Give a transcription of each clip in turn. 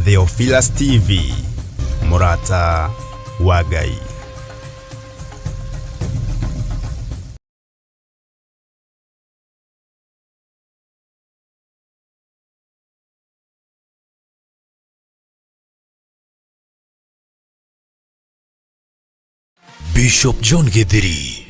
Theophilus TV, mũrata wa Ngai. Bishop John Githiri.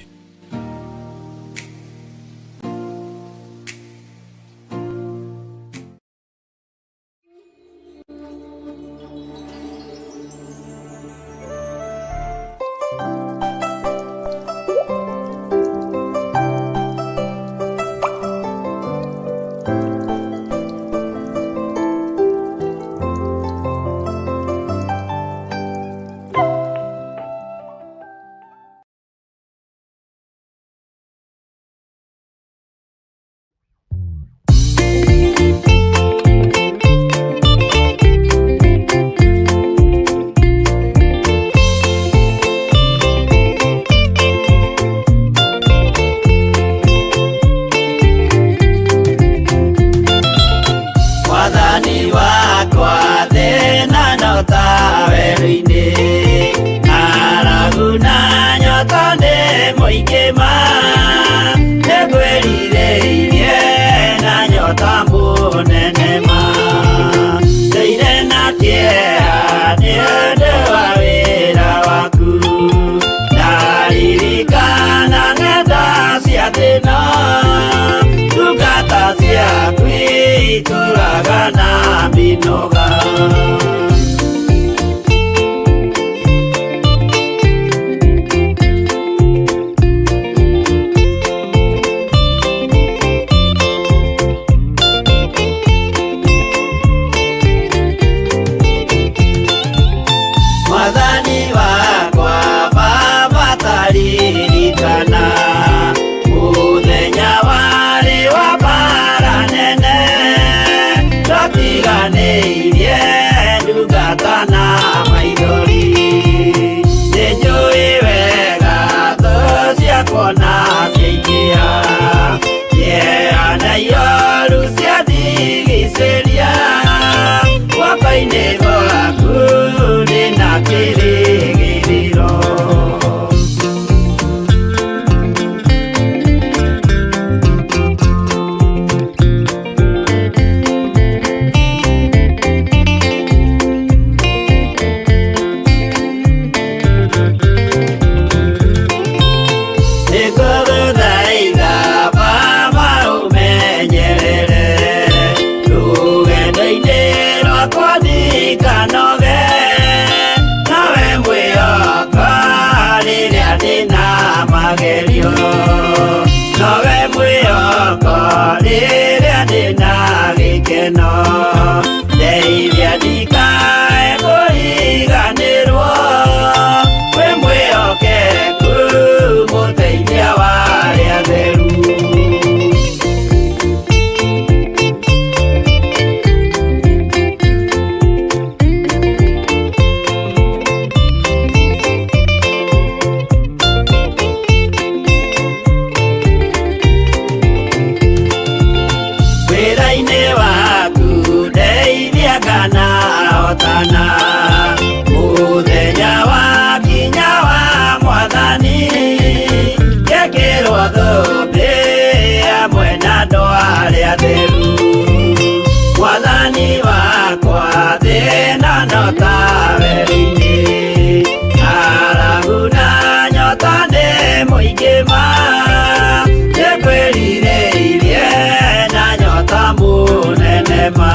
Mwathani wakwa thĩna no ta werũ-inĩ, ng'aragu na nyota nĩ mũingĩ ma, nĩngwĩrirĩirie na nyota mũnene ma, ndũire na kĩeha nĩ ũndũ wa wĩra waku, ndaririkana ng'enda cia thĩna, ndungata ciaku itũraga na mĩnoga. Mwathani wakwa Baba taririkana mũthenya warĩ wa mbara nene, twatiganĩirie ndungata na maithori, nĩnjũĩ wega thũ ciakwa na ciaingĩha, kĩeha na ioru ciandigicĩria, guoko-inĩ gwaku ndĩna kĩrĩgĩrĩro. Nĩngũgũthaitha Baba ũmenyerere rũgendo-inĩ rwakwa ndikanoge, nawe mwĩhoko rĩrĩa ndĩna magerio, nowe mwĩhoko rĩrĩa ndĩna gĩkeno, ndeithia ndikae kũriganĩrwo, wĩ mwĩhokeku mũteithia wa arĩa atheru. Wĩra-inĩ waku ndeithia kana hotana, mũthenya wa kinya wa Mwathani, ngekĩrwo thũmbĩ hamwe na andũ arĩa atheru. Mwathani wakwa thĩna no ta werũ-inĩ, ng'aragu na nyota nĩ mũingĩ ma, nĩngwĩrirĩirie na nyota mũnene ma.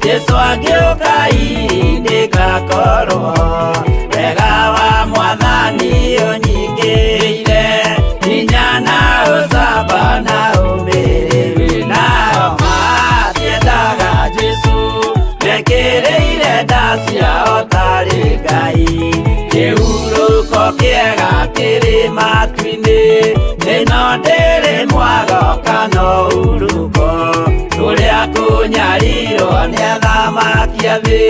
Jesu angĩũka ndĩgakorwo wega wa mwathani ũnyingĩrĩire hinya na ũcamba na ũmĩrĩru nao matiendaga Jesu mekĩrĩire nda ciao tarĩ Ngai kĩhurũko kĩega kĩrĩ matu-inĩ ĩno ndĩrĩ mwago kana ũhurũko tũrĩa kũnyarirwo nĩ athamaki a thĩ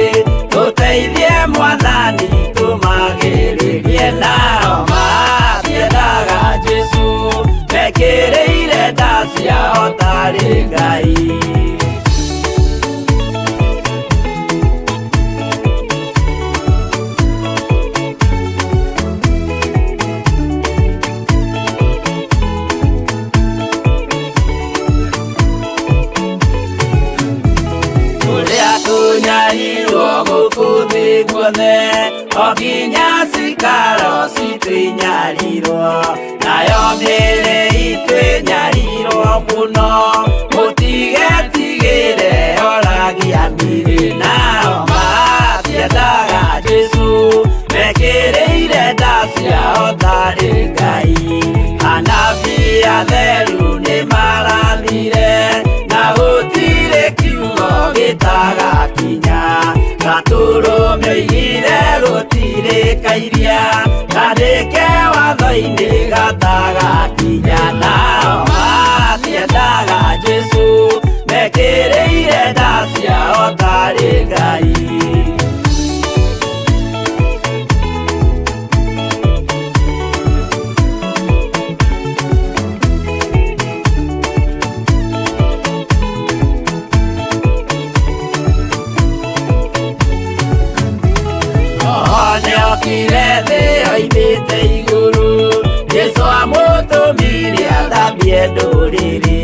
tũteithie mwathani tũmagĩrĩrie nao matiendaga Jesu mekĩrĩire nda ciao tarĩ Ngai. Kunyarirwo gũkũ thĩ guothe o nginya cikaro citũ inyarirwo nayo mĩĩrĩ itũ ĩnyarirwo mũno mũtigetigĩre oragia mĩĩrĩ nao matiendaga Jesu mekĩrĩire nda ciao tarĩ Ngai anabii atheru nĩmarathire na gũtirĩ kiugo gĩtagakinya gatũrũme oigire gũtirĩ kairia kandĩke watho-inĩ gatagakinya nao matiendaga Jesu mekĩrĩire nda ciao tarĩ Ngai. Nĩokire thĩ oimĩte igũrũ Jesu amũtũmire athambie ndũrĩrĩ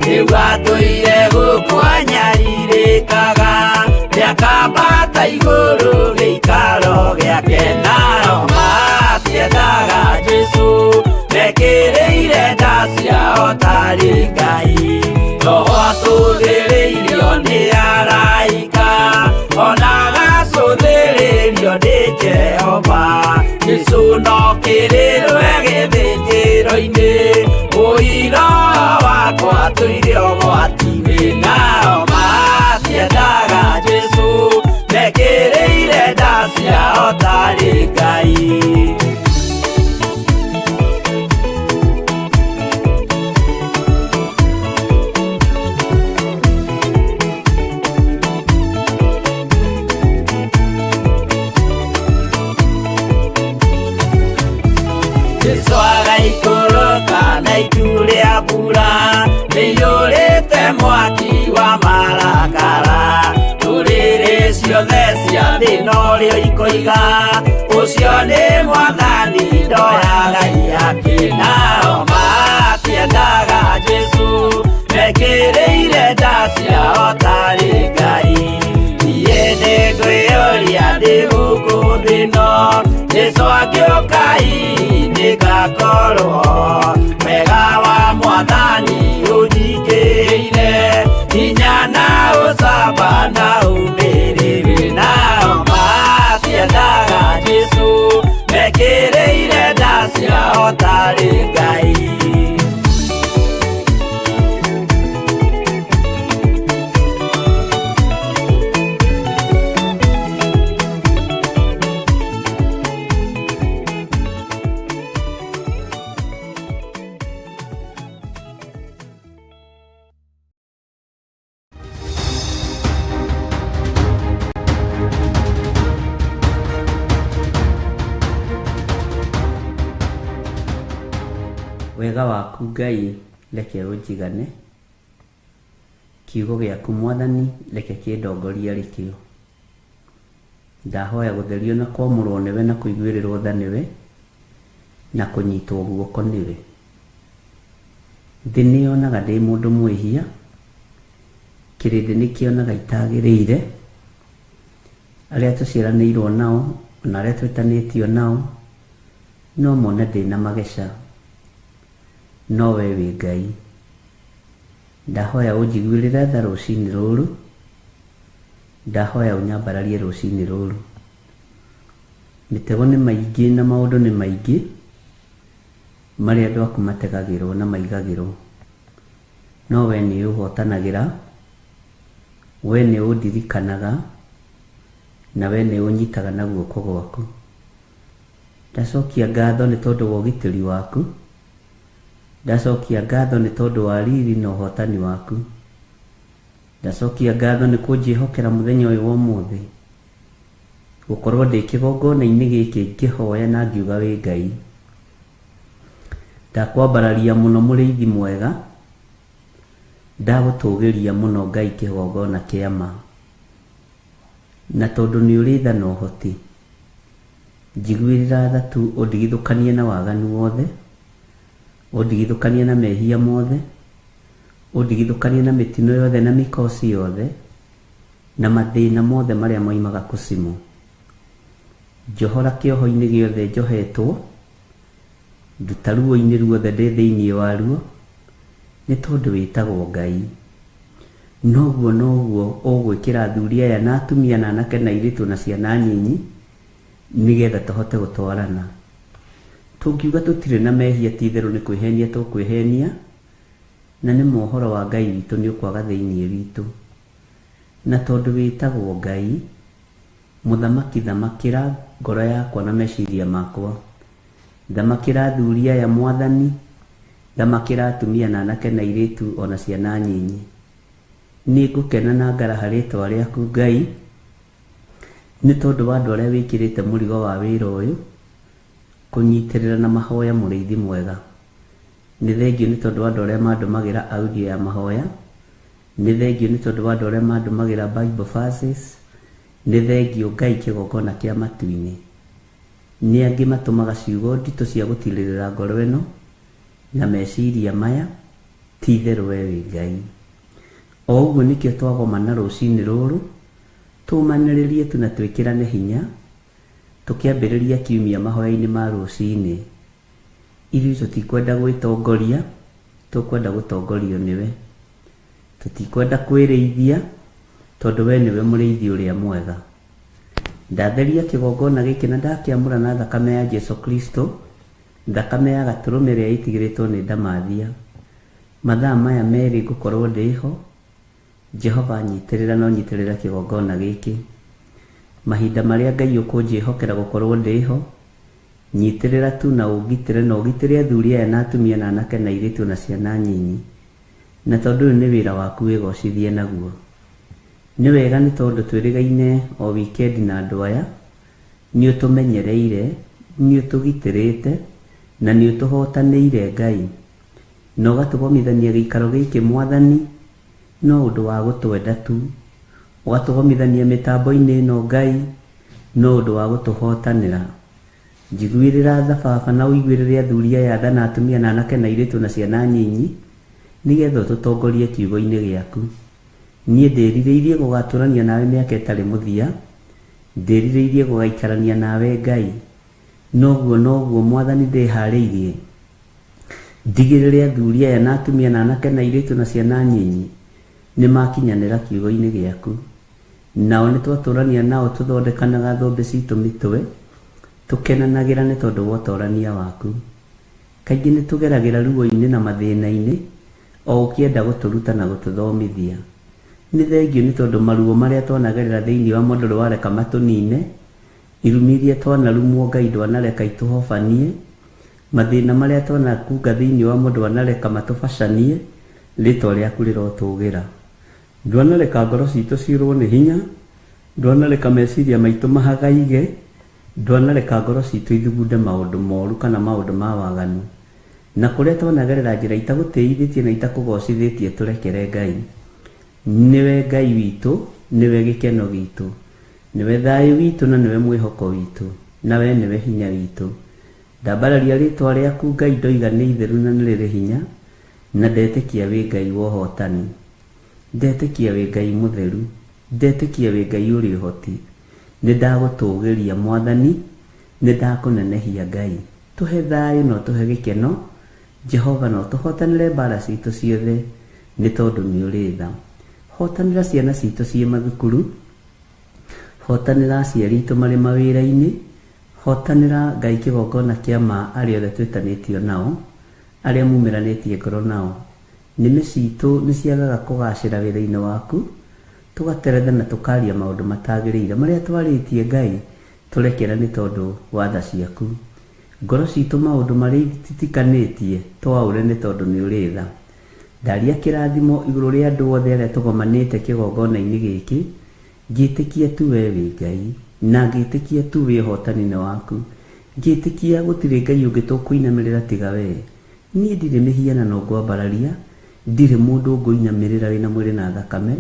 rĩu atũire gũkũ anyarirĩkaga nĩakambata igũrũ gĩikaro gĩake nao matiendaga Jesu mekĩrĩire nda ciao tarĩ Ngai roho atũthĩrĩirio nĩ araika ona agacũthĩrĩrio nĩ Jehova Jesu no kĩrĩrwe gĩthĩnjĩro-inĩ ũira wakwa tũire ũgwati-inĩ nao matiendaga Jesu mekĩrĩire nda ciao tarĩ Ngai. Jesu agaikũrũka na itu rĩa mbura rĩiyũrĩte mwaki wa marakara ndũrĩrĩ ciothe cia thĩ norĩo ikoiga ũcio nĩ mwathani ndoyaga ihaki nao matiendaga Jesu mekĩrĩire nda ciao tarĩ Ngai niĩ nĩngwĩyũria ndĩ gũkũ thĩ ĩno Jesu angĩũka ndĩgakorwo wega wa mwathani ũnyingĩrĩire hinya na ũcamba na ũmĩrĩru nao matiendaga Jesu mekĩrĩire nda ciao tarĩ Ngai. Wega waku Ngai reke ũnjigane kiugo gĩaku mwathani reke kĩndongorie arĩkĩo ndahoya gũtherio na kwamũrwo nĩwe na kũiguĩrĩrwo tha nĩwe na kũnyitwo guoko nĩwe. Thĩ nĩ yonaga ndĩ mũndũ mwĩhia, kĩrĩndĩ nĩ kĩonaga itagĩrĩire, arĩa tũciaranĩirwo nao ona arĩa twĩtanĩtio nao no mone ndĩna mageca, no we wĩ Ngai. Ndahoya ũnjiguĩrĩre tha rũcinĩ rũrũ, ndahoya ũnyambararie rũcinĩ rũrũ. Mĩtego nĩ maingĩ na maũndũ nĩ maingĩ marĩa andũ aku mategagĩrwo na maigagĩrwo, no we nĩ ũhotanagĩra, we nĩ ũndirikanaga, na we nĩ ũnyitaga na guoko gwaku. Ndacokia ngatho nĩ tondũ wa ũgitĩri waku, ndacokia ngatho nĩ tondũ wa riri na ũhotani waku, ndacokia ngatho nĩ kũnjĩhokera mũthenya ũyũ wa ũmũthĩ, gũkorwo ndĩ kĩgongona-inĩ gĩkĩ ngĩhoya na ngiuga wĩ Ngai. Ndakwambararia mũno mũrĩithi mwega, ndagũtũgĩria mũno Ngai kĩgongona kĩa ma, na tondũ nĩ ũrĩ tha na ũhoti, njiguĩrĩra tha tu ũndigithũkanie na waganu wothe, ũndigithũkanie na mehia mothe, ũndigithũkanie na mĩtino yothe na mĩkosi yothe, na mathĩna mothe marĩa moimaga kũcimũ. Njohora kĩoho-inĩ gĩothe njohetwo, nduta ruo-inĩ ruothe ndĩ thĩinĩ waruo, nĩ tondũ wĩtagwo Ngai. Noguo noguo ũgwĩkĩra athuri aya na atumia na anake na airĩtu na ciana nyinyi, nĩgetha tũhote gũtwarana. Tũngiuga tũtirĩ na mehia ti itherũ nĩ kwĩhenia tũkwĩhenia, na nĩ mohoro wa Ngai witũ nĩ ũkwaga thĩinĩ witũ. Na tondũ wĩtagwo Ngai, mũthamaki thamakĩra ngoro yakwa na meciria makwa, thamakĩra athuri aya mwathani, thamakĩra atumia na anake na airĩtu ona ciana nyinyi. Nĩ ngũkena na ngaraha rĩtwa rĩaku Ngai, nĩ tondũ wa andũ arĩa wĩkĩrĩte mũrigo wa wĩra ũyũ, kũnyitĩrĩra na mahoya mũrĩithi mwega. Nĩ thengio nĩ tondũ wa andũ arĩa mandũmagĩra audio ya mahoya, nĩ thengio nĩ tondũ wa andũ arĩa mandũmagĩra Bible verses, nĩ thengio Ngai kĩgongona kĩa matu-inĩ. Nĩ angĩ matũmaga ciugo nditũ cia gũtirĩrĩra ngoro ĩno na meciria maya, ti itherũ we wĩ Ngai. O ũguo nĩkĩo twagomana rũcinĩ rũrũ, tũmanĩrĩrie tu na twĩkĩrane hinya, tũkĩambĩrĩria kiumia mahoya-inĩ ma rũcinĩ. Ithuĩ tũtikwenda gwĩtongoria, tũkwenda gũtongorio nĩwe. Tũtikwenda kwĩrĩithia, tondũ we nĩwe mũrĩithi ũrĩa mwega. Ndatheria kĩgongona gĩkĩ na ndakĩamũra na thakame ya Jesu Kristo, thakame ya gatũrũme ĩrĩa ĩtigĩrĩtwo nĩ ndamathia. Mathaa maya merĩ ngũkorwo ndĩho, Jehova nyitĩrĩra na ũnyitĩrĩre kĩgongona gĩkĩ. Mahinda marĩa Ngai ũkũnjĩhokera gũkorwo ndĩho, nyitĩrĩra tu na ũngitĩre na ũgitĩre athuri aya na atumia na anake na airĩtu na ciana nyinyi. Na tondũ ũyũ nĩ wĩra waku wĩgocithie naguo. Nĩ wega nĩ tondũ twĩrĩgaine o wikendi na andũ aya, nĩ ũtũmenyereire, nĩ ũtũgitĩrĩte, na nĩ ũtũhotanĩire Ngai. Na ũgatũgomithania gĩikaro gĩkĩ mwathani, no ũndũ wa gũtwenda tu. Ũgatũgomithania mĩtambo-inĩ ĩno Ngai, no ũndũ wa gũtũhotanĩra. Njiguĩrĩra tha baba na ũiguĩrĩre athuri aya tha na atumia na anake na airĩtu na ciana nyinyi, nĩgetha ũtũtongorie kiugo-inĩ gĩaku. Niĩ ndĩrirĩirie gũgatũrania nawe mĩaka ĩtarĩ mũthia, ndĩrirĩirie gũgaikarania nawe Ngai. Noguo noguo mwathani ndĩharĩirie, ndigĩrĩre athuri aya na atumia na anake na airĩtu na ciana nyinyi nĩ makinyanĩra kiugo-inĩ gĩaku. Nao nĩ twatũrania nao tũthondekanaga thũmbĩ citũ mĩtwe, tũkenanagĩra nĩ tondũ wa ũtorania waku. Kaingĩ nĩ tũgeragĩra ruo-inĩ na mathĩna-inĩ, o ũkĩenda gũtũruta na gũtũthomithia. Nĩ thengio nĩ tondũ maruo marĩa twanagerera thĩinĩ wa ndũrĩ wareka matũnine, irumi iria twanarumwo Ngai ndwanareka itũhobanie, mathĩna marĩa twanakunga thĩinĩ wa ndwanareka matũbacanie, rĩtwa rĩaku rĩrotũgĩra. Ndwanareka ngoro citũ ciũrwo nĩ hinya, ndwanareka meciria maitũ mahagaige, ndwanareka ngoro citũ ithugunde maũndũ moru kana maũndũ ma waganu. Na kũrĩa twanagerera njĩra itagũtĩithĩtie na itakũgocithĩtie tũrekere Ngai. Nĩwe Ngai witũ, nĩwe gĩkeno gitũ, nĩwe thayũ witũ na nĩwe mwĩhoko witũ, nawe nĩwe hinya witũ. Ndambararia rĩtwa rĩaku Ngai ndoiga nĩ itheru na nĩ rĩrĩ hinya, Na ndetĩkia wĩ Ngai wa ũhotani, ndetĩkia wĩ Ngai mũtheru, ndetĩkia wĩ Ngai ũrĩ ũhoti. Nĩ ndagũtũgĩria Mwathani, nĩ ndakũnenehia Ngai. Tũhe thayũ na ũtũhe gĩkeno, Jehova, na ũtũhotanĩre mbara citũ ciothe, nĩ tondũ nĩ ũrĩ tha. Hotanĩra ciana citũ ciĩ mathukuru, hotanĩra aciari aitũ marĩ mawĩra-inĩ, hotanĩra Ngai kĩgongona kĩa ma arĩa othe twĩtanĩtio nao, arĩa mumĩranĩtie ngoro nao. Nĩmĩ citũ nĩ ciagaga kũgacĩra wĩra-inĩ waku, tũgateretha na tũkaria maũndũ matagĩrĩire marĩa twarĩtie Ngai, tũrekera nĩ tondũ wa tha ciaku. Ngoro citũ maũndũ marĩa ititikanĩtie twaũre nĩ tondũ nĩ ũrĩ tha. Ndaria kĩrathimo igũrũ rĩa andũ othe arĩa tũgomanĩte kĩgongona-inĩ gĩkĩ, ngĩtĩkia tu we wĩ Ngai, na ngĩtĩkia tu wĩ ũhotani-inĩ waku, ngĩtĩkia gũtirĩ Ngai ũngĩ tũkũinamĩrĩra tiga we. Niĩ ndirĩ mĩhianano ngwambararia, ndirĩ mũndũ ngũinamĩrĩra wĩna mwĩrĩ na thakame,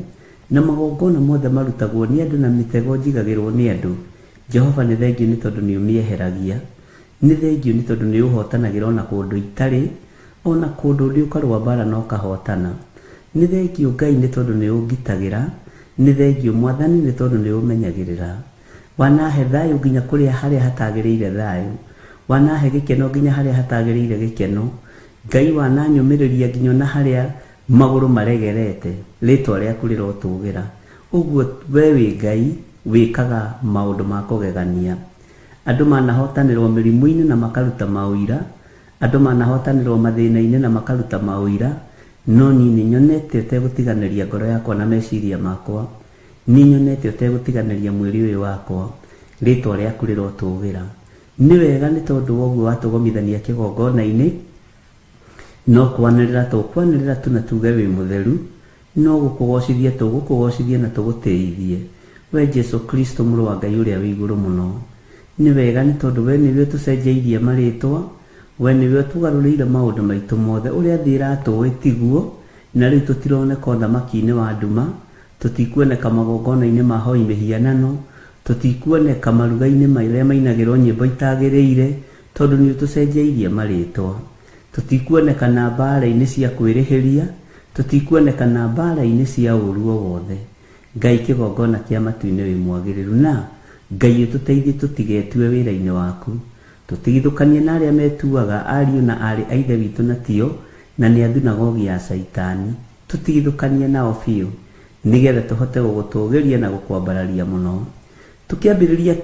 na magongona mothe marutagwo nĩ andũ na mĩtego njigagĩrwo nĩ andũ. Jehova, nĩ thengiũ nĩ tondũ nĩ ũmĩeheragia, nĩ thengiũ nĩ tondũ nĩ ũhotanagĩra ona kũndũ itarĩ, ona kũndũ ndĩ ũkarũa mbara na ũkahotana. Nĩ thengiũ Ngai nĩ tondũ nĩ ũngitagĩra, nĩ thengiũ Mwathani nĩ tondũ nĩ ũmenyagĩrĩra. Wanahe thayũ nginya kũrĩa harĩa hatagĩrĩire thayũ, wanahe gĩkeno nginya harĩa hatagĩrĩire gĩkeno. Ngai wananyũmĩrĩria nginya ona harĩa magũrũ maregerete, rĩtwa rĩaku rĩrotũgĩra. Ũguo we wĩ Ngai wĩkaga maũndũ ma kũgegania. Andũ manahotanĩrwo mĩrimũ-inĩ na makaruta maũira, andũ manahotanĩrwo mathĩna-inĩ na makaruta maũira, no niĩ nĩ nyonete ũtegũtiganĩria ngoro yakwa na meciria makwa, nĩ nyonete ũtegũtiganĩria mwĩrĩ ũyũ wakwa, rĩtwa rĩaku rĩrotũgĩra. Nĩ wega nĩ tondũ wa ũguo watũgomithania kĩgongona-inĩ, no kwanĩrĩra tũkwanĩrĩra tu na tuge wĩ mũtheru, no gũkũgocithia tũgũkũgocithia na tũgũtĩithie, we Jesu Kristo mũrũ wa Ngai ũrĩa wĩ igũrũ mũno. Nĩ wega nĩ tondũ we nĩwe ũtũcenjeirie marĩtwa, we nĩwe ũtũgarũrĩire maũndũ maitũ mothe, ũrĩa thĩ ĩratũĩ tiguo, na rĩu tũtironeka ũthamaki-inĩ wa nduma, tũtikuoneka magongona-inĩ ma hoi mĩhianano, tũtikuoneka maruga-inĩ marĩa mainagĩrwo nyĩmbo itagĩrĩire, tondũ nĩ ũtũcenjeirie marĩtwa. Tũtikuoneka na mbara-inĩ cia kwĩrĩhĩria, tũtikuoneka na mbara-inĩ cia ũũru o wothe. Ngai kĩgongona kĩa matu-inĩ wĩ mwagĩrĩru, na Ngai ũtũteithie tũtigetue wĩra-inĩ waku, tũtigithũkanie na arĩa metuaga ariũ na aarĩ a Ithe witũ na tio, na nĩ a thunagogi ya Caitani, tũtigithũkanie nao biũ, nĩgetha tũhote gũgũtũgĩria na gũkwambararia mũno. Tũkĩambĩrĩria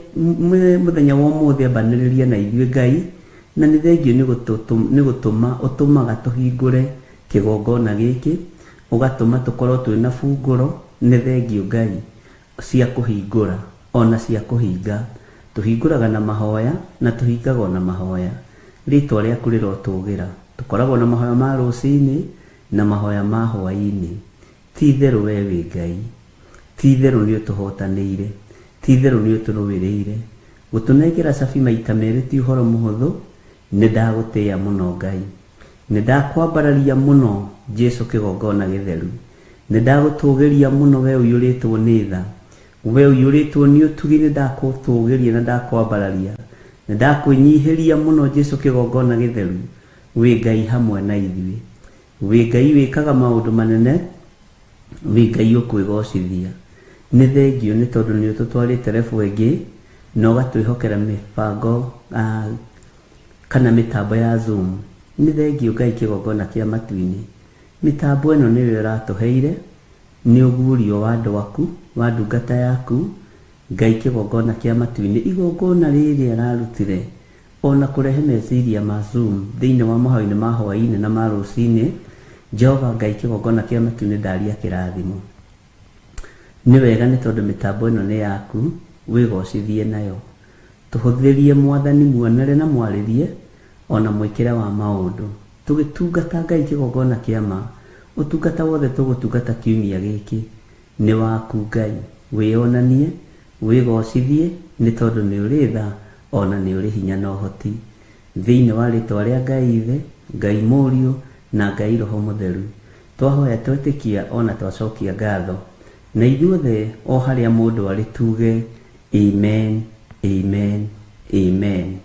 mũthenya wa ũmũthĩ, ambanĩrĩria na ithuĩ Ngai, na nĩ thengiũ nĩ gũtũma ũtũmaga tũhingũre kĩgongona gĩkĩ, ũgatũma tũkorwo twĩna bungũro. Nĩ thengiũ Ngai cia kũhingũra ona cia kũhinga. Tũhingũraga na mahoya na tũhingaga na mahoya, rĩtwa rĩaku rĩrotũgĩra. Tũkoragwo na mahoya ma rũcinĩ na mahoya ma hwaĩ-inĩ. Ti itherũ we wĩ Ngai, ti itherũ nĩ ũtũhotanĩire, ti itherũ nĩ ũtũrũĩrĩire. Gũtũnengera cabi maita merĩ ti ũhoro mũhũthũ. Nĩ ndagũtĩĩa mũno Ngai, nĩ ndakwambararia mũno Jesu kĩgongona gĩtheru, nĩ ndagũtũgĩria mũno we ũiyũrĩtwo nĩ tha, we ũiyũrĩtwo nĩ ũtugi. Nĩ ndakũtũgĩria na ndakwambararia, nĩ ndakwĩnyihĩria mũno Jesu kĩgongona gĩtheru. Wĩ Ngai hamwe na ithuĩ, wĩ Ngai wĩkaga maũndũ manene, wĩ Ngai ũkwĩgocithia. Nĩ thengiũ nĩ tondũ nĩ ũtũtwarĩte rebu ĩngĩ na ũgatwĩhokera mĩbango kana mĩtambo ya Zoom. Nĩ thengiũ Ngai kĩgongona kĩa matu-inĩ, mĩtambo ĩno nĩwe ũratũheire, nĩ ũguũrio wa andũ aku, wa ndungata yaku Ngai kĩgongona kĩa matu-inĩ. Igongona rĩrĩ ararutire ona kũrehe meciria ma Zoom thĩinĩ wa mahoya-inĩ ma hwaĩ-inĩ na ma rũcinĩ. Jehova Ngai kĩgongona kĩa matu-inĩ, ndaria kĩrathimo. Nĩ wega nĩ tondũ mĩtambo ĩno nĩ yaku, wĩgocithie nayo. Tũhũthĩrie Mwathani muonere na mwarĩrie ona mwĩkĩre wa maũndũ tũgĩtungata Ngai kĩgongona kĩa ma. Ũtungata wothe tũgũtungata kiumia gĩkĩ nĩ waku Ngai, wĩyonanie, wĩgocithie, nĩ tondũ nĩ ũrĩ tha ona nĩ ũrĩ hinya na ũhoti. Thĩinĩ wa rĩtwa rĩa Ngai Ithe, Ngai Mũriũ na Ngai Roho Mũtheru, twahoya twetĩkia ona twacokia ngatho, na ithuothe o harĩa mũndũ arĩ tuge amen, amen, amen.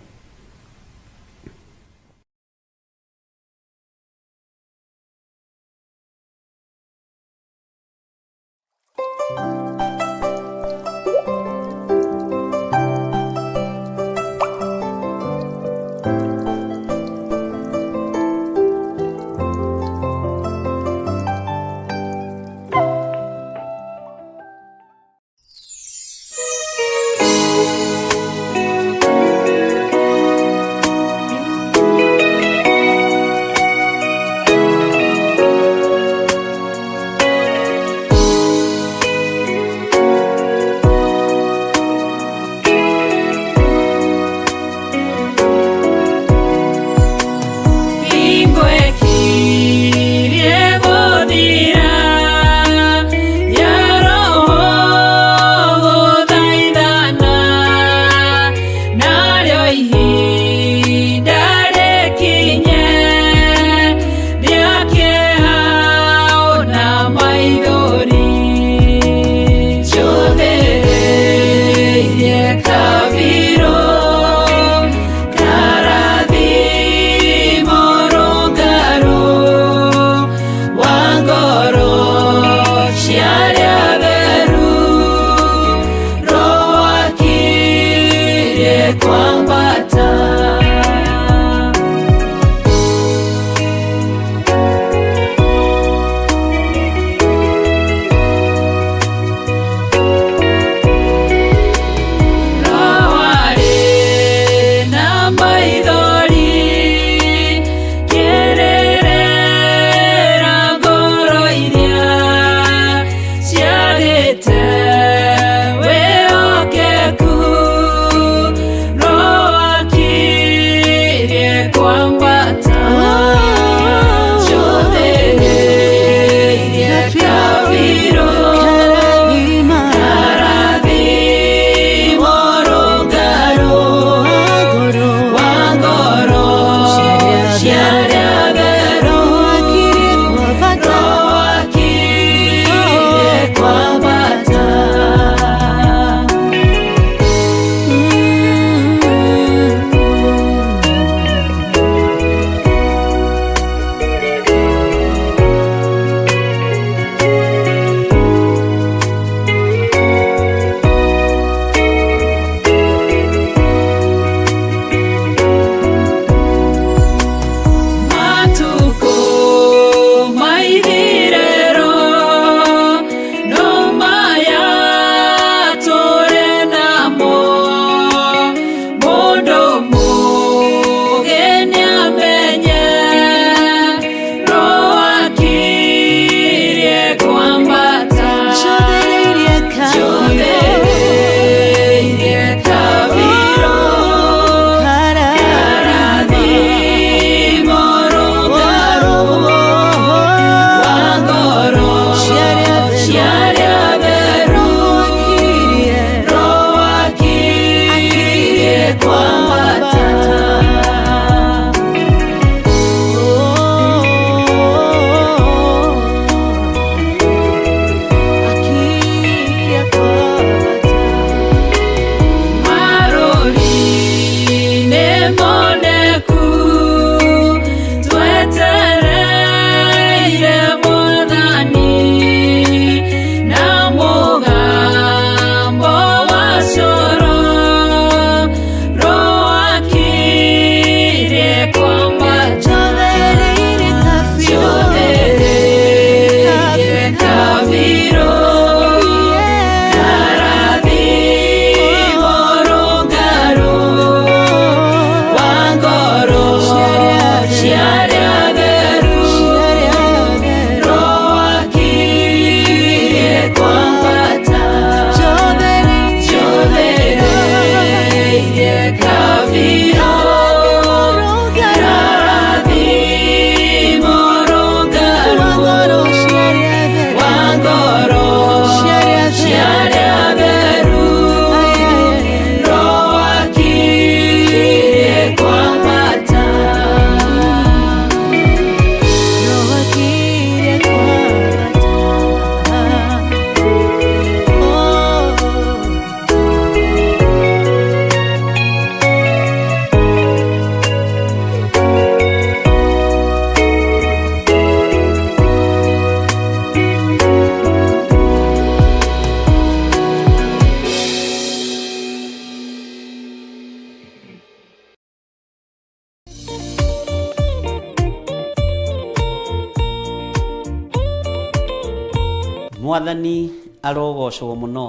Mwathani arogocwo mũno.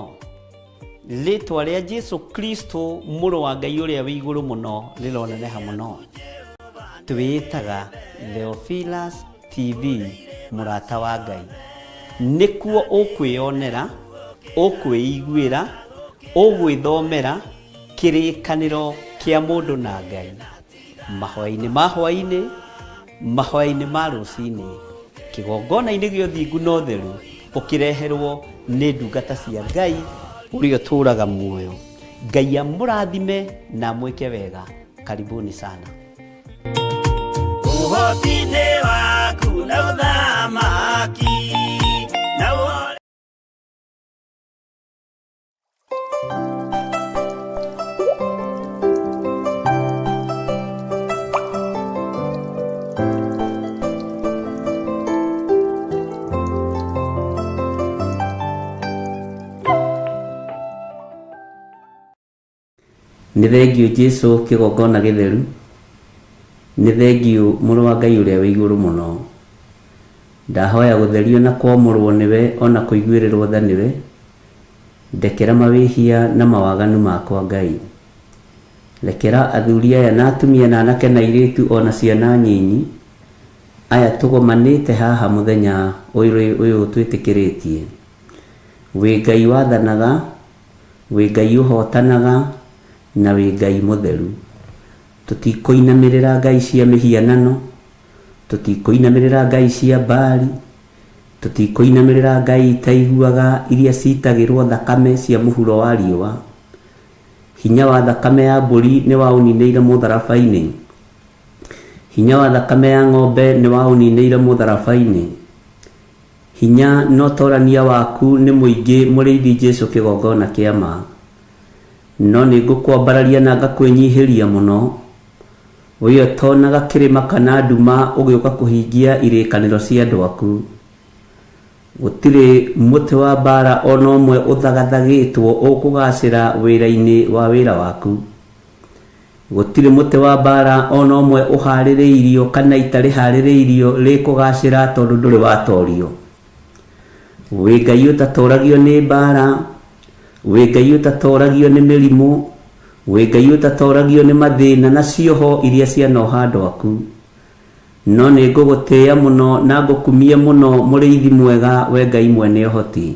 Rĩtwa rĩa Jesu Kristo mũrũ wa Ngai ũrĩa wĩ igũrũ mũno rĩroneneha mũno. Twĩĩtaga Theophilus TV mũrata wa Ngai. Nĩkuo ũkwĩyonera, ũkwĩiguĩra, ũgwĩthomera kĩrĩkanĩro kĩa mũndũ na Ngai. Mahoya-inĩ ma hwaĩ-inĩ, mahoya-inĩ ma rũcinĩ, kĩgongona-inĩ gĩa ũthingu na ũtheru, ũkĩreherwo nĩ ndungata cia Ngai ũrĩa ũtũraga muoyo. Ngai amũrathime na amwĩke wega. Karibuni sana. Ũhoti-inĩ waku na ũthamaki na ũhoro. Nĩ thengiũ Jesu kĩgongona gĩtheru, nĩ thengiũ mũrũ wa Ngai ũrĩa wĩ igũrũ mũno. Ndahoya gũtherio na kwamũrwo nĩwe ona kũiguĩrĩrwo tha nĩwe. Ndekera mawĩhia na mawaganu makwa Ngai. Rekera athuri aya na atumia na anake na airĩtu ona ciana nyinyi aya tũgomanĩte haha mũthenya ũyũ twĩtĩkĩrĩtie. Wĩ Ngai wathanaga, wĩ Ngai ũhotanaga, na wĩ Ngai mũtheru. Tũtikũinamĩrĩra ngai cia mĩhianano, tũtikũinamĩrĩra ngai cia Baali, tũtikũinamĩrĩra ngai itaiguaga iria citagĩrwo thakame cia mũhuro wa riũa. Hinya wa thakame ya mbũri nĩ waũninĩire mũtharaba-inĩ. Hinya wa thakame ya ng'ombe nĩ waũninĩire mũtharaba-inĩ. Hinya na ũtorania waku nĩ mũingĩ mũrĩithi Jesu kĩgongona kĩa ma. No nĩ ngũkwambararia na ngakwĩnyihĩria mũno. We ũtonaga kĩrĩma kana nduma ũgĩũka kũhingia irĩkanĩro cia andũ aku. Gũtirĩ mũtĩ wa mbara ona ũmwe ũthagathagĩtwo ũkũgacĩra wĩra-inĩ wa wĩra waku. Gũtirĩ mũtĩ wa mbara ona ũmwe ũharĩrĩirio kana ita rĩharĩrĩirio rĩkũgacĩra tondũ ndũrĩ watorio. Wĩ Ngai ũtatoragio nĩ mbara, wĩ Ngai ũtatoragio nĩ mĩrimũ, wĩ Ngai ũtatoragio nĩ mathĩna na cioho iria cianoha andũ aku. No nĩ ngũgũtĩĩa mũno na ngũkumie mũno mũrĩithi mwega we Ngai mwene ũhoti.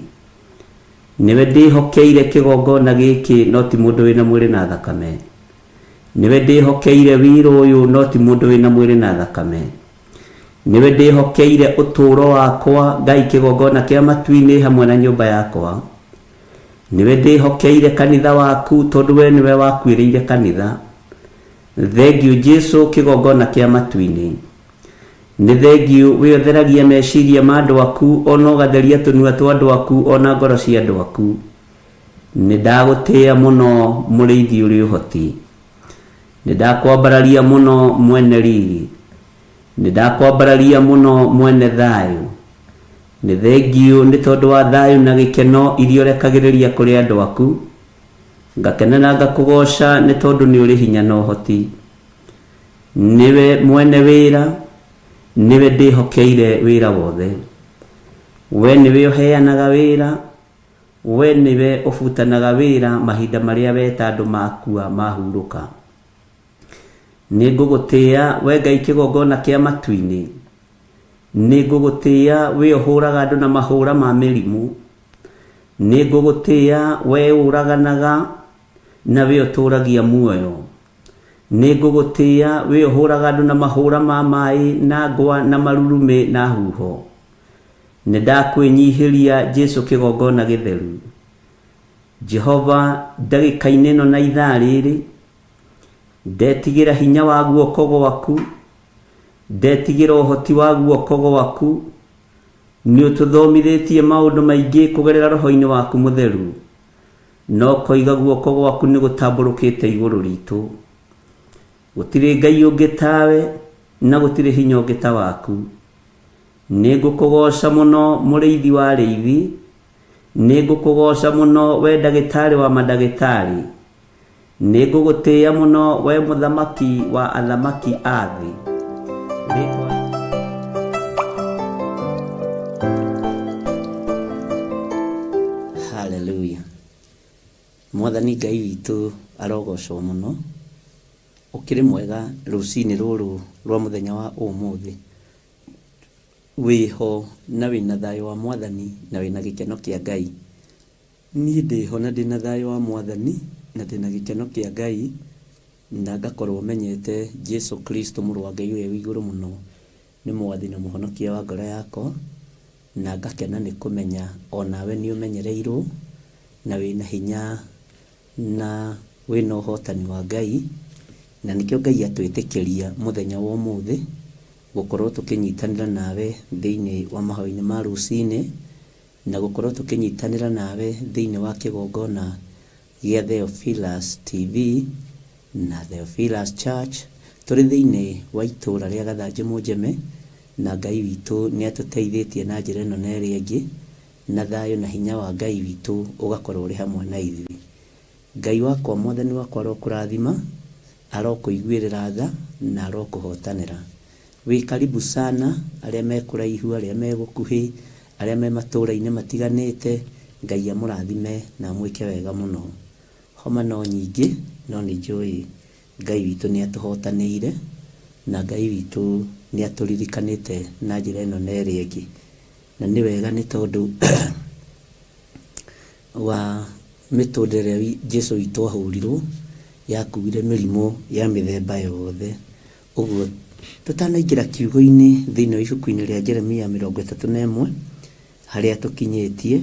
Nĩwe ndĩhokeire kĩgongona gĩkĩ no ti mũndũ wĩna mwĩrĩ na thakame. Nĩwe ndĩhokeire wĩra ũyũ no ti mũndũ wĩna mwĩrĩ na thakame. Nĩwe ndĩhokeire ũtũũro wakwa Ngai kĩgongona kĩa matu-inĩ hamwe na nyũmba yakwa. Nĩwe ndĩhokeire kanitha waku tondũ we nĩwe wakuĩrĩire kanitha. Thengiũ Jesu kĩgongona kĩa matu-inĩ. Nĩ thengiũ we ũtheragia meciria ma andũ aku ona ũgatheria tũnua twa andũ aku ona ngoro cia andũ aku. Nĩ ndagũtĩĩa mũno mũrĩithi ũrĩ ũhoti. Nĩ ndakwambararia mũno mwene riri. Nĩ ndakwambararia mũno mwene thayũ. Nĩ thengiũ nĩ tondũ wa thayũ na gĩkeno iria ũrekagĩrĩria kũrĩ andũ aku. Ngakena na ngakũgoca nĩ tondũ nĩ ũrĩ hinya na ũhoti. Nĩwe mwene wĩra, nĩwe ndĩhokeire wĩra wothe. We nĩwe ũheanaga wĩra, we nĩwe ũbutanaga wĩra mahinda marĩa weta andũ makua mahurũka. Nĩ ngũgũtĩĩa we Ngai kĩgongona kĩa matu-inĩ. Nĩ ngũgũtĩĩa we ũhũraga andũ na mahũra ma mĩrimũ. Nĩ ngũgũtĩĩa we ũraganaga na we ũtũragia muoyo. Nĩ ngũgũtĩĩa we ũhũraga andũ na mahũra ma maĩ na ngwa na marurumĩ na huho. Nĩ ndakwĩnyihĩria Jesu kĩgongona gĩtheru. Jehova ndagĩka-inĩ ĩno na ithaa rĩrĩ, ndetigĩra hinya wa guoko gwaku, ndetigĩra ũhoti wa guoko gwaku. Nĩ ũtũthomithĩtie maũndũ maingĩ kũgerera roho-inĩ waku mũtheru. No koiga guoko gwaku nĩ gũtambũrũkĩte igũrũ ritũ. Gũtirĩ Ngai ũngĩ tawe na gũtirĩ hinya ũngĩ ta waku. Nĩ ngũkũgoca mũno mũrĩithi wa arĩithi. Nĩ ngũkũgoca mũno we ndagĩtarĩ wa mandagĩtarĩ. Nĩ ngũgũtĩĩa mũno we mũthamaki wa athamaki a thĩ. Mwathani Ngai witũ arogocwo mũno. Ũkĩrĩ mwega rũcinĩ rũrũ rwa mũthenya wa ũmũthĩ. Wĩho na wĩna thayũ wa Mwathani na wĩna gĩkeno kĩa Ngai. Niĩ ndĩho na ndĩna thayũ wa Mwathani na ndĩna gĩkeno kĩa Ngai na ngakorwo menyete Jesu Kristo mũrũ wa Ngai ũrĩa wĩ igũrũ mũno nĩ Mwathi na Mũhonokia wa ngoro yakwa, na ngakena nĩ kũmenya onawe nĩ ũmenyereirwo na wĩna hinya na wĩna ũhotani wa Ngai, na nĩkĩo Ngai atwĩtĩkĩria mũthenya wa ũmũthĩ gũkorwo tũkĩnyitanĩra nawe thĩinĩ wa mahoya-inĩ ma rũcinĩ, na gũkorwo tũkĩnyitanĩra nawe thĩinĩ wa kĩgongona gĩa Theophilus TV na Theophilus Church, tũrĩ thĩinĩ wa itũũra rĩa Gathanjĩ Mũnjeme, na Ngai witũ nĩ atũteithĩtie na njĩra ĩno na ĩrĩa ĩngĩ, na thayũ na hinya wa Ngai witũ ũgakorwo ũrĩ hamwe na ithuĩ. Ngai wakwa, Mwathani wakwa arokũrathima, arokũiguĩrĩra tha, na arokũhotanĩra. Wĩ karibu sana, arĩa me kũraihu, arĩa me gũkuhĩ, arĩa me matũũra-inĩ matiganĩte, Ngai amũrathime na amwĩke wega mũno. Homa no nyingĩ, no nĩ njũĩ Ngai witũ nĩ atũhotanĩire, na Ngai witũ nĩ atũririkanĩte na njĩra ĩno na ĩrĩa ĩngĩ. Na nĩ wega nĩ tondũ wa mĩtũndũ ĩrĩa Jesu witũ ahũrirwo, yakuire mĩrimũ ya mĩthemba yothe. Ũguo tũtanaingĩra kiugo-inĩ thĩinĩ wa ibuku-inĩ rĩa Jeremia 31 harĩa tũkinyĩtie,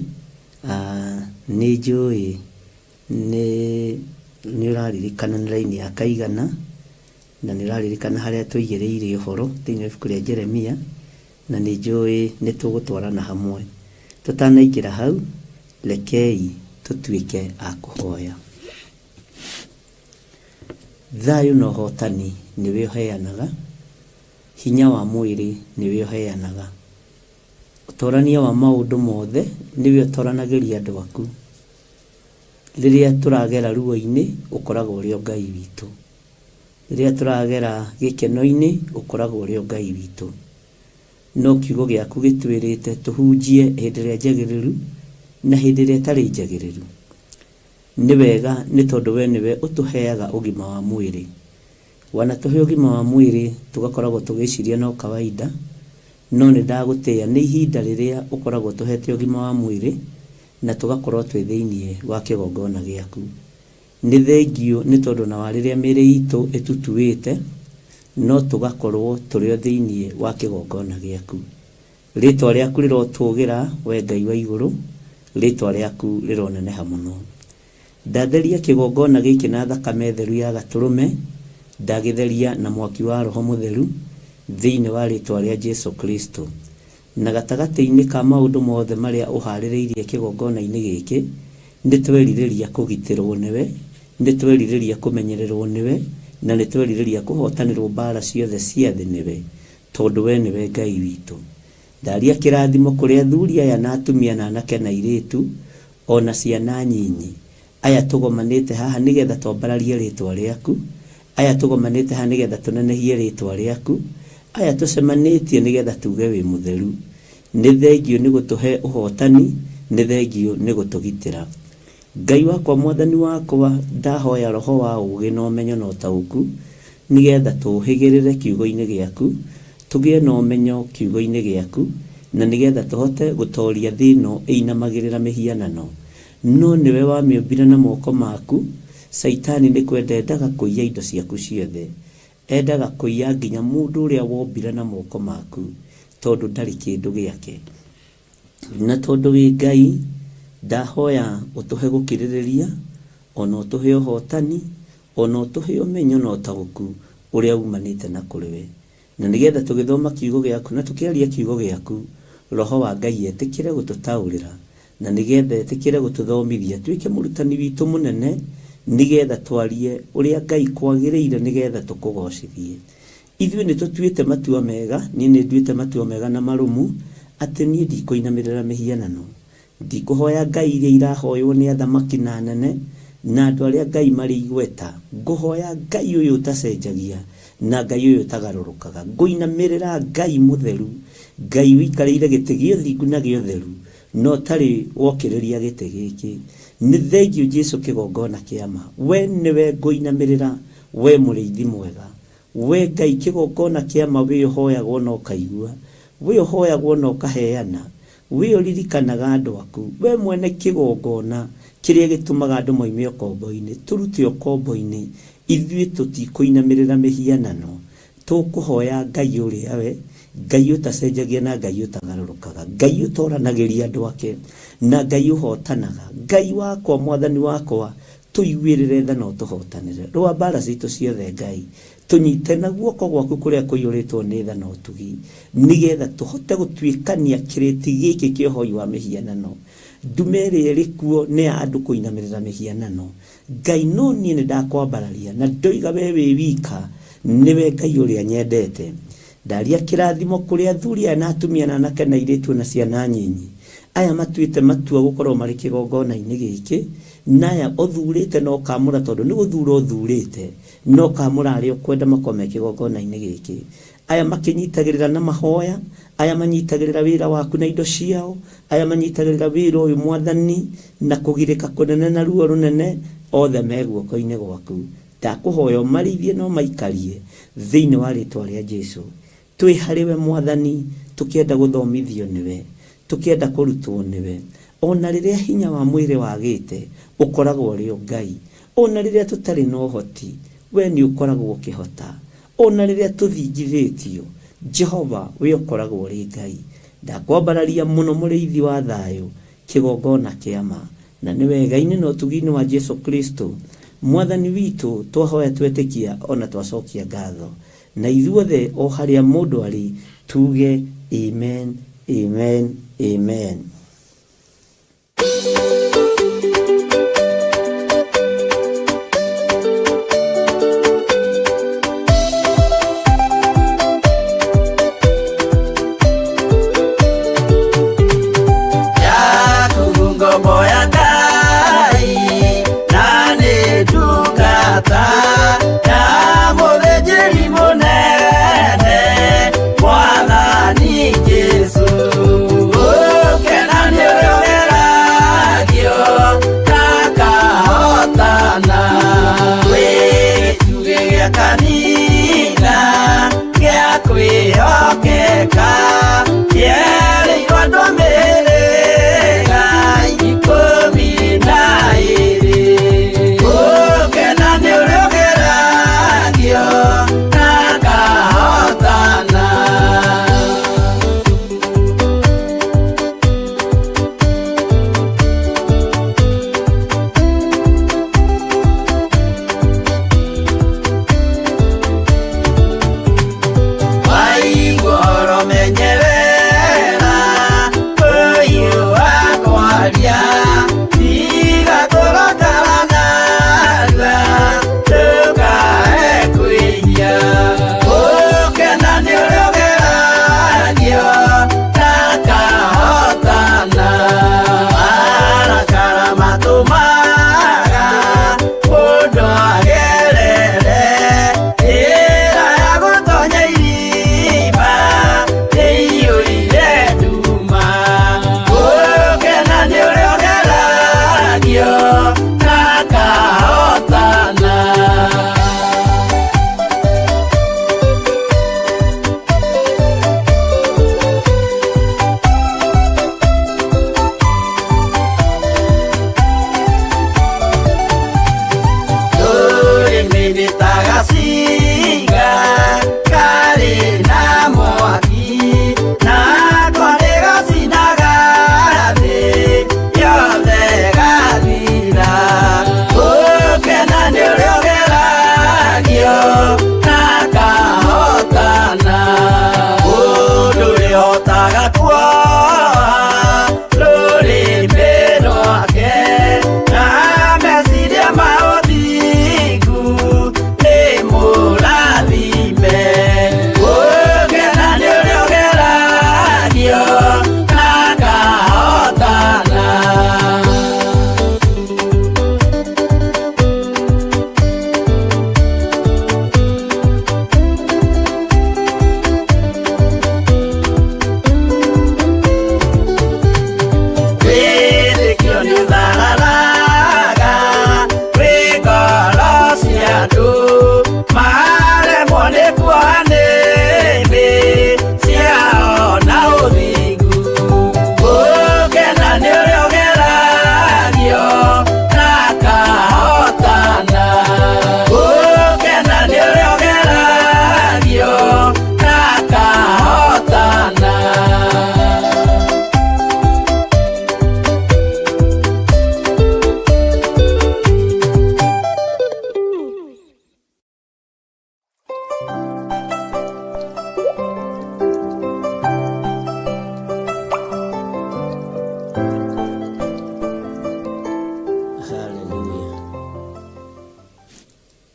nĩ njũĩ nĩ nĩ ũraririkana nĩ raini ya kaigana, na nĩ ũraririkana harĩa tũigĩrĩire ũhoro thĩinĩ wa ibuku rĩa Jeremia, na nĩ njũĩ nĩ tũgũtwarana hamwe. Tũtanaingĩra hau, rekei tũtuĩke a kũhoya. Thayũ na ũhotani nĩwe ũheanaga, hinya wa mwĩrĩ nĩwe ũheanaga. Ũtorania wa maũndũ mothe nĩwe ũtoranagĩria andũ aku. Rĩrĩa tũragera ruo-inĩ ũkoragwo ũrĩ o Ngai witũ. Rĩrĩa tũragera gĩkeno-inĩ ũkoragwo ũrĩ o Ngai witũ. No kiugo gĩaku gĩtwĩrĩte tũhunjie hĩndĩ ĩrĩa njagĩrĩru na hĩndĩ ĩrĩa ĩtarĩ njagĩrĩru. Nĩ wega nĩ tondũ we nĩwe ũtũheaga ũgima wa mwĩrĩ. Wanatũhe ũgima wa mwĩrĩ tũgakoragwo tũgĩciria no kawaida, no nĩ ndagũtĩĩa nĩ ihinda rĩrĩa ũkoragwo ũtũhete ũgima wa mwĩrĩ na tũgakorwo twĩ thĩinĩ wa kĩgongona gĩaku. Nĩ thengiũ nĩ tondũ ona wa rĩrĩa mĩĩrĩ itũ ĩtutuĩte, no tũgakorwo tũrĩ o thĩinĩ wa kĩgongona gĩaku. Rĩĩtwa rĩaku rĩrotũũgĩra, wee Ngai wa igũrũ, rĩĩtwa rĩaku rĩroneneha mũno. Ndatheria kĩgongona gĩkĩ na thakame theru ya Gatũrũme, ndagĩtheria na mwaki wa Roho Mũtheru, thĩinĩ wa rĩĩtwa rĩa Jesu Kristo. Na gatagatĩ-inĩ ka maũndũ mothe marĩa ũhaarĩrĩirie kĩgongona-inĩ gĩkĩ, nĩ twerirĩria kũgitĩrũo nĩwe, nĩ twerirĩria kũmenyererũo nĩwe, na nĩ twerirĩria kũhootanĩrũo mbaara ciothe cia thĩ nĩwe, tondũ wee nĩwe Ngai witũ. Ndaria kĩrathimo kũrĩ athuri aya na atumia na anake na airĩtu, o na ciana nyinyi, aya tũgomanĩte haha nĩgetha twambararie rĩĩtwa rĩaku, aya tũgomanĩte haha nĩgetha tũnenehie rĩĩtwa rĩaku, aya tũcemanĩtie nĩgetha tuuge wĩ mũtheru. Nĩ thengiũ nĩ gũtũhe ũhootani, nĩ thengiũ nĩ gũtũgitĩra. Ngai wakwa Mwathani wakwa, ndahoya roho wa ũũgĩ na ũmenyo na ũtaũku, nĩgetha tũũhĩgĩrĩre kiugo-inĩ gĩaku, tũgĩe na ũmenyo kiugo-inĩ gĩaku, na nĩgetha tũhote gũtooria thĩ ĩno ĩinamagĩrĩra mĩhianano. No nĩwe wamĩũmbire na moko maku, Caitani nĩ kwenda endaga kũiya indo ciaku ciothe. Endaga kũiya nginya mũndũ ũrĩa wombire na moko maku, tondũ ndarĩ kĩndũ gĩake. Na tondũ wĩ Ngai, ndahoya ũtũhe gũkirĩrĩria, o na ũtũhe ũhotani, o na ũtũhe ũmenyo na ũtaũku ũrĩa umanĩte na kũrĩ we. Na nĩgetha tũgĩthoma kiugo gĩaku na tũkĩaria kiugo gĩaku, Roho wa Ngai etĩkĩre gũtũtaũrĩra, na nĩgetha etĩkĩre gũtũthomithia, atuĩke mũrutani witũ mũnene, nĩgetha twarie ũrĩa Ngai kwagĩrĩire nĩgetha tũkũgocithie. Ithuĩ nĩ tũtuĩte matua mega, niĩ nĩ nduĩte matua mega na marũmu, atĩ niĩ ndikũinamĩrĩra mĩhianano. Ndikũhoya ngai iria irahoywo nĩ athamaki na anene, na andũ arĩa ngai marĩ igweta. Ngũhoya Ngai ũyũ ũtacenjagia, na Ngai ũyũ ũtagarũrũkaga. Ngũinamĩrĩra Ngai mũtheru, Ngai ũikarĩire gĩtĩ gĩa ũthingu na gĩa ũtheru, na ũtarĩ wokĩrĩria gĩtĩ gĩkĩ. Nĩ thengio Jesu kĩgongona kĩa ma. We nĩwe ngũinamĩrĩra, we mũrĩithi mwega. We Ngai kĩgongona kĩa ma, we ũhoyagwo na ũkaigua, we ũhoyagwo na ũkaheana, we ũririkanaga andũ aku, we mwene kĩgongona kĩrĩa gĩtũmaga andũ moime ũkombo-inĩ. Tũrute ũkombo-inĩ, ithuĩ tũtikũinamĩrĩra mĩhianano. Tũkũhoya Ngai ũrĩa we, Ngai ũtacenjagia na Ngai ũtagarũrũkaga, Ngai ũtoranagĩria andũ ake na Ngai ũhotanaga. Ngai wakwa, mwathani wakwa, tũiguĩrĩre tha na ũtũhotanĩre. Rũa mbara citũ ciothe Ngai, tũnyite na guoko gwaku kũrĩa kũiyũrĩtwo nĩ tha na ũtugi, nĩgetha tũhote gũtuĩkania kĩrĩti gĩkĩ kĩa ũhoi wa mĩhianano. Ndume ĩrĩa ĩrĩ kuo nĩ ya andũ kũinamĩrĩra mĩhianano. Ngai, no niĩ nĩ ndakwambararia na ndoiga we wĩ wika nĩwe Ngai ũrĩa nyendete. Ndaria kĩrathimo kũrĩ athuri aya na atumia na anake na airĩtu na ciana nyinyi, aya matuĩte matua gũkorwo marĩ kĩgongona-inĩ gĩkĩ, na aya ũthurĩte na ũkamũra, tondũ nĩ gũthura ũthurĩte na ũkamũra arĩa ũkwenda makorwo me kĩgongona-inĩ gĩkĩ. Aya makĩnyitagĩrĩra na mahoya, aya manyitagĩrĩra wĩra waku na indo ciao, aya manyitagĩrĩra wĩra ũyũ mwathani na kũgirĩka kũnene na ruo rũnene, othe me guoko-inĩ gwaku. Ndakũhoya ũmarĩithie na ũmaikarie thĩinĩ wa rĩtwa rĩa Jesu. Twĩ harĩ we mwathani, tũkĩenda gũthomithio nĩwe, tũkĩenda kũrutwo nĩwe. Ona rĩrĩa hinya wa mwĩrĩ wagĩte, ũkoragwo ũrĩ o Ngai. Ona rĩrĩa tũtarĩ na ũhoti, we nĩ ũkoragwo ũkĩhota. Ona rĩrĩa tũthingithĩtio, Jehova we ũkoragwo ũrĩ Ngai. Ndakwambararia mũno mũrĩithi wa thayũ, kĩgongona kĩa ma, na nĩ wega-inĩ na ũtugi-inĩ wa Jesu Kristo mwathani witũ, twahoya twetĩkia ona twacokia ngatho. Na ithuothe o harĩa mũndũ arĩ tuge amen, amen, amen. Yaku ngombo ya Ngai na nĩ ndungata ya mũthĩnjĩri mũnene mwathani Jesũ. Ũkena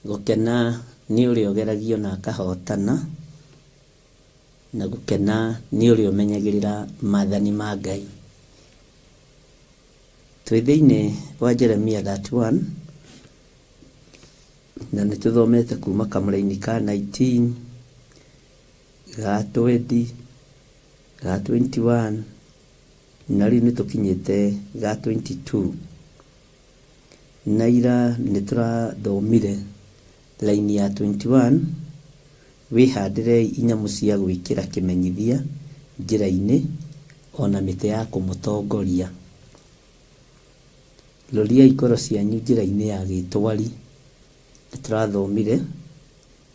Gũkena nĩ ũrĩa ũgeragio na akahotana, na gũkena nĩ ũrĩa ũmenyagĩrĩra maathani ma Ngai. Twĩ thĩinĩ wa Jeremia 31 na nĩ tũthomete kuma kamũraini ka 19 ga 20 ga 21 na rĩu nĩ tũkinyĩte ga 22. Na ira nĩ tũrathomire raini ya 21, wĩhandĩrei inyamũ cia gwĩkĩra kĩmenyithia njĩra-inĩ o na mĩtĩ ya kũmũtongoria. Roriai ngoro cianyu njĩra-inĩ ya gĩtwari, nĩ tũrathomire,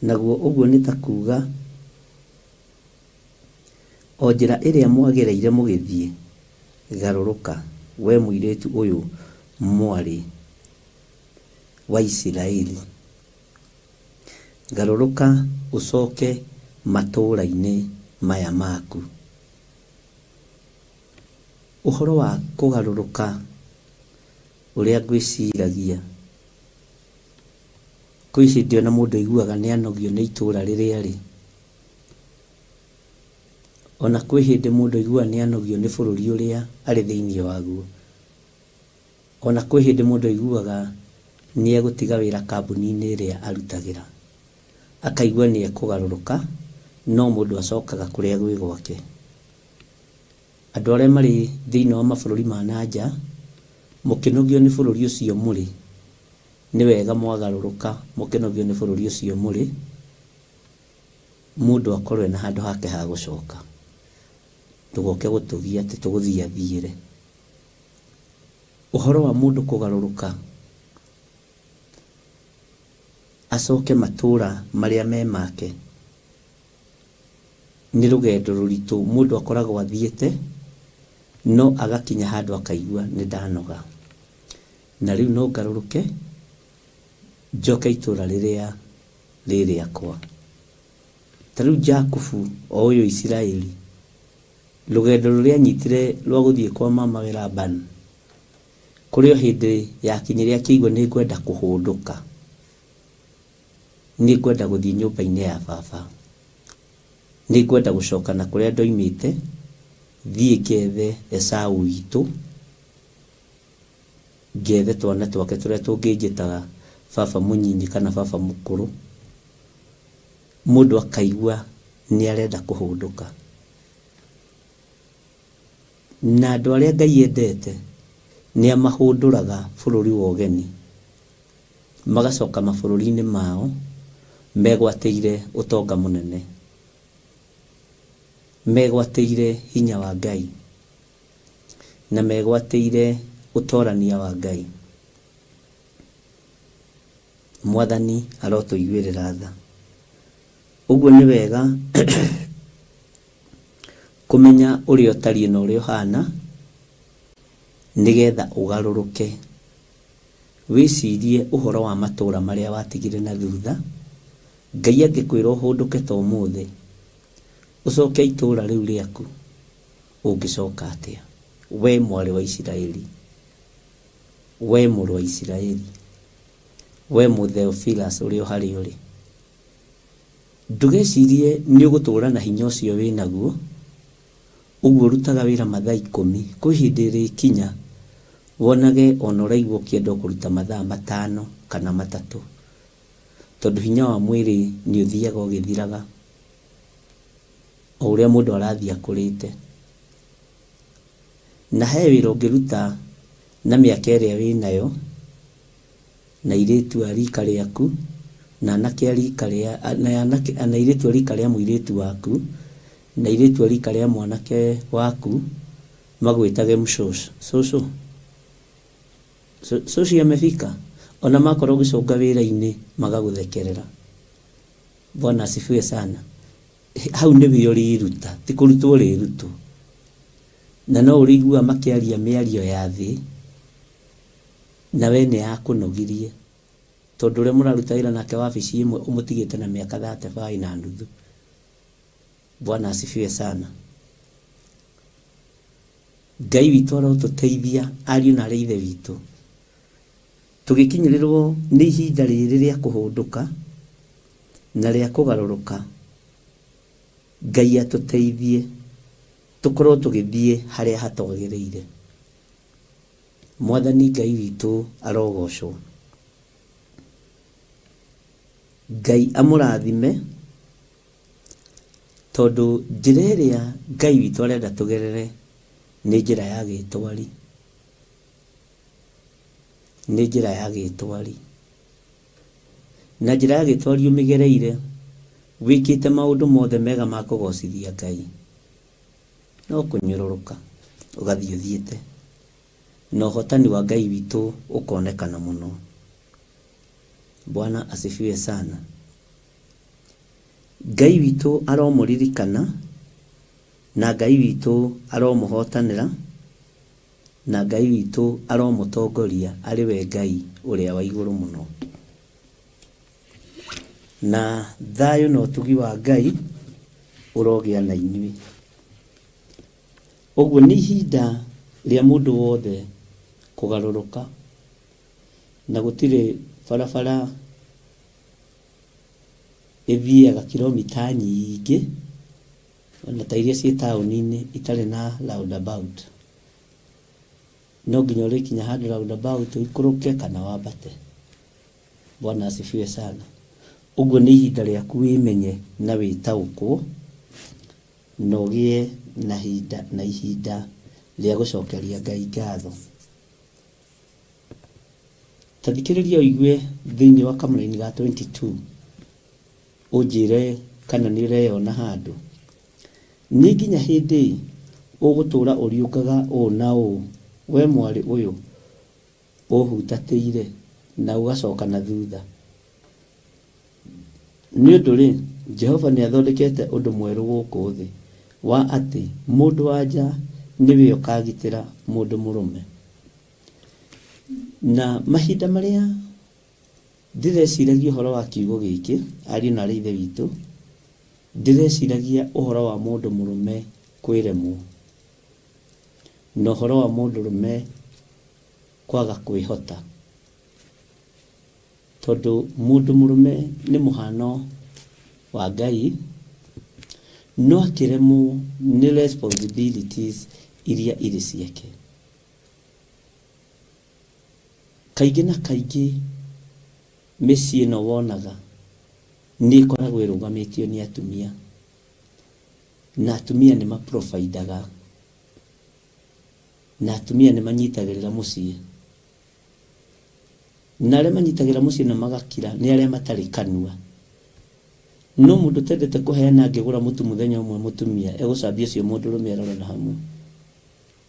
naguo ũguo nĩ ta kuga o njĩra ĩrĩa mwagereire mũgĩthiĩ, garũrũka, we mũirĩtu ũyũ mwarĩ wa Isiraeli. Garũrũka ũcoke matũũra-inĩ maya maku. Ũhoro wa kũgarũrũka ũrĩa ngwĩciragia, kwĩ hĩndĩ ona mũndũ aiguaga nĩ anogio nĩ itũũra rĩrĩa arĩ. Ona kwĩ hĩndĩ mũndũ aiguaga nĩ anogio nĩ bũrũri ũrĩa arĩ thĩinĩ waguo. Ona kwĩ hĩndĩ mũndũ aiguaga nĩ egũtiga wĩra kambuni-inĩ ĩrĩa arutagĩra. Akaigua nĩ ekũgarũrũka, no mũndũ acokaga kũrĩa gwĩ gwake. Andũ arĩa marĩ thĩinĩ wa mabũrũri ma na nja, mũkĩnogio nĩ bũrũri ũcio mũrĩ, nĩ wega mwagarũrũka mũkĩnogio nĩ bũrũri ũcio mũrĩ, mũndũ akorwo ena handũ hake ha gũcoka. Ndũgoke gũtũgia atĩ tũgũthiĩ athiĩre. Ũhoro wa mũndũ kũgarũrũka acoke matũra marĩa me make nĩ rũgendo rũritũ mũndũ akoragwo athiĩte no agakinya handũ akaigua nĩ ndanoga na rĩu no ngarũrũke njoke itũra rĩrĩa rĩ rĩakwa. Ta rĩu Jakubu o ũyũ Isiraeli, rũgendo rũrĩa anyitire rwa gũthiĩ kwa mamawe Labani, kũrĩ o hĩndĩ yakinyire akĩigua nĩ ngwenda kũhũndũka, nĩ ngwenda gũthiĩ nyũmba-inĩ ya baba, nĩ ngwenda gũcoka na kũrĩa ndoimĩte, thiĩ ngethe Esau witũ, ngethe twana twake tũrĩa tũngĩnjĩtaga baba mũnyinyi kana baba mũkũrũ. Mũndũ akaigua nĩ arenda kũhũndũka. Na andũ arĩa Ngai endete nĩ amahũndũraga bũrũri wa ũgeni, magacoka mabũrũri-inĩ mao megwatĩire ũtonga mũnene, megwatĩire hinya wa Ngai, na megwatĩire ũtorania wa Ngai. Mwathani arotũiguĩrĩra tha. Ũguo nĩ wega kũmenya ũrĩa ũtariĩ na ũrĩa ũhana, nĩgetha ũgarũrũke. Wĩcirie ũhoro wa matũũra marĩa watigire na thutha. Ngai angĩkwĩra ũhũndũke ta ũmũthĩ, ũcoke itũũra rĩu rĩaku, ũngĩcoka atĩa? We mwarĩ wa Isiraeli, we mũrũ wa Isiraeli, we Mũtheophilus ũrĩa o harĩa ũrĩ. Ndũgecirie nĩ ũgũtũũra na hinya ũcio wĩ naguo, ũguo ũrutaga wĩra mathaa ikũmi, kwĩ hĩndĩ ĩrĩkinya wonage ona ũraigua ũkĩenda o kũruta mathaa matano kana matatũ, tondũ hinya wa mwĩrĩ nĩ ũthiaga ũgĩthiraga o ũrĩa mũndũ arathiĩ akũrĩte. Na he wĩra ũngĩruta na mĩaka ĩrĩa wĩnayo, na airĩtu a rika rĩaku, na anake a rika rĩa, na anake, na airĩtu a rika rĩa mũirĩtu waku, na airĩtu a rika rĩa mwanake waku, magwĩtage mshosh, cũcũ, cũcũ amefika. Ona makorwo ũgĩcũnga wĩra-inĩ magagũthekerera. Bwana asifiwe sana. Hau nĩwe ũrĩruta, ti kũrutwo ũrĩrutwo. Na no ũrĩiguaga makĩaria mĩario ya thĩ, na we nĩ yakũnogirie. Tondũ ũrĩa mũraruta wĩra nake wabici ĩmwe ũmũtigĩte na mĩaka thate baĩ na nuthu. Bwana asifiwe sana. Ngai witũ arotũteithia ariũ na arĩ ithe witũ. Tũgĩkinyĩrĩrwo nĩ ihinda rĩrĩ rĩa kũhũndũka na rĩa kũgarũrũka, Ngai atũteithie tũkorwo tũgĩthiĩ harĩa hatwagĩrĩire. Mwathani Ngai witũ arogocwo. Ngai amũrathime tondũ njĩra ĩrĩa Ngai witũ arenda tũgerere nĩ njĩra ya gĩtwari. Nĩ njĩra ya gĩtwari. Na njĩra ya gĩtwari ũmĩgereire wĩkĩte maũndũ mothe mega ma kũgocithia Ngai, no kũnyũrũrũka ũgathiĩ ũthiĩte, na ũhotani wa Ngai witũ ũkonekana mũno. Bwana asifiwe sana. Ngai witũ aromũririkana, na Ngai witũ aromũhotanĩra, na Ngai witũ aromũtongoria arĩ we Ngai ũrĩa wa igũrũ mũno. Na thayũ na ũtugi wa Ngai ũrogĩa na inyuĩ. Ũguo nĩ ihinda rĩa mũndũ wothe kũgarũrũka, na gũtirĩ barabara ĩthiaga kilomita nyingĩ, ona ta iria ciĩ taũni-inĩ itarĩ na roundabout. No nginya ũrĩkinya handũ roundabout ũikũrũke kana wambate. Bwana asifiwe sana. Ũguo nĩ ihinda rĩaku wĩmenye na wĩtaũkwo na ũgĩe na hinda na ihinda rĩa gũcokeria Ngai ngatho. Ta thikĩrĩria ũigue thĩinĩ wa kamũraini ga 22 ũnjĩre kana nĩ ũreyona handũ. Nĩ nginya hĩndĩ ũgũtũũra ũriũngaga ũũ na ũũ, we mwarĩ ũyũ ũhutatĩire na ũgacoka na thutha? Nĩ ũndũ-rĩ, Jehova nĩathondekete ũndũ mwerũ gũkũ thĩ, wa atĩ mũndũ-wa-nja nĩwe ũkagitĩra mũndũ mũrũme. Na mahinda marĩa ndĩreciragia ũhoro wa kiugo gĩkĩ, ariũ na aarĩ a Ithe witũ, ndĩreciragia ũhoro wa mũndũ mũrũme kwĩremwo, na ũhoro wa mũndũrũme kwaga kwĩhota. Tondũ mũndũ mũrũme nĩ mũhano wa Ngai, no akĩremwo nĩ responsibilities iria irĩ ciake. Kaingĩ na kaingĩ mĩciĩ ĩno wonaga nĩ ĩkoragwo ĩrũgamĩtio nĩ atumia, na atumia nĩ ma provide aga, na atumia nĩ manyitagĩrĩra mũciĩ. Na arĩa manyitagĩrĩra mũciĩ na magakira nĩ arĩa matarĩ kanua. No mũndũ ũtendete kũheana angĩgũra mũtu mũthenya ũmwe mũtumia egũcambia ũcio mũndũrũme arore na hamwe.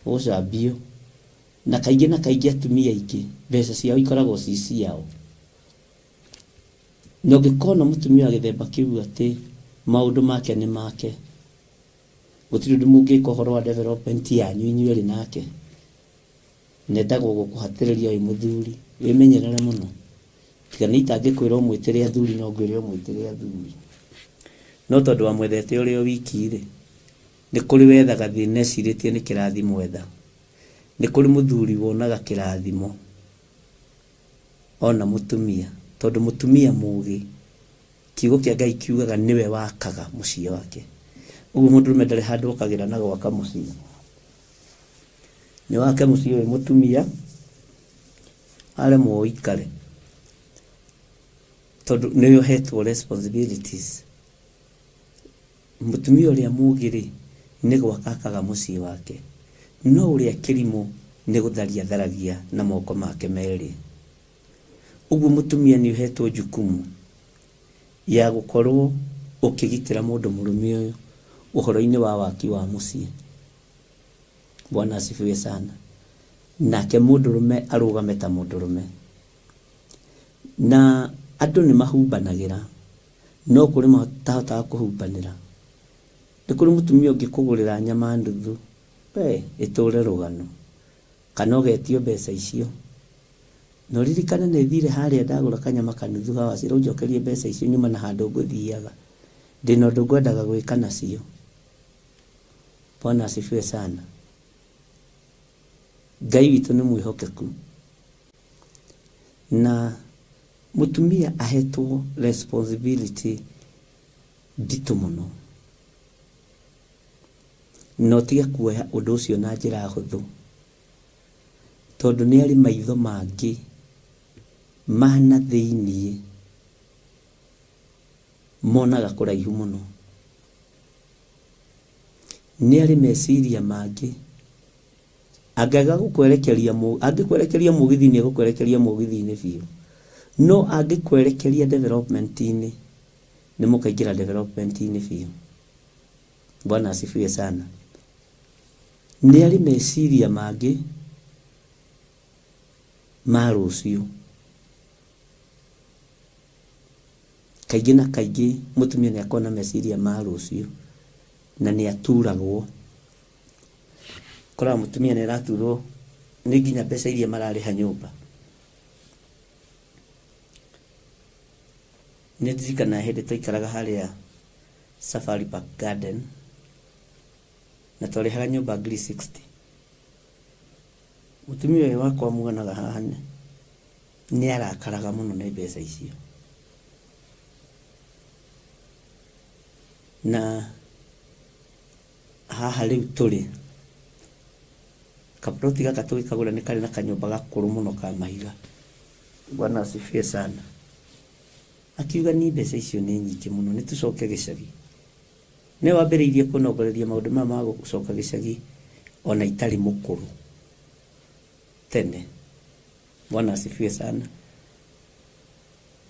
Ũgũcambio. Na kaingĩ na kaingĩ atumia aingĩ mbeca ciao ikoragwo ci ciao. Na ũngĩkona mũtumia wa gĩthemba kĩu atĩ maũndũ make nĩ make, gũtirĩ ũndũ mũngĩka ũhoro wa development yanyu inyuerĩ nake. Nendaga gũkũhatĩrĩria wĩ mũthuri, wĩmenyerere mũno. Tiga nĩ itangĩkwĩra ũmwĩtĩre athuri no ngwĩre ũmwĩtĩre athuri. No tondũ wamwethete ũrĩ o wiki-rĩ, nĩ kũrĩ wethaga thĩna ecirĩtie nĩ kĩrathimo etha. Nĩ kũrĩ mũthuri wonaga kĩrathimo ona mũtumia, tondũ mũtumia mũgĩ, kiugo kĩa Ngai kiugaga nĩwe wakaga mũciĩ wake. Ũguo mũndũrũme ndarĩ handũ okagĩra na gwaka mũciĩ. Nĩ wake mũciĩ wĩ mũtumia, aremwo ũikare. Tondũ nĩwe ũhetwo responsibilities. Mũtumia ũrĩa mũũgĩ-rĩ, nĩ gwaka akaga mũciĩ wake, no ũrĩa kĩrimũ nĩ gũtharia atharagia na moko make merĩ. Ũguo mũtumia nĩ ũhetwo jukumu ya gũkorwo ũkĩgitĩra mũndũ mũrũme ũyũ ũhoro-inĩ wa waki wa mũciĩ. Bwana asifiwe sana. Nake mũndũrũme arũgame ta mũndũrũme. Na andũ nĩ mahumbanagĩra. No kũrĩ matahotaga kũhumbanĩra. Nĩ kũrĩ mũtumia ũngĩkũgũrĩra nyama nuthu, we ĩtũre rũgano, kana ũgetio mbeca icio. Na ũririkane nĩ thire harĩa ndagũra kanyama kanuthu hawa cira ũnjokerie mbeca icio nyuma na handũ ngũthiaga. Ndĩna ũndũ ngwendaga gwĩka nacio. Bwana asifiwe sana. Ngai witũ nĩ mwĩhokeku. Na mũtumia ahetwo responsibility nditũ mũno, na ũtige kuoya ũndũ ũcio na njĩra hũthũ, tondũ nĩ arĩ maitho mangĩ ma na thĩiniĩ monaga kũraihu mũno. Nĩ arĩ meciria mangĩ angĩaga gũkwerekeria, angĩkwerekeria mũgithi-inĩ egũkwerekeria mũgithi-inĩ biũ, no angĩkwerekeria development-inĩ nĩ mũkaingĩra development-inĩ biũ. Bwana asifiwe sana. Nĩ arĩ meciria mangĩ ma rũciũ. Kaingĩ na kaingĩ mũtumia nĩ akoragwo na meciria ma rũciũ na nĩ aturagwo. Ũkoraga mũtumia nĩ araturwo nĩ nginya mbeca iria mararĩha nyũmba. Nĩ ndirikanaga hĩndĩ twaikaraga harĩa Safari Park Garden na twarĩhaga nyũmba ngiri 60. Mũtumia ũyũ wakwa muonaga haha nĩ arakaraga mũno nĩ mbeca icio. Na haha rĩu tũrĩ, kaploti gaka tũgĩkagũra nĩ karĩ na kanyũmba gakũrũ mũno ka mahiga. Bwana asifiwe sana. Akiuga niĩ mbeca icio nĩ nyingĩ mũno, nĩ tũcoke gĩcagi. Nĩwe wambĩrĩirie kũnongoreria maũndũ maya ma gũcoka gĩcagi ona itarĩ mũkũrũ tene. Bwana asifiwe sana.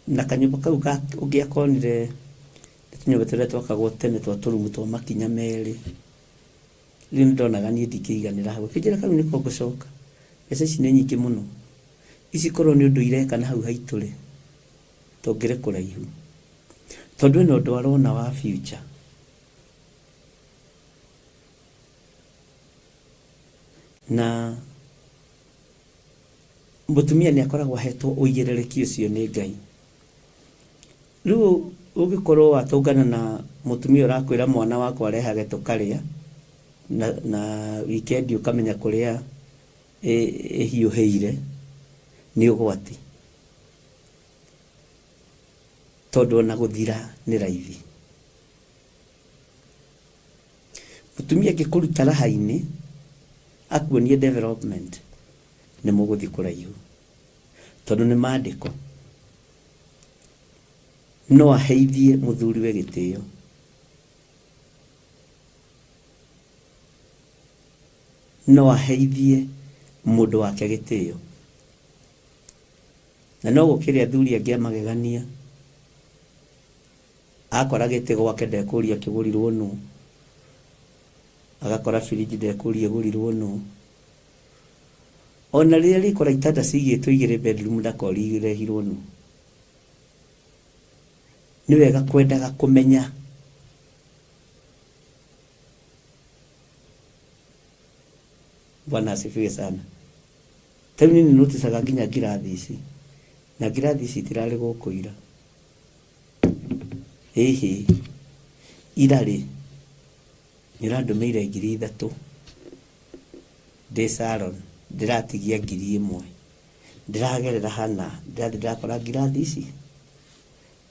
Na kanyũmba kau ũngĩakonire nĩ tũnyũmba tũrĩa twakagwo tene twa tũrumu twa makinya merĩ. Rĩu nĩ ndonaga niĩ ndingĩiganĩra hau. Akĩnjĩra kau nĩko ngũcoka. Mbeca ici nĩ nyingĩ mũno. Ici korwo nĩ ũndũ ireka na hau haitũ rĩ, tũngĩrĩ kũraihu. Tondũ ena ũndũ arona wa future. Na mũtumia nĩ akoragwo ahetwo ũigĩrĩrĩki ũcio nĩ Ngai. Rĩu ũngĩkorwo watũngana na mũtumia ũrakwĩra mwana wakwa arehage tũkarĩa na weekend ũkamenya kũrĩa ĩhiũhĩire, nĩ ũgwati. Tondũ ona gũthira nĩ raithi. Mũtumia angĩkũruta raha-inĩ akuonie development nĩ mũgũthiĩ kũraihu. Tondũ nĩ mandĩko. No aheithie mũthuriwe gĩtĩo. No aheithie mũndũ wake gĩtĩo. Na no gũkĩrĩ athuri angĩ a magegania. Akora gĩtĩ gwake ndekũria kĩgũrirwo nũ. Agakora firiji ndekũria ĩgũrirwo nũ. Ona rĩrĩa rĩkora itanda cigĩtwo igĩrĩ bedroom ndakoria irehirwo nũ. Nĩ wega kwendaga kũmenya. Bwana asifiwe sana. Ta rĩu niĩ nĩ noticaga nginya ngirathi ici. Na ngirathi ici itirarĩ gũkũ ira. Ĩhĩ, ira rĩ, nĩ ũrandũmĩire 3000 ndĩ salon, ndĩratigia 1000. Ndĩragerera hana, ndĩrathiĩ ndĩrakora ngirathi ici.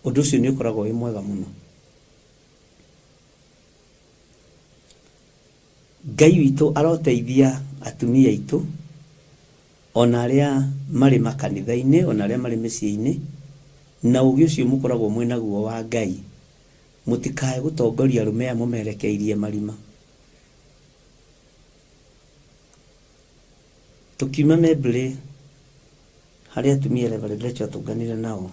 Ũndũ ũcio nĩ ũkoragwo wĩ mwega mũno. Ngai witũ aroteithia atumia aitũ, ona arĩa marĩ makanitha-inĩ, ona arĩa marĩ mĩciĩ-inĩ, na ũgĩ ũcio mũkoragwo mwĩ naguo wa Ngai, mũtikae gũtongoria arũme aya mũmerekeirie marima. Tũkiuma Membley, harĩ atumia Reverend Rachel atũnganire nao,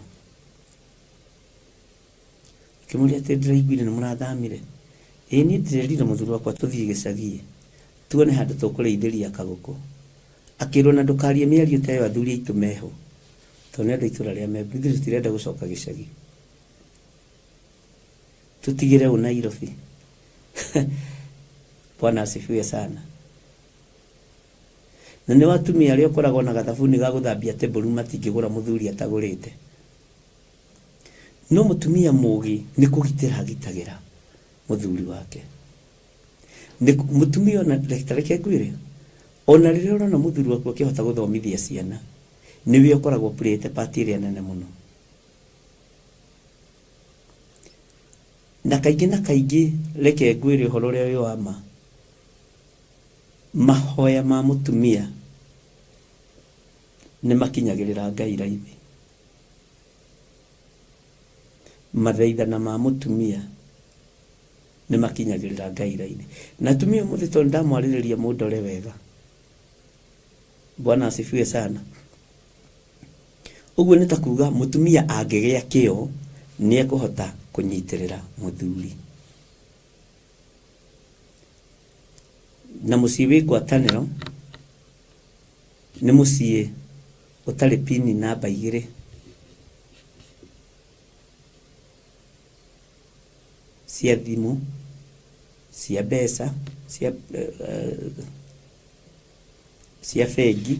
Ngĩmũria atĩ ndĩraiguire nĩ mũrathamire. Ĩĩ niĩ ndĩrerire mũthuri wakwa tũthiĩ gĩcagi tuone handũ tũkũrĩithĩria kagũkũ. Akĩrwo na ndũkarie mĩario ta ĩyo athuri aitũ meho. Tondũ nĩ andũ a itũra rĩa Membu. Ithuĩ tũtirenda gũcoka gĩcagi. Tũtigĩre ũ Nairobi. Bwana asifiwe sana. Na nĩ atumia arĩa ũkoragwo na gathabuni ga gũthambia table matingĩgũra mũthuri atagũrĩte. No mũtumia mũgĩ nĩ kũgitĩra agitagĩra mũthuri wake. Nĩ mũtumia ona ta reke ngwĩre, ona rĩrĩa ũrona mũthuri waku akĩhota gũthomithia ciana, Nĩwe ũkoragwo playĩte part ĩrĩa nene mũno. Na kaingĩ na kaingĩ reke ngwĩre ũhoro ũrĩa wĩ wa ma, mahoya ma mũtumia nĩ makinyagĩrĩra Ngai raithi. Mathaithana ma mũtumia nĩ makinyagĩrĩra Ngai raithi. Na atumia ũmũthĩ tondũ ndamwarĩrĩria mũndore wega. Bwana asifiwe sana. Ũguo nĩ ta kuga mũtumia angĩgĩa kĩo nĩ ekũhota kũnyitĩrĩra mũthuri. Na mũciĩ wĩ ngwatanĩro nĩ mũciĩ ũtarĩ pini namba igĩrĩ. Cia thimũ, cia mbeca, cia, cia bengi.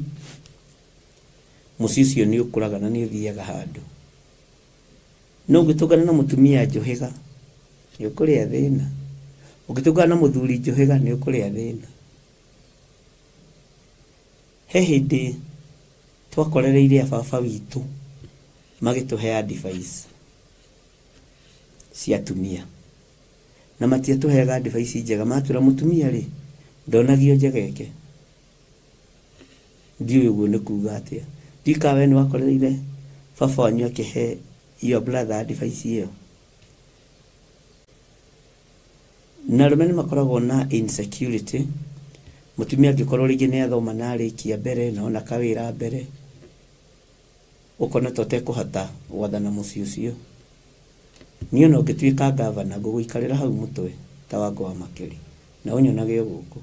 Mũciĩ ũcio nĩ ũkũraga na nĩ ũthiaga handũ. No ũngĩtũngana na mũtumia njũhĩga, nĩ ũkũrĩa thĩna. Ũngĩtũngana na mũthuri njũhĩga, nĩ ũkũrĩa thĩna. He hĩndĩ twakorereire a baba witũ magĩtũhe advice cia atumia. Na matiatũheaga advice njega, matwĩra mũtumia rĩ, ndonagio njegeke. Ndiũĩ ũguo nĩ kuga atĩa. Ndiũĩ kana we nĩ wakorereire baba wanyu akĩhe your brother advice ĩyo. Na arũme nĩ makoragwo na insecurity, mũtumia angĩkorwo rĩngĩ nĩ athoma na arĩkia mbere na ona kawĩra mbere, ũkona ta ũtekũhota gwathana mũciĩ ũcio. Niĩ ona ũngĩtuĩka ngavana ngũgũikarĩra hau mũtwe ta Wangũ wa Makeri na ũnyonage o gũkũ.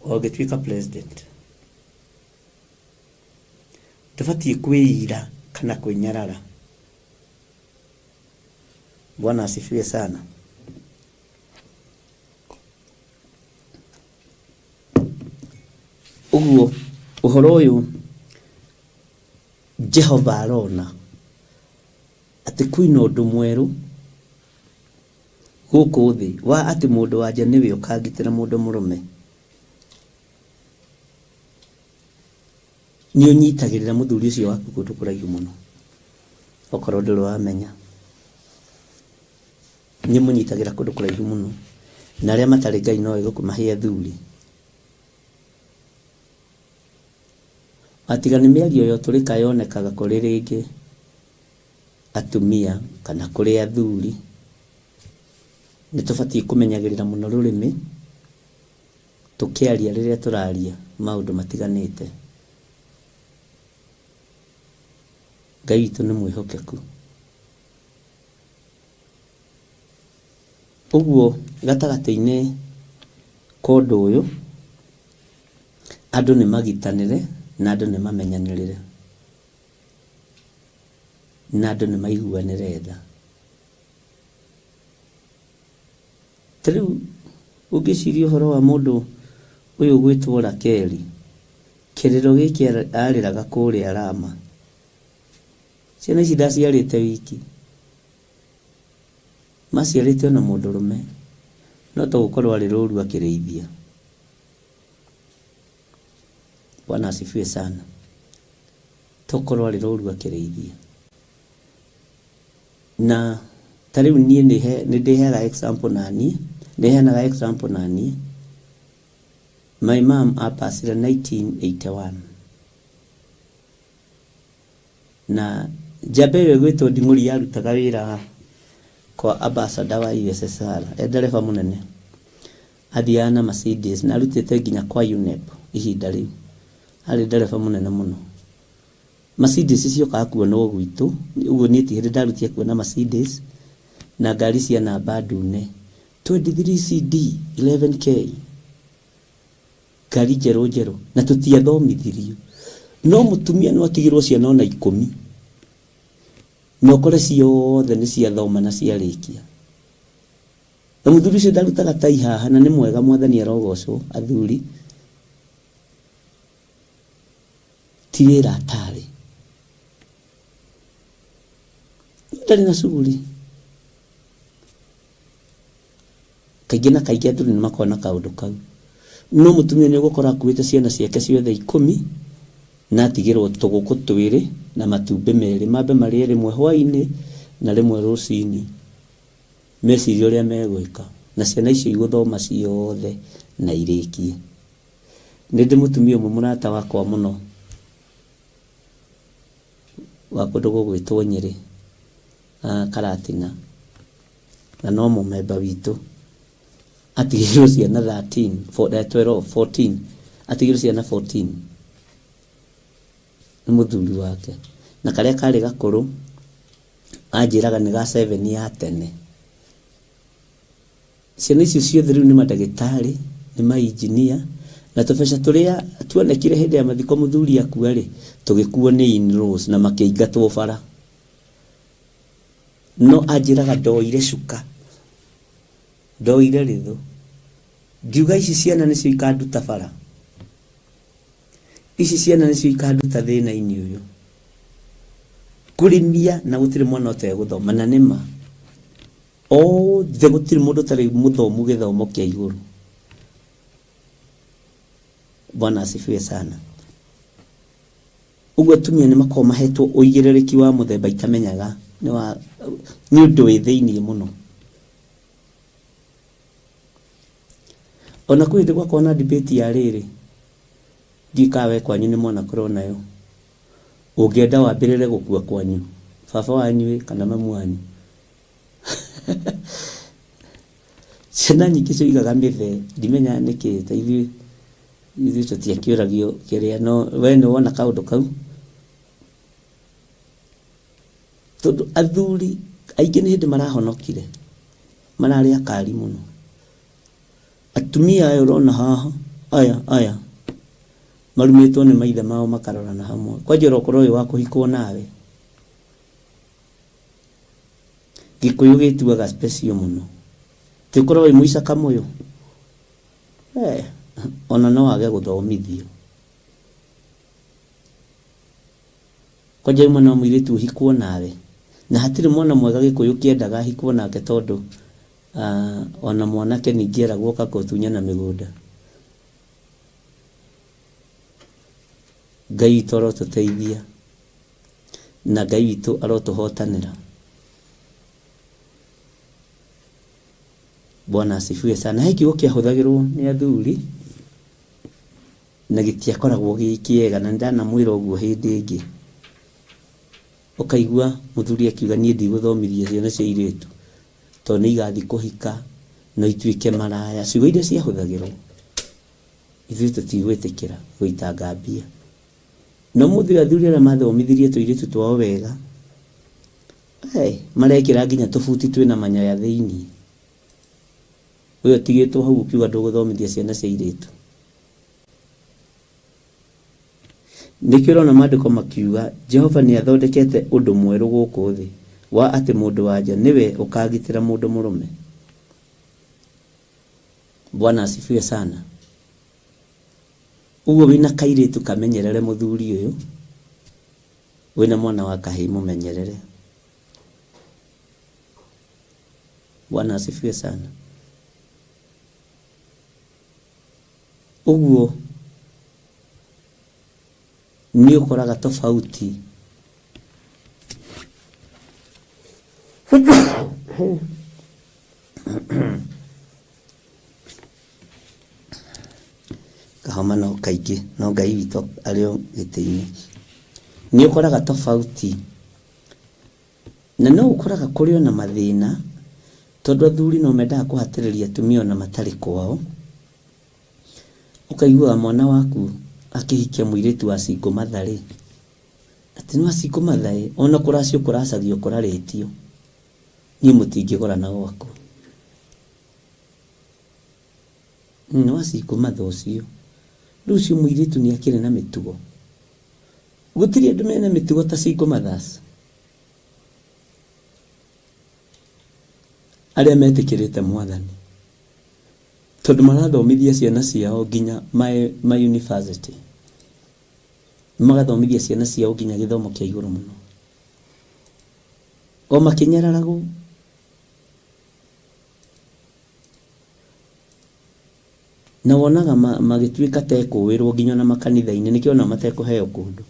O ũngĩtuĩka president. Ndũbatiĩ kwĩira kana kwĩnyarara. Bwana asifiwe sana. Ũguo ũhoro ũyũ Jehova arona atĩ kwĩna ũndũ mwerũ gũkũ thĩ wa atĩ mũndũ wa nja nĩwe ũkangitĩra mũndũ mũrũme. Nĩ ũnyitagĩrĩra mũthuri ũcio waku kũndũ kũraihu mũno, okorwo ndũrĩ wamenya. Nĩ ũmũnyitagĩra kũndũ kũraihu mũno, na arĩa matarĩ Ngai no ĩgũkũmahe athuri. Atiga nĩ mĩario ya ũtũrĩka yonekaga kũrĩ rĩngĩ atumia kana kũrĩ athuri, nĩ tũbatiĩ kũmenyagĩrĩra mũno rũrĩmĩ tũkĩaria rĩrĩa tũraria maũndũ matiganĩte. Ngai witũ nĩ mwĩhokeku. Ũguo gatagatĩ-inĩ ka ũndũ ũyũ, andũ nĩ magitanĩre na andũ nĩ mamenyanĩrĩre na andũ nĩ maiguanĩre tha. Ta rĩu ũngĩciria ũhoro wa mũndũ ũyũ ũgwĩtwo Rakeli, kĩrĩro gĩkĩ arĩraga kũrĩa Rama, ciana ici ndaciarĩte wiki, maciarĩte ona mũndũrũme, no to gũkorwo arĩ rũru akĩrĩithia. Bwana asifiwe sana. Tokorwo arĩ rũru akĩrĩithia. Na ta rĩu niĩ nĩ ndĩheaga example na niĩ, nĩ heanaga example na niĩ. My mom apacire 1981. Na njamba ĩyo ĩgwĩtwo Nding'ũri yarutaga wĩra kwa ambassador wa USSR, e ndereba mũnene. Athiaga na Mercedes na arutĩte nginya kwa UNEP ihinda rĩu. Arĩ ndereba mũnene mũno. Mercedes ciokaga kuonwo gwitũ, ũguo niĩ ti hĩndĩ ndarutie kuona Mercedes na ngari cia namba ndune. 23 CD 11K. Ngari njerũ njerũ na tũtiathomithirio. No mũtumia no atigĩrwo ciana ona ikũmi na ũkore ciothe nĩ ciathoma na ciarĩkia. Na mũthuri ũcio ndarutaga tai haha na nĩ mwega mwathani arogocwo athuri. Ti wĩra atarĩ. Ndarĩ na cuguri. Kaingĩ na kaingĩ athuri nĩ makoragwo na kaũndũ kau. No mũtumia nĩ ũgũkora akuĩte ciana ciake ciothe ikũmi, Na atigĩrwo tũgũkũ twĩrĩ na matumbĩ merĩ, mambe marĩe rĩmwe hwainĩ na rĩmwe rũcinĩ, mecirie ũrĩa megwĩka. Na ciana icio igũthoma ciothe na irĩkie. Nĩ ndĩ mũtumia ũmwe mũrata wakwa mũno wa kũndũ gũgwĩtwo Nyĩrĩ, Karatina, na no mũmemba witũ. Atigĩirwo ciana 13, 12, 14, atigĩirwo ciana 14 nĩ mũthuri wake. Na karĩa karĩ gakũrũ anjĩraga nĩ ga 7 ya tene. Ciana icio ciothe rĩu nĩ mandagĩtarĩ, nĩ mainjinia, na tũbeca tũrĩa tuonekire hĩndĩ ya mathiko mũthuri akua rĩ, tũgĩkuo nĩ in-laws na makĩingatwo bara. No anjĩraga ndoire cuka, ndoire rĩthũ, ngiuga ici ciana nĩcio ikanduta bara, ici ciana nĩcio ikanduta thĩna-inĩ ũyũ. Kũrĩmia na gũtirĩ mwana ũtegũthoma, na nĩ ma. Othe gũtirĩ mũndũ ũtarĩ mũthomu gĩthomo kĩa igũrũ. Bwana asifiwe sana. Ũguo atumia nĩ makoragwo mahetwo ũigĩrĩrĩki wa mũthemba itamenyaga nĩ wa nĩ ũndũ wĩ thĩinĩ mũno. Ona kwĩ hĩndĩ gwakorwo na debate ya rĩrĩ, ndiũĩ kana we kwanyu nĩ mwanakorwo nayo, ũngĩenda wambĩrĩre gũkua kwanyu, baba wanyu ĩ kana mamu wanyu. Ciana nyingĩ cioigaga mĩthee, ndimenyaga nĩkĩ ta ithuĩ ithuĩ tũtiakĩũragio kĩrĩa no we nĩ wona kaũndũ kau? Tondũ athuri aingĩ nĩ hĩndĩ marahonokire, mararĩ akari mũno. Atumia aya ũrona haha, aya aya, marumĩtwo nĩ maithe mao makarorana hamwe. Kwanja ũrokorwo wĩ wa kũhikwo nawe. Gĩkũyũ gĩtuaga special mũno. Ti ũkorwo wĩ mũica kamũyũ? Eh, ona no wage gũthomithio. Kwanja wĩ mwana wa mũirĩtu ũhikwo nawe. Na hatirĩ mwana mwega gĩkũyũ kĩendaga ahikwo nake tondũ uh, ona mwanake ningĩ eragwo ũka kũtunyana mĩgũnda. Ngai witũ arotũteithia. Na Ngai witũ arotũhotanĩra. Bwana asifiwe sana. He kiugo kĩahũthagĩrwo nĩ athuri na gĩtiakoragwo gĩ kĩega na nĩndanamwĩra ũguo hĩndĩ ĩngĩ. Ũkaigua mũthuri akiuga niĩ ndigũthomithia ciana cia airĩtu tondũ nĩ igathiĩ kũhika no ituĩke maraya. Ciugo iria ciahũthagĩrwo ithuĩ tũtigwĩtĩkĩra gũitanga mbia. Na ũmũthĩ ũyũ athuri arĩa mathomithirie tũirĩtu twao wega, hey, marekĩra nginya tũbuti twĩna manyoya thĩinĩ. Ũyũ ũtigĩtwo hau ũkiuga ndũgũthomithia ciana cia airĩtu. Nĩkĩo ũrona maandĩko makiuga Jehova nĩ athondekete ũndũ mwerũ gũkũ thĩ, wa atĩ mũndũ-wa-nja nĩwe ũkaagitĩra mũndũ mũrũme. Bwana asifiwe sana. Ũguo wĩna kairĩtu kamenyerere mũthuri ũyũ, wĩna mwana wa kahĩĩ mũmenyerere. Bwana asifiwe sana. Ũguo nĩ ũkoraga tofauti Kahoma no kaingĩ no Ngai witũ arĩ o gĩtĩ-inĩ. Nĩ ũkoraga tofauti na no ũkoraga kũrĩ ona mathĩna tondũ athuri no mendaga kũhatĩrĩria atumia ona matarĩ kwao. Ũkaiguaga mwana waku akĩhikia mũirĩtu wa single mother rĩ, atĩ nĩ wa single mother ĩ, ona kũracio kũracagio kũrarĩtio, niĩ mũtingĩgũrana gwakwa. Nĩ wa single mother ũcio. Rĩu ũcio mũirĩtu nĩ akĩrĩ na mĩtugo. Gũtirĩ andũ mena mĩtugo ta single mothers. Arĩa metĩkĩrĩte mwathani. Tondũ marathomithia ciana ciao nginya ma university. Magathomithia ciana ciao nginya gĩthomo kĩa igũrũ mũno. O makĩnyararagwo. Na wonaga magĩtuĩka ta ekũĩrwo nginya ona makanitha-inĩ, nĩkĩo ona matekũheo kũndũ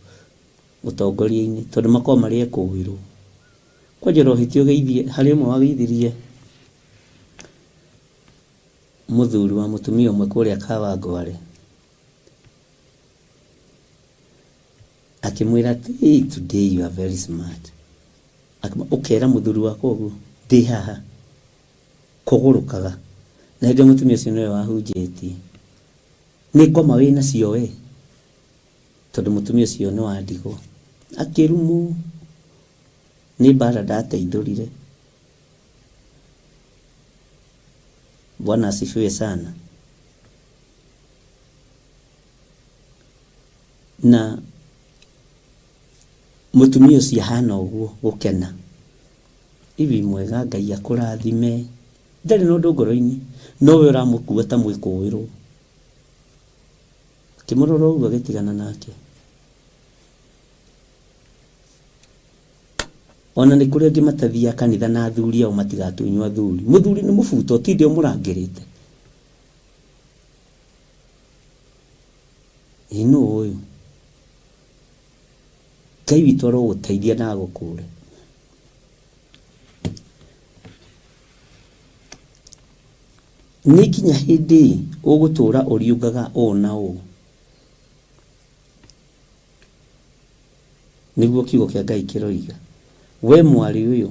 ũtongoria-inĩ, tondũ makoragwo marĩ ekũĩrwo. Kwanja ũrohĩtia ũgeithie, harĩ ũmwe wageithirie mũthuri wa mũtumia ũmwe kũrĩa Kawangware, akĩmwĩra atĩ "Hey, today you are very smart." Ũkera mũthuri wakwa ũguo ndĩ haha kũgũrũkaga, na hĩndĩ ĩyo mũtumia ũcio nĩwe wahunjĩtie, nĩ ngoma wĩ nacio we, tondũ mũtumia ũcio nĩ wa ndigwa. Akĩrumwo nĩ mbara ndateithũrire. Bwana asifiwe sana. Na mũtumia ũcio ahana ũguo gũkena, iwi mwega, Ngai akũrathime, ndarĩ na ũndũ ngoro-inĩ, no we ũramũkua ta mwĩkũĩrwo. Akĩmũrora ũguo agĩtigana nake. Ona nĩ kũrĩ angĩ matathiaga kanitha na athuri ao matigatunywo athuri. Mũthuri nĩ mũbuto, ũtinde ũmũrangĩrĩte. Ĩ nũ ũyũ? Ngai witũ arogũteithia na agũkũre. Nĩ nginya hĩndĩ ĩ ũgũtũũra ũriũngaga ũũ na ũũ? Nĩguo kiugo kĩa Ngai kĩroiga. We mwarĩ ũyũ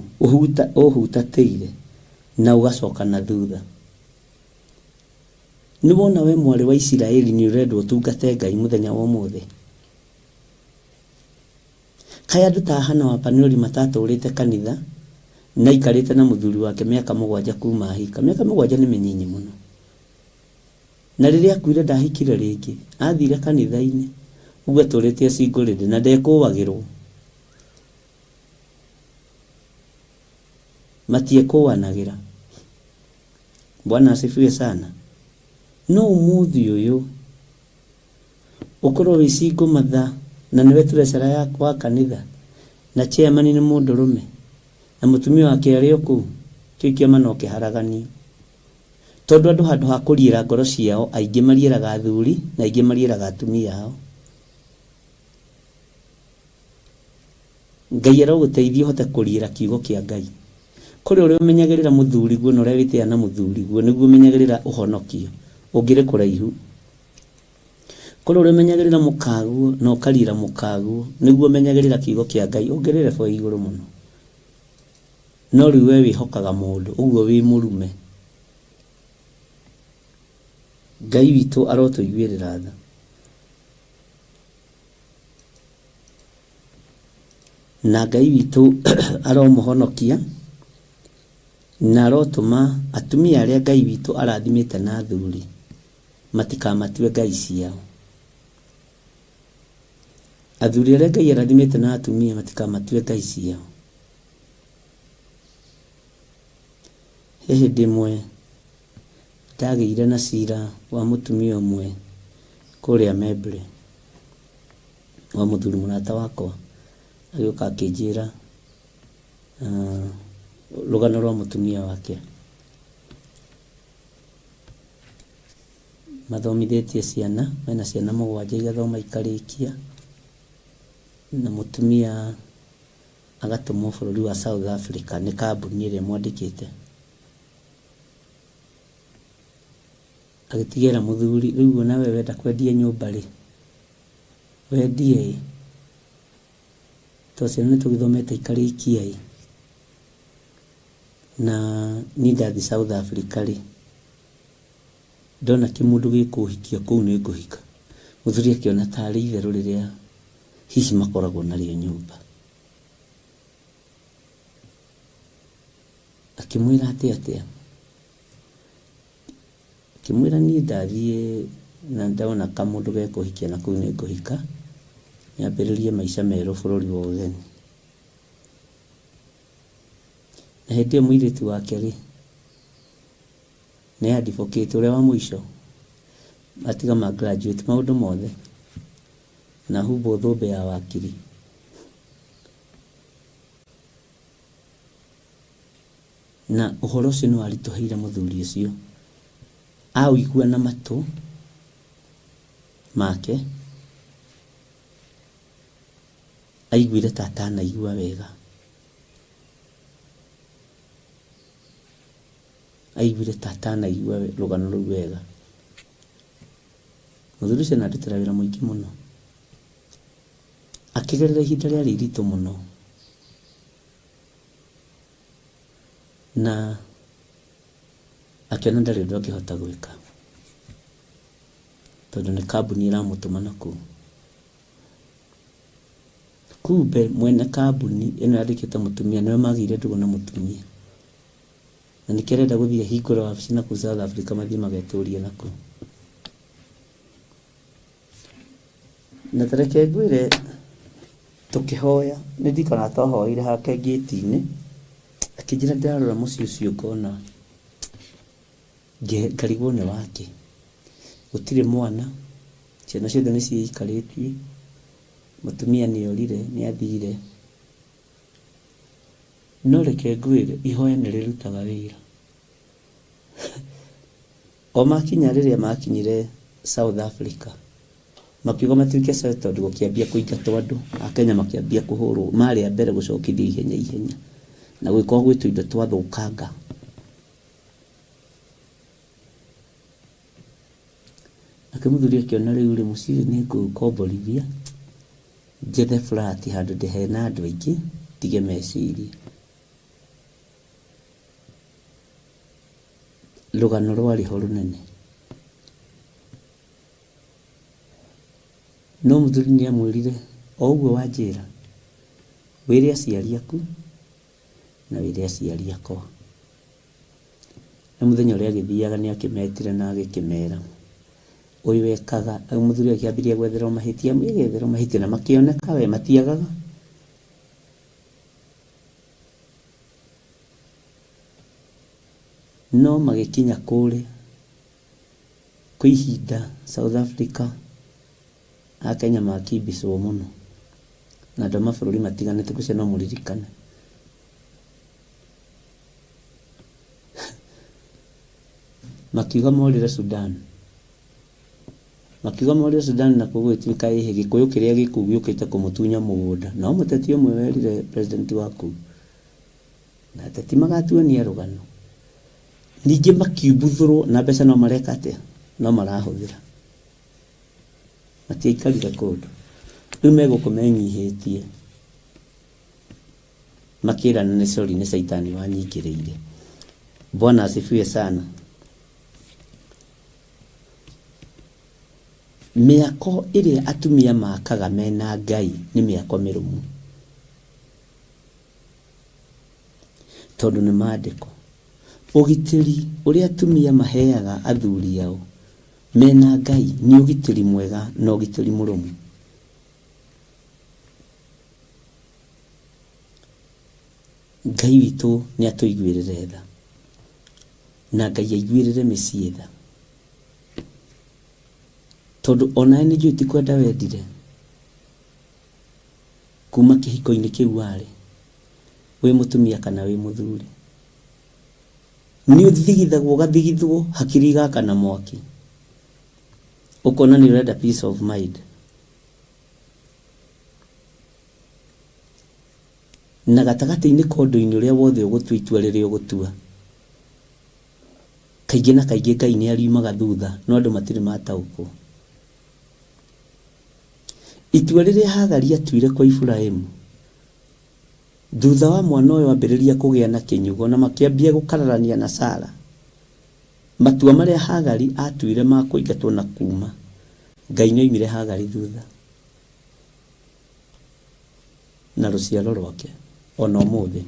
ũhutatĩire na ũgacoka na thutha. Nĩ wona we mwarĩ wa Isiraeli nĩ ũrendwo ũtungate Ngai mũthenya wa ũmũthĩ? Kaĩ andũ ta Hana wa Panioli matatũũrĩte kanitha na aikarĩte na mũthuri wake mĩaka 7 kuuma ahika? Mĩaka 7 nĩ mĩnyinyi mũno. Na rĩrĩa akuire ndahikire rĩngĩ, athire kanitha-inĩ, ũguo atũũrĩte e single lady na ndekũagĩrwo. Matiekũanagĩra. Bwana asifiwe sana. No ũmũthĩ ũyũ ũkorwo wĩ single mother na nĩwe treasurer ya wa kanitha na chairman nĩ mũndũrũme na mũtumia wake arĩ o kũu, kĩu kĩama no kĩharaganio. Tondũ andũ handũ ha kũriĩra ngoro ciao, aingĩ mariĩraga athuri na aingĩ mariĩraga atumia ao. Ngai arogũteithia ũhote kũriĩra kiugo kĩa Ngai. Kũrĩ ũrĩa ũmenyagĩrĩra mũthuriguo na ũrĩa wĩtĩaga na mũthuriguo nĩguo ũmenyagĩrĩra ũhonokio ũngĩrĩ kũraihu. Kũrĩ ũrĩa ũmenyagĩrĩra mũkaguo na ũkariĩra mũkaguo nĩguo ũmenyagĩrĩra kiugo kĩa Ngai ũngĩrĩ level ya igũrũ mũno. No rĩu we wĩhokaga mũndũ ũguo wĩ mũrume. Ngai witũ arotũiguĩrĩra tha. Na Ngai witũ aromũhonokia na arotũma atumia arĩa Ngai witũ arathimĩte na athuri matikamatue ngai ciao. Athuri arĩa Ngai arathimĩte na atumia matikamatue ngai ciao. He hĩndĩ ĩmwe ndagĩire na cira wa mũtumia ũmwe kũrĩa Membley, wa mũthuri mũrata wakwa, agĩũka akĩnjĩra rũgano rwa mũtumia wake. Mathomithĩtie ciana, mena ciana 7 igathoma ikarĩkia, na mũtumia agatũmwo bũrũri wa South Africa nĩ kambuni ĩrĩa ĩmwandĩkĩte. Agĩtigĩra mũthuri, rĩu ona we wenda kwendia nyũmba rĩ, wendie ĩ, tondũ ciana nĩ tũgĩthomete ikarĩkia ĩ, na niĩ ndathiĩ South Africa rĩ, ndona kĩmũndũ gĩkũhikia kũu nĩ ngũhika. Mũthuri akĩona tarĩ itherũ rĩrĩa hihi makoragwo narĩo nyũmba. Akĩmwĩra atĩ atĩa? Akĩmwĩra niĩ ndathiĩ na ndona kamũndũ gekũhikia na kũu nĩ ngũhika, nyambĩrĩrie maica merũ bũrũri wa ũgeni. Na hĩndĩ ĩyo mũirĩtu wake rĩ, nĩ advocate ũrĩa wa mũico, atiga ma graduate maũndũ mothe, na humbwo thũmbĩ ya wakiri. Na ũhoro ũcio nĩ waritũhĩire mũthuri ũcio. Aũigua na matũ, make aiguire ta atanaigua wega, aiguire ta atanaigua rũgano rũu wega. Mũthuri ũcio nandutĩra wĩra mũingĩ mũno, akĩgerera ihinda rĩarĩ iritũ mũno, na akĩona ndarĩ ũndũ angĩhota gwĩka tondũ nĩ kambuni ĩramũtũma nakũu. Kumbe mwene kambuni ĩno yandĩkĩte mũtumia nĩwe magĩire ndũgũ na mũtumia, na nĩkĩo arenda gũthiĩ ahingũre wabici nakũu South Africa mathiĩ magetũrie nakũu. Na ta reke ngwĩre tũkĩhoya, nĩ ndirikanaga twahoeire hake ngĩti-inĩ, akĩnjĩra ndĩrarora mũciĩ ũcio ngona ngarigwo nĩ wake. Gũtirĩ mwana, ciana ciothe nĩ ciĩikarĩtie, mũtumia nĩ orire, nĩ athire. No reke ngwĩre ihoya nĩ rĩrutaga wĩra. O makinya rĩrĩa makinyire South Africa, makiuga matuĩke settled, gũkĩambia kũingatwo andũ, Akenya makĩambia kũhũrwo, marĩ a mbere gũcokithio ihenya ihenya, na gũgĩkorwo gwĩ tũindo twathũkanga. Nake mũthuri akĩona rĩu rĩ, mũciĩ ũyũ nĩ ngũũkomborithia, njethe flat handũ hena andũ aingĩ, ndige meciria. Rũgano rwarĩ ho rũnene. No mũthuri nĩ amwĩrire, o ũguo wanjĩra, wĩre aciari aku na wĩre aciari akwa. Na mũthenya ũrĩa agĩthiaga nĩ akĩmetire na agĩkĩmera, ũyũ ekaga, mũthuri akĩambĩrĩria gwetherwo mahĩtia, agĩetherwo mahĩtia na makĩoneka we matiagaga. No magĩkinya kũrĩa, kwĩ ihinda South Africa Akenya makimbicwo mũno na andũ a mabũrũri matiganĩte, ngwĩciria no mũririkane. Makiuga morĩre Sudan. Makiuga morĩre Sudan nakuo gũgĩtuĩka ĩhĩ gĩkũyũ kĩrĩa gĩ kũu gĩũkĩte kũmũtunya mũgũnda. No mũteti ũmwe werire president wa kũu, na ateti magatuonia rũgano. Ningĩ makiumbuthũrwo na mbeca no mareka atĩa? No marahũthĩra. Matiaikarire kũndũ. Rĩu me gũkũ menyihĩtie makĩrana nĩ sorry nĩ caitani wanyingĩrĩire. Bwana asifiwe sana. Mĩako ĩrĩa atumia makaga mena Ngai nĩ mĩako mĩrũmu. Tondũ nĩ maandĩko. Ũgitĩri ũrĩa atumia maheaga athuri ao mena Ngai nĩ ũgitĩri mwega na ũgitĩri mũrũmu. Ngai witũ nĩ atũiguĩrĩre tha. Na Ngai aiguĩrĩre mĩciĩ tha. Tondũ onawe nĩ njũĩ ti kwenda wendire kuma kĩhiko-inĩ kĩu warĩ, wĩ mũtumia kana wĩ mũthuri. Nĩ ũthigithagwo ũgathigithwo hakiri igakana mwaki. Ũkona nĩ ũrenda peace of mind. Na gatagatĩ-inĩ ka ũndũ-inĩ ũrĩa wothe ũgũtua itua rĩrĩa ũgũtua, kaingĩ na kaingĩ Ngai nĩ ariumaga thutha, no andũ matirĩ mataũkwo. Itua rĩrĩa Hagari atuire kwa Iburahimu, thutha wa mwana ũyũ ambĩrĩria kũgĩa na kĩnyugo na makĩambia gũkararania na Sara, matua marĩa Hagari atuire ma kũingatwo na kuuma, Ngai nĩ oimire Hagari thutha na rũciaro rwake ona ũmũthĩ.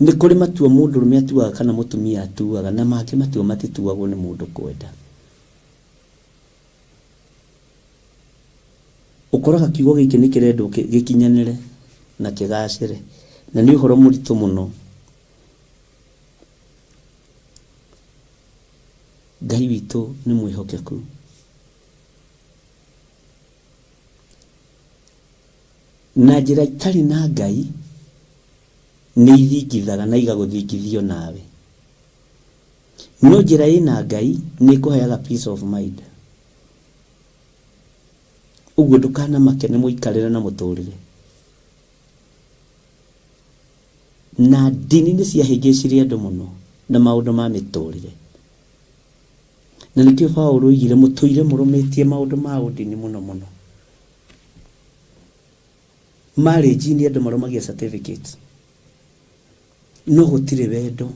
Nĩ kũrĩ matua mũndũrũme atuaga kana mũtumia atuaga na mangĩ matua matituagwo nĩ mũndũ kwenda. Ũkoraga kiugo gĩkĩ nĩ kĩrendwo gĩkinyanĩre na kĩgacĩre na nĩ ũhoro mũritũ mũno. Ngai witũ nĩ mwĩhokeku. Na njĩra itarĩ na Ngai nĩ ithingithaga na igagũthingithia onawe. No njĩra ĩna Ngai nĩ ĩkũheaga peace of mind. Ũguo ndũkanamake nĩ mũikarĩre na mũtũrĩre. Na ndini nĩ ciahĩngĩcire andũ mũno na maũndũ ma mĩtũrĩre. Na nĩkĩo Paũlũ oigire mũtũire mũrũmĩtie maũndũ ma ũndini mũno mũno. Marriage nĩ andũ marũmagia certificate. No gũtirĩ wendo.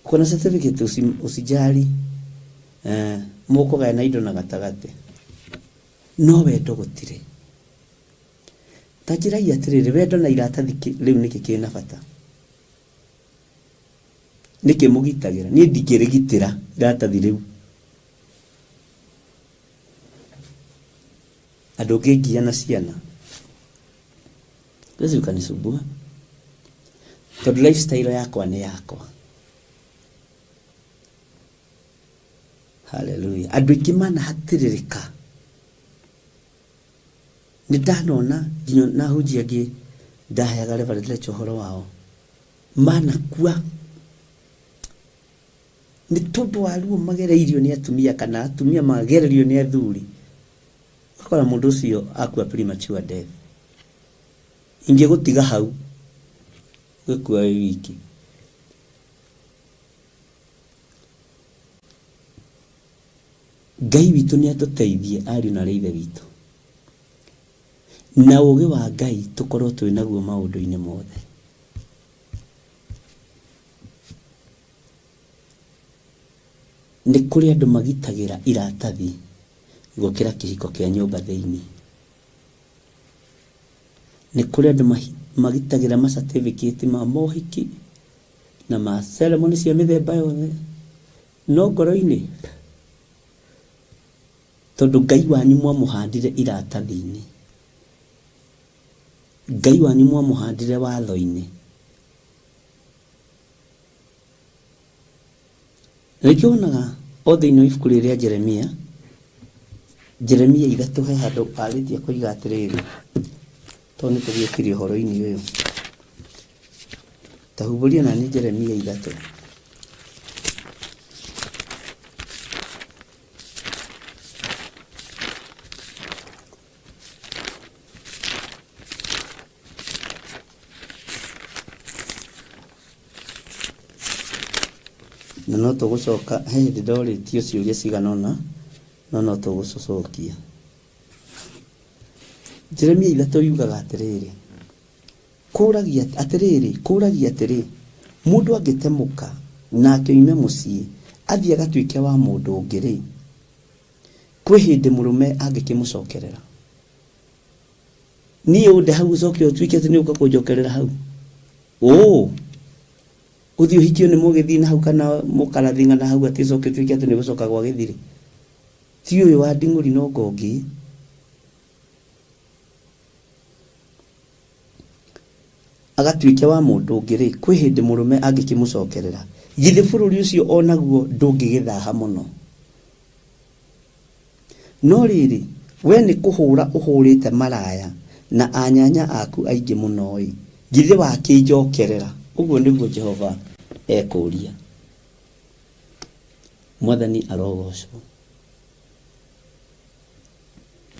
Uko na certificate usijali. Eh, mũkũgayana indo na gatagatĩ. No wendo gũtirĩ. Ta njĩrai atĩrĩrĩ, wendo na iratathi rĩu nĩkĩ kĩna bata? Nĩkĩ mũgitagĩra? Niĩ ndingĩrĩgitĩra iratathi rĩu. Andũ ũngĩngia na ciana. Huwezi ukanisumbua. Tondũ lifestyle yakwa nĩ yakwa. Haleluya. Andũ aingĩ manahatĩrĩrĩka. Nĩ ndanona nginya na ahunjia angĩ ndaheaga Reverend Lecture ũhoro wao. Manakua nĩ tondũ wa ruo magereirio nĩ atumia kana atumia magererio nĩ athuri. Ũgakora mũndũ ũcio akua premature death. Ingĩgũtiga hau ũgĩkua wĩ wiki. Ngai witũ nĩ atũteithie ariũ na aarĩ a Ithe witũ. Na ũgĩ wa Ngai tũkorwo twĩ naguo maũndũ-inĩ mothe. Nĩ kũrĩ andũ magitagĩra iratathi gũkĩra kĩhiko kĩa nyũmba thĩinĩ. Nĩ kũrĩ andũ magitagĩra ma certificate ma mohiki na ma ceremony cia mĩthemba yothe, no ngoro-inĩ, tondũ Ngai wanyu mwamũhandire iratathi-inĩ, Ngai wanyu mwamũhandire watho-inĩ. Na nĩkĩo wonaga o thĩinĩ wa ibuku rĩrĩ rĩa Jeremia, Jeremia 3 he handũ arĩtie akoiga atĩrĩrĩ, tondũ nĩ tũgĩũkire ũhoro-inĩ ũyũ. Ta humbũria nani Jeremia 3. Na no tũgũcoka, he hĩndĩ ndorĩtio ciũria cigana ũna, no no tũgũcicokia. Jeremia 3 yugaga atĩrĩrĩ, kũragia atĩrĩrĩ, kũragia atĩrĩ, mũndũ angĩtemũka nake oime mũciĩ athiĩ agatuĩke wa mũndũ ũngĩ-rĩ, kwĩ hĩndĩ mũrũme angĩkĩmũcokerera? Niĩ ũnde hau ũcoke ũtuĩke atĩ nĩ ũka kũnjokerera hau? Ũũ! Ũthiĩ ũhikio nĩ mũgĩthiĩ na hau kana mũkarathing'a na hau atĩ ũcoke ũtuĩke atĩ nĩ ũgũcoka gwa gĩthirĩ? Ti ũyũ wa nding'ũri no ngongĩ. Agatuĩke wa mũndũ ũngĩ-rĩ, kwĩ hĩndĩ mũrũme angĩkĩmũcokerera? Githĩ bũrũri ũcio o naguo ndũngĩgĩthaha mũno? No rĩrĩ, wee nĩ kũhũra ũhũrĩte maraya na anyanya aku aingĩ mũno-ĩ, githĩ wakĩnjokerera? Ũguo nĩguo Jehova ekũũria. Mwathani arogoocwo.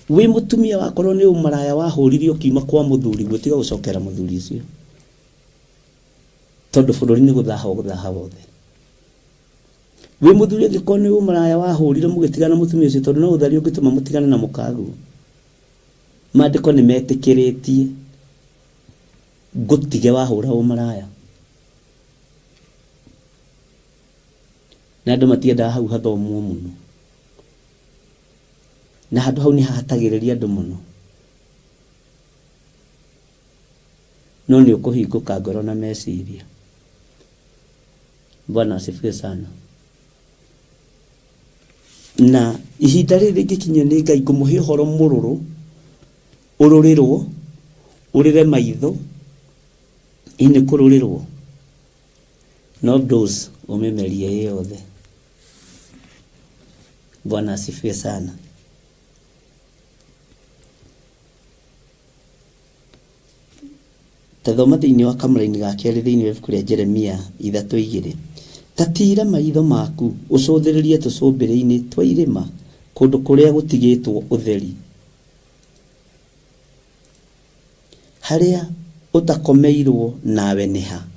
Wĩ mũtumia wakorwo nĩ ũmaraya wahũrire ũkiuma kwa mũthuriguo, tiga gũcokera mũthuri ũcio, tondũ bũrũri nĩ gũthaha ũgũthaha wothe. Wĩ mũthuri angĩkorwo nĩ ũmaraya wahũrire mũgĩtigana mũtumia ũcio, tondũ no ũtheri ũngĩtũma mũtigane na mũkaguo. Maandĩko nĩ metĩkĩrĩtie ngũtige wahũra ũmaraya. Na andũ matiendaga hau hathomwo mũno. Na handũ hau nĩ hahatagĩrĩria andũ mũno. No nĩ ũkũhingũka ngoro na meciria. Bwana asifiwe sana. Na ihinda rĩrĩ rĩngĩkinyio nĩ Ngai ngũmũhe ũhoro mũrũrũ, ũrũrĩrwo, ũrĩre maitho, ĩ nĩ kũrũrĩrwo, no dose ũmĩmerie ĩ yothe. Bwana asifiwe sana. Ta thoma thĩinĩ wa kamũraini ga kerĩ thĩinĩ wa ibuku rĩa Jeremia 3:2. Ta tiira maitho maku ũcũthĩrĩrie tũcũmbĩrĩ-inĩ twa irĩma, kũndũ kũrĩa gũtigĩtwo ũtheri. Harĩa ũtakomeirwo nawe nĩ ha?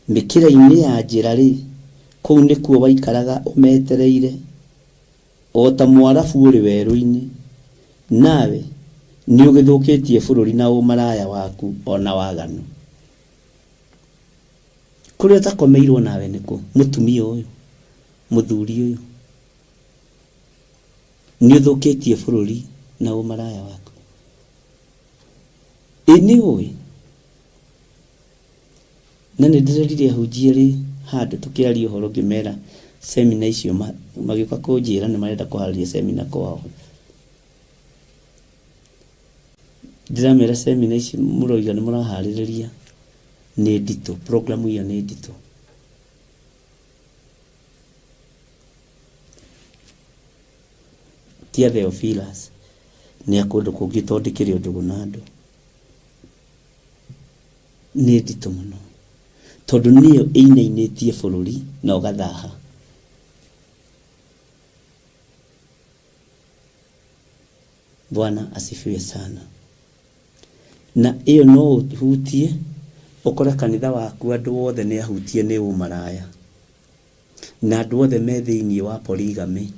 Mĩkĩra-inĩ ya njĩra-rĩ, kũu nĩkuo waikaraga ũmetereire, o ta Mũarabu ũrĩ werũ-inĩ, nawe nĩũgĩthũkĩtie bũrũri na ũmaraya waku o na waganu. Kũrĩa ũtakomeirwo nawe nĩ kũ? Mũtumia ũyũ, mũthuri ũyũ, nĩũthũkĩtie bũrũri na ũmaraya waku. Ĩ nĩũĩ? Na nĩ ndĩrerire ahunjia erĩ handũ tũkĩaria ũhoro ngĩmera semina icio magĩũka kũnjĩra nĩ marenda kũharĩria semina kwao. Ndĩramera semina ici mũroiga nĩ mũraharĩrĩria nĩ nditũ, program ĩyo nĩ nditũ. Ti a Theophilus, nĩ a kũndũ kũngĩ tondũ ndĩkĩrĩ ũndũgũ na andũ. Nĩ nditũ mũno tondũ nĩyo ĩinainĩtie bũrũri na ũgathaha. Bwana asifiwe sana. Na ĩyo no ũhutie ũkore kanitha waku andũ othe nĩ ahutie nĩ ũmaraya na andũ othe me thĩinĩ wa polygamy.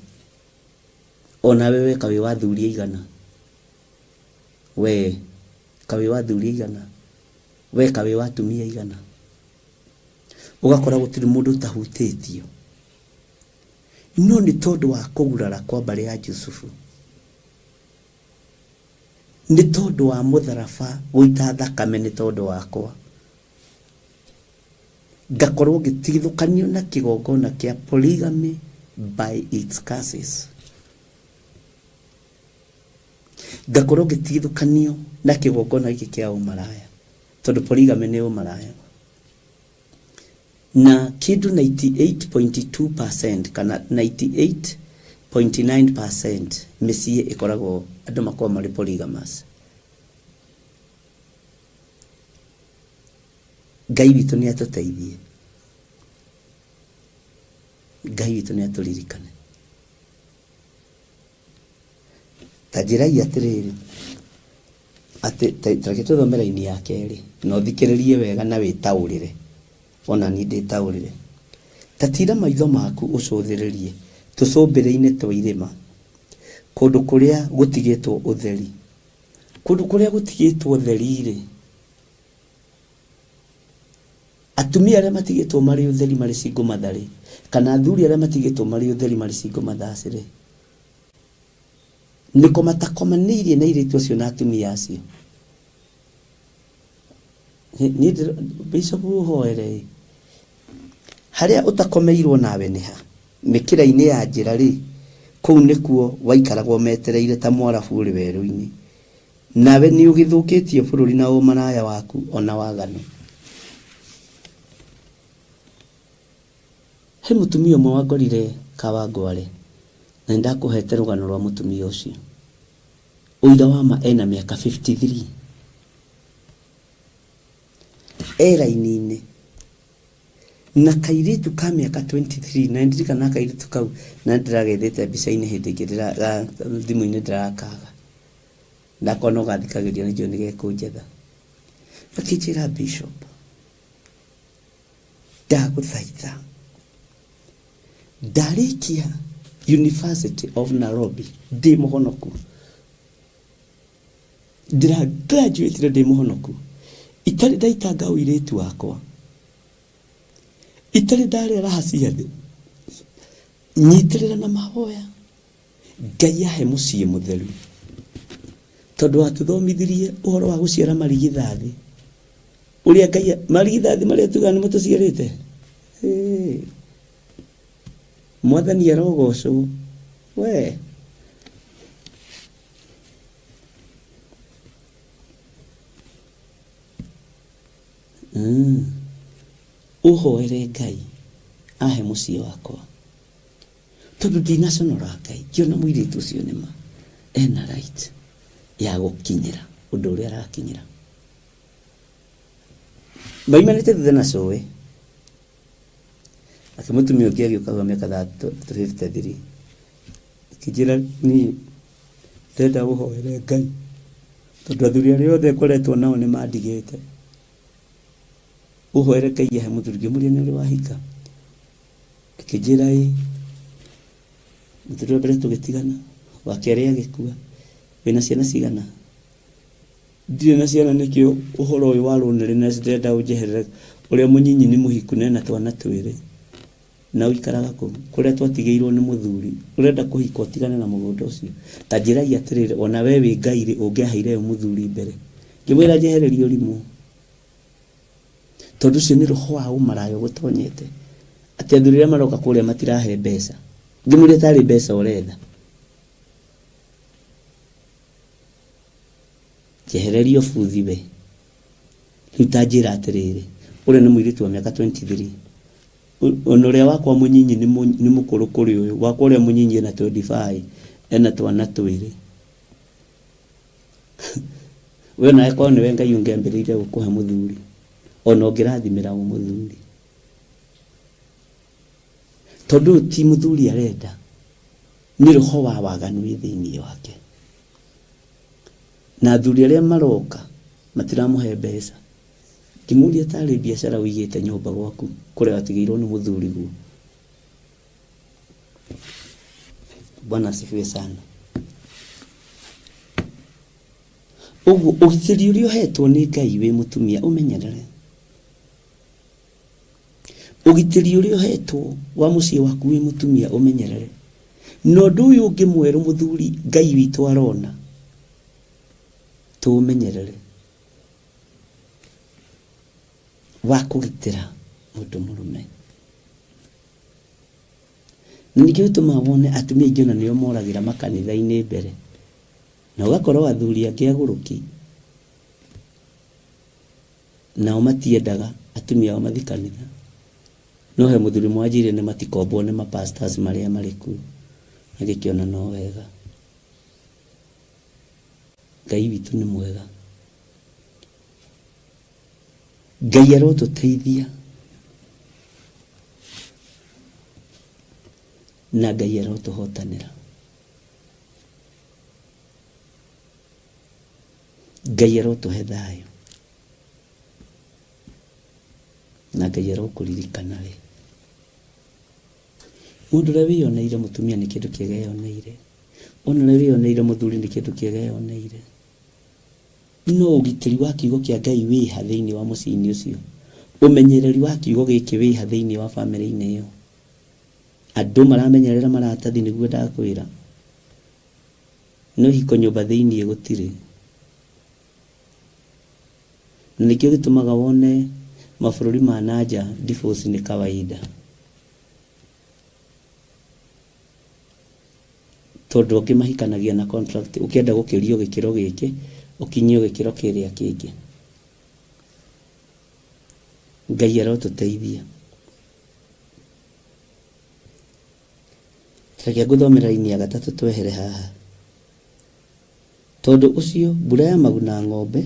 Onawe we kaĩ wĩ wa athuri aigana? We Ka wĩ wa athuri aigana? We ka wĩ wa atumia aigana? Ũgakora gũtirĩ mũndũ ũtahutĩtio. No nĩ tondũ wa kũgurara kwa mbarĩ ya Jusufu, nĩ tondũ wa mũtharaba gũita thakame nĩ tondũ wakwa, ngakorwo ngĩtigithũkanio na kĩgongona kĩa polygamy by its curses. Ngakorwo ngĩtigithũkanio na kĩgongona gĩkĩ kĩa ũmaraya, tondũ polygamy nĩ ũmaraya. Na kĩndũ 98.2% kana 98.9% mĩciĩ ĩkoragwo andũ makoragwo marĩ polygamous. Ngai witũ nĩ atũteithie. Ngai witũ nĩ atũririkane. Ta njĩrai atĩrĩrĩ, atĩ ta reke tũthome raini ya kerĩ, na ũthikĩrĩrie wega na wĩtaũrĩre, o na niĩ ndĩtaũrĩre. Ta tiira maitho maku ũcũthĩrĩrie tũcũmbĩrĩ-inĩ twa irĩma, kũndũ kũrĩa gũtigĩtwo ũtheri. Kũndũ kũrĩa gũtigĩtwo ũtheri-rĩ, atumia arĩa matigĩtwo marĩ ũtheri marĩ single mother-rĩ, kana athuri arĩa matigĩtwo marĩ ũtheri marĩ single mothers-rĩ, nĩko matakomanĩirie na airĩtu acio na atumia acio. Niĩ Bishop ũhoere ĩ, harĩa ũtakomeirwo nawe nĩ ha? Mĩkĩra-inĩ ya njĩra rĩ, kũu nĩkuo waikaraga ũmetereire ta Mũarabu ũrĩ werũ-inĩ. Nawe nĩũgĩthũkĩtie bũrũri na ũmaraya waku o na waganu. He mũtumia ũmwe wangorire Kawangware, na nĩndakũhete rũgano rwa mũtumia ũcio. Ũira wa ma ena mĩaka 53. E raini-inĩ na kairĩtu ka mĩaka 23, na nĩndirikanaga kairĩtu kau na nĩndĩragethete mbica-inĩ hĩndĩ ĩngĩ thimũ-inĩ ndĩrakaga. Ndakona ũgathikagĩrĩria nĩnjũĩ nĩgekũnjetha. Gakĩnjĩra Bishop, ndagũthaitha ndarĩkia University of Nairobi ndĩ mũhonoku, ndĩra graduate ndĩ mũhonoku, itarĩ ndaitanga ũirĩtu wakwa, itarĩ ndarĩa raha cia thĩ, nyitĩrĩra na mahoya Ngai ahe mũciĩ mũtheru, tondũ watũthomithirie ũhoro wa gũciara marigithathi, ũrĩa Ngai marigithathi marĩa tugaga nĩmo tũciarĩte. Hey. Mwathani arogocwo we. Ũhoere Ngai ahe mũciĩ wakwa. Tondũ ndinaconora Ngai, ngĩona mũirĩtu ũcio nĩma ena right ya gũkinyĩra ũndũ ũrĩa arakinyĩra. Maimanĩte thutha na cũwe, nake mũtumia ũngĩ agĩũka wa mĩaka 53 akĩnjĩra niĩ Ndĩrenda ũhoere Ngai tondũ athuri arĩa othe ngoretwo nao nĩ mandigĩte. Ũhoere Ngai ahe mũthuri. Ngĩmũria nĩ ũrĩ wahika? Akĩnjĩra ĩĩ. Mũthuri wa mbere tũgĩtigana, wa kerĩ agĩkua. Wĩna ciana cigana? Ndirĩ na ciana nĩkĩo ũhoro ũyũ wa loneliness ndĩrenda ũnjeherere. Ũrĩa mũnyinyi nĩ mũhiku na ena twana twĩrĩ. Na ũikaraga kũ? Kũrĩa twatigĩirwo nĩ mũthuri. Ũrenda kũhika ũtigane na mũgũnda ũcio? Ta njĩrai atĩrĩrĩ, ona we wĩ Ngai rĩ, ũngĩaheire ũ mũthuri mbere? Ngĩmwĩra njehererie ũrimũ. Tondũ ũcio nĩ roho wa ũmaraya ũgũtonyete. Atĩ athuri arĩa maroka kũrĩa matirahe mbeca. Ngĩmũria tarĩ mbeca ũretha. Njehereria ũbuthi we. Rĩu ta njĩra atĩrĩrĩ, ũrĩa nĩ mũirĩtu wa mĩaka 23. Ona ũrĩa wakwa mũnyinyi nĩ mũkũrũ kũrĩ ũyũ. Wakwa ũrĩa mũnyinyi ena 25, ena twana twĩrĩ. We onawe korwo nĩwe Ngai ũngĩambĩrĩirie gũkũhe mũthuri, ona ũngĩrathimĩra ũ mũthuri. Tondũ ũyũ ti mũthuri arenda, nĩ roho wa waganu wĩ thĩinĩ wake. Na athuri arĩa maroka matiramũhe mbeca. Ngĩmũria tarĩ biacara ũigĩte nyũmba gwaku kũrĩa watigĩirwo nĩ mũthuriguo. Bwana asifiwe sana. Ũguo ũgitĩri ũrĩa ũhetwo nĩ Ngai wĩ mũtumia ũmenyerere. Ũgitĩri ũrĩa ũhetwo wa mũciĩ waku wĩ mũtumia ũmenyerere. Na ũndũ ũyũ ũngĩ mwerũ mũthuri Ngai witũ arona tũũmenyerere wa kũgitĩra mũndũ mũrũme. Na nĩkĩo gĩtũmaga wone atumia aingĩ ona nĩo moragĩra makanitha-inĩ mbere. Na ũgakora athuri angĩ agũrũki nao matiendaga atumia ao mathiĩ kanitha. No he mũthuri ũmwe wanjĩrire nĩ matikombwo nĩ ma pastors marĩa marĩ kuo. Na ngĩkĩona no wega. Ngai witũ nĩ mwega. Ngai arotũteithia na Ngai arotũhotanĩra. Ngai arotũhe thayũ na Ngai arokũririkana we. Mũndũ ũrĩa wĩyoneire mũtumia nĩ kĩndũ kĩega eyoneire, ona ũrĩa wĩyoneire mũthuri nĩ kĩndũ kĩega eyoneire. No ũgitĩri wa kiugo kĩa Ngai wĩha thĩinĩ wa mũciĩ-inĩ ũcio? Ũmenyereri wa kiugo gĩkĩ wĩha thĩinĩ wa famĩlĩ-inĩ ĩyo? Andũ maramenyerera maratathi nĩguo ndakwĩra. No ihiko nyũmba thĩinĩ gũtirĩ. Na nĩkĩo gĩtũmaga wone mabũrũri ma na nja divorce nĩ kawaida. Tondũ angĩ mahikanagia na contract, ũkĩenda gũkĩrio gĩkĩro gĩkĩ, ũkinyio gĩkĩro kĩrĩa kĩngĩ. Ngai arotũteithia. Reke ngũthomere raini ya gatatũ twehere haha. Tondũ ũcio mbura ya maguna ng'ombe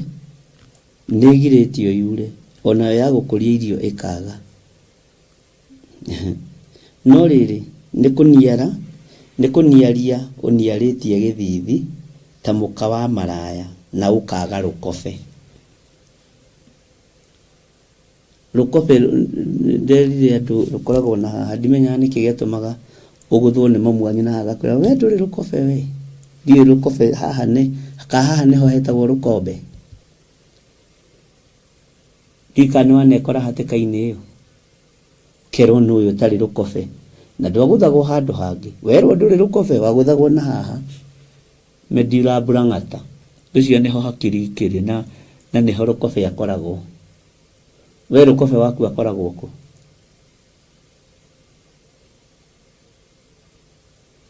nĩĩgirĩtio yure, o nayo ya gũkũria irio ĩkaaga. No rĩrĩ, nĩ kũniara, nĩ kũniaria ũniarĩtie gĩthiithi ta mũka wa maraya, na ũkaaga rũkobe. Rũkobe nderire andũ rũkoragwo na haha, ndimenyaga nĩkĩ gĩatũmaga ũgũthwo nĩ mamu wanyu na haha agakwĩra we ndũrĩ rũkobe we. Ndiũĩ rũkobe haha nĩ, kana haha nĩho hetagwo rũkombe. Ndiũĩ kana nĩ wanekora hatĩka-inĩ ĩyo. Ũkerwo nũ ũyũ ũtarĩ rũkobe. Na ndwagũthagwo handũ hangĩ. Werwo ndũrĩ rũkobe wagũthagwo na haha. Medulla oblongata. Ũcio nĩho hakiri ikĩrĩ na na nĩho rũkobe akoragwo. We rũkobe waku akoragwo kũ?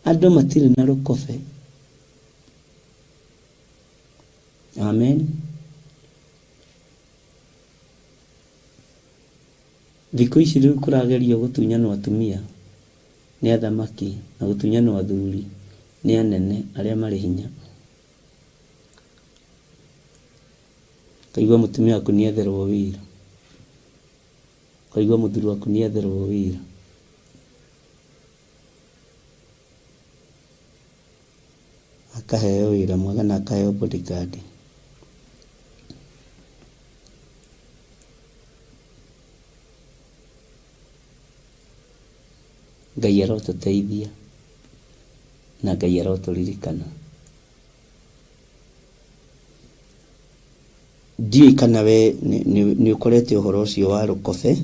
Andũ matirĩ na rũkobe. Amen. Thikũ ici rĩu kũragerio gũtunyanwo atumia nĩ athamaki na gũtunyanwo athuri nĩ anene arĩa marĩ hinya. Ũkaigua mũtumia waku nĩ etherwo wĩra, ũkaigua mũthuri waku nĩ etherwo wĩra. Akaheo wĩra mwega na akaheo bodyguard. Ngai arotũteithia na Ngai arotũririkana. Ndiũĩ kana we nĩ ũkorete ũhoro ũcio wa rũkobe.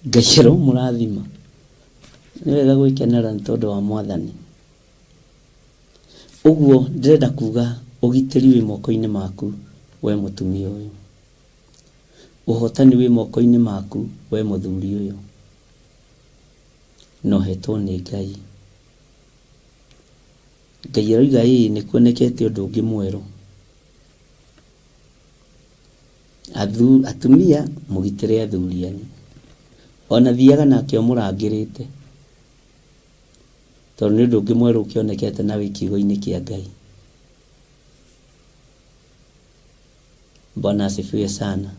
Ngai aromũrathima. Nĩ wega gwĩkenera nĩ tondũ wa Mwathani. Ũguo ndĩrenda kuga ũgitĩri wĩ moko-inĩ maku we mũtumia ũyũ. Ũhotani wĩ moko-inĩ maku we mũthuri ũyũ. Na ũhetwo nĩ Ngai. Ngai aroiga ĩĩ nĩ kuonekete ũndũ ũngĩ mwerũ. Atumia mũgitĩre athuri anyu. Ona thiaga nake ũmũrangĩrĩte. Tondũ nĩ ũndũ ũngĩ mwerũ ũkĩonekete na wĩ kiugo-inĩ kĩa Ngai. Bwana asifiwe sana.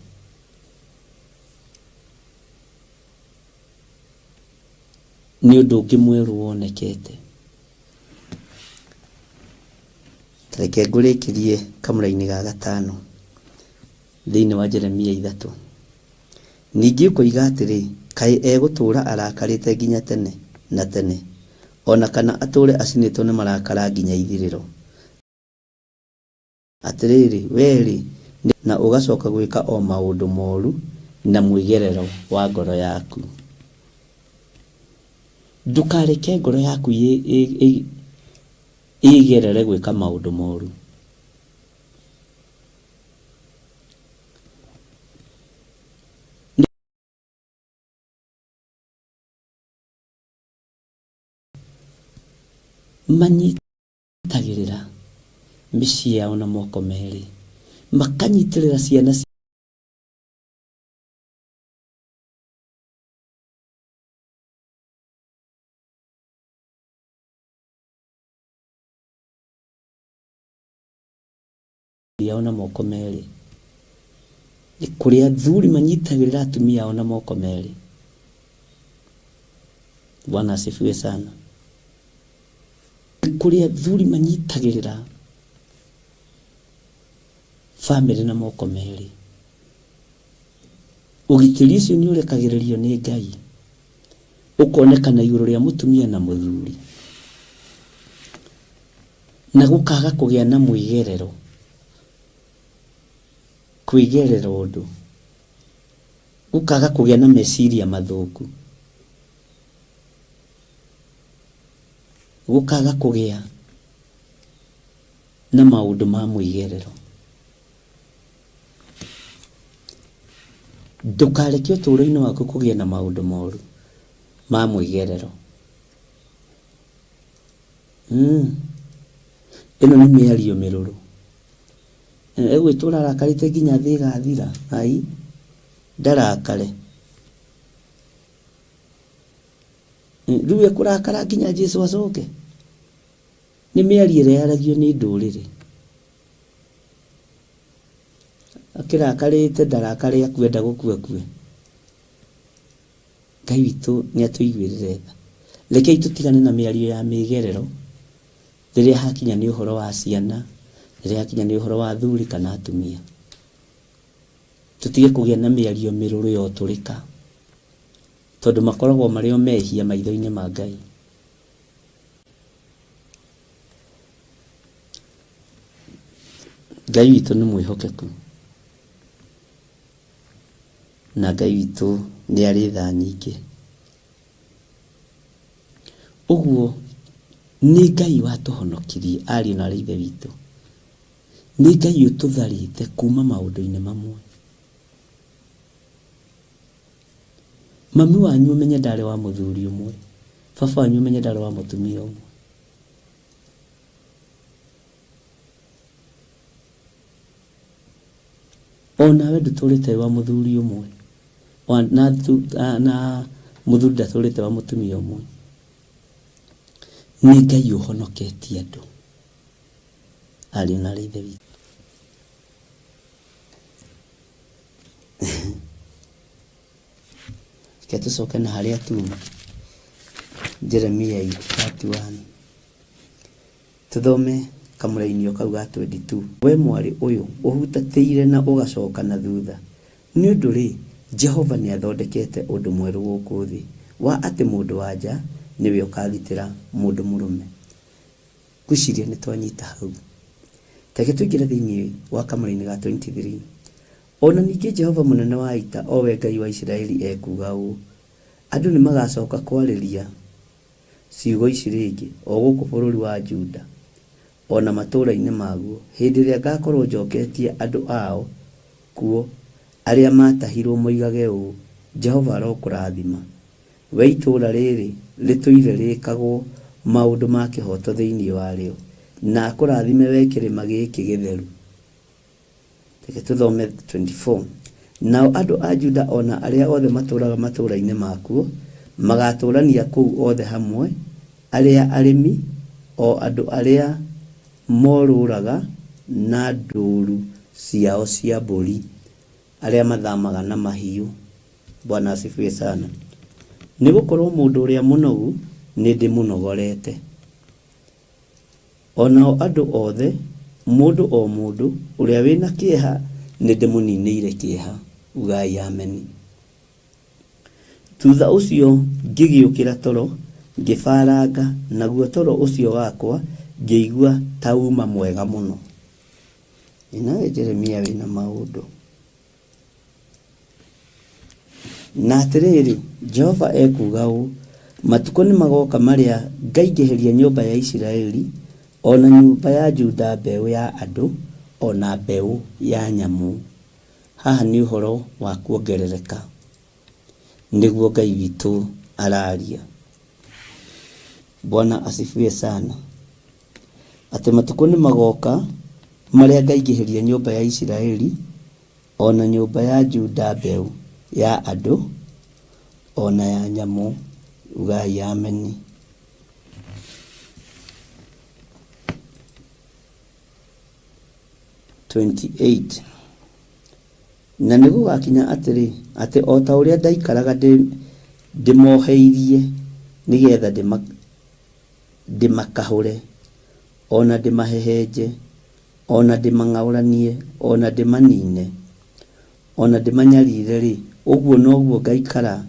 Nĩ ũndũ ũngĩ mwerũ wonekete. Ta reke ngũrĩkĩrie kamũra-inĩ ga gatano thĩinĩ wa Jeremia 3. Ningĩ ũkoiga atĩrĩ, 'Kaĩ egũtũũra arakarĩte nginya tene na tene, o na kana atũũre acinĩtwo nĩ marakara nginya ithirĩro? Atĩrĩrĩ, wee-rĩ, nĩ. Na ũgacoka gwĩka o maũndũ moru na mwĩgerero wa ngoro yaku. Ndũkareke ngoro yaku ĩgerere gwĩka maũndũ moru. Manyitagĩrĩra mĩciĩ yao na moko merĩ, makanyitĩrĩra ciana ciao na moko merĩ. Nĩ kũrĩ athuri manyitagĩrĩra atumia ao na moko merĩ. Bwana asifiwe sana. Nĩ kũrĩ athuri manyitagĩrĩra bamĩrĩ na moko merĩ. Ũgitĩri ũcio nĩ ũrekagĩrĩrio nĩ Ngai, ũkonekana igũrũ rĩa mũtumia na mũthuri, na gũkaga kũgĩa na mwĩgerero, kwĩgerera ũndũ, gũkaga kũgĩa na meciria mathũku, gũkaga kũgĩa na maũndũ ma mwĩgerero. Ndũkareke ũtũũro-inĩ waku kũgĩe na maũndũ moru ma mwĩgerero. Ĩno nĩ mĩario mĩrũrũ. Egwĩtũra arakarĩte nginya thĩ ĩgathira. Ai, ndarakare. Rĩu ekũrakara nginya Jesu acoke? Nĩ mĩario ĩrĩa yaragio nĩ ndũrĩrĩ. Akĩrakarĩte ndarakare akue enda gũkua akue. Ngai witũ nĩ atũiguĩrĩre tha. Rekei tũtigane na mĩario ya mĩgerero rĩrĩa hakinya nĩ ũhoro wa ciana, rĩrĩa hakinya nĩ ũhoro wa athuri kana atumia. Tũtige kũgĩa na mĩario mĩrũrũ ya ũtũrĩka, tondũ makoragwo marĩ o mehia maitho-inĩ ma Ngai. Ngai witũ nĩ mwĩhokeku, na Ngai witũ nĩ arĩ tha nyingĩ. Ũguo nĩ Ngai watũhonokirie ariũ na aarĩ a Ithe witũ. Nĩ Ngai ũtũtharĩte kuma maũndũ-inĩ mamwe. Mami wanyu ũmenye ndarĩ wa mũthuri ũmwe, baba wanyu ũmenye ndarĩ wa mũtumia ũmwe. Onawe ndũtũrĩte wĩ wa mũthuri ũmwe, na mũthuri ndatũrĩte wa mũtumia ũmwe. Nĩ Ngai ũhonoketie andũ, ariũ na aarĩ a Ithe witũ. Reke tũcoke na harĩa tuma. Jeremia 31. Tũthome kamũrainio kau ga 22. We mwarĩ ũyũ ũhutatĩire na ũgacoka na thutha, nĩ ũndũ-rĩ, Jehova nĩathondekete ũndũ mwerũ gũkũ thĩ, wa atĩ mũndũ-wa-nja nĩwe ũkagitĩra mũndũ mũrũme. Ngwĩciria nĩ twanyita hau. Ta reke tũingĩre thĩinĩ wa kamũrainĩ ga 23. O na ningĩ Jehova Mũnene wa Ita, o we Ngai wa Isiraeli ekuuga ũũ, Andũ nĩmagacoka kwarĩria ciugo ici rĩngĩ, o gũkũ bũrũri wa Juda, o na matũũra-inĩ maguo, hĩndĩ ĩrĩa ngakorũo njoketie andũ ao kuo arĩa maatahirũo moigage ũũ, Jehova arokũrathima, wee itũũra rĩrĩ rĩtũire rĩĩkagwo maũndũ ma kĩhooto thĩinĩ warĩo, na akũrathime wee kĩrĩma gĩkĩ gĩtheru. Reke tũthome 24. Nao andũ a Juda o na arĩa othe matũũraga matũũra-inĩ makuo magaatũũrania kũu othe hamwe, arĩa arĩmi, o andũ arĩa morũũraga na ndũũru ciao cia mbũri, arĩa mathamaga na mahiũ. Bwana asifiwe sana. Nĩ gũkorũo mũndũ ũrĩa mũnogu nĩndĩmũnogorete. O nao andũ othe, mũndũ o mũndũ, ũrĩa wĩ na kĩeha, nĩndĩmũninĩire kĩeha. Ugai Ameni. Thutha ũcio ngĩgĩũkĩra toro, ngĩbaranga, naguo toro ũcio wakwa ngĩigua ta uuma mwega mũno. Ĩ nawe Jeremia wĩ na maũndũ. Na atĩrĩrĩ, Jehova ekuuga ũũ, Matukũ nĩmagoka marĩa ngaingĩhĩria nyũmba ya Isiraeli o na nyũmba ya Juda mbeũ ya andũ o na mbeũ ya nyamũ. Haha nĩ ũhoro wa kuongerereka, nĩguo Ngai witũ araria. Bwana asifiwe sana. Atĩ matukũ nĩmagoka marĩa ngaingĩhĩria nyũmba ya Isiraeli o na nyũmba ya Juda mbeũ ya andũ o na ya nyamũ. Ugai ameni. 28 Na nĩgũgakinya atĩrĩ, atĩ o ta ũrĩa ndaikaraga ndĩmoheirie nĩ getha ndĩmakahũre, o na ndĩmahehenje, o na ndĩmang'aũranie, o na ndĩmanine, o na ndĩmanyarire-rĩ, ũguo noguo ngaikara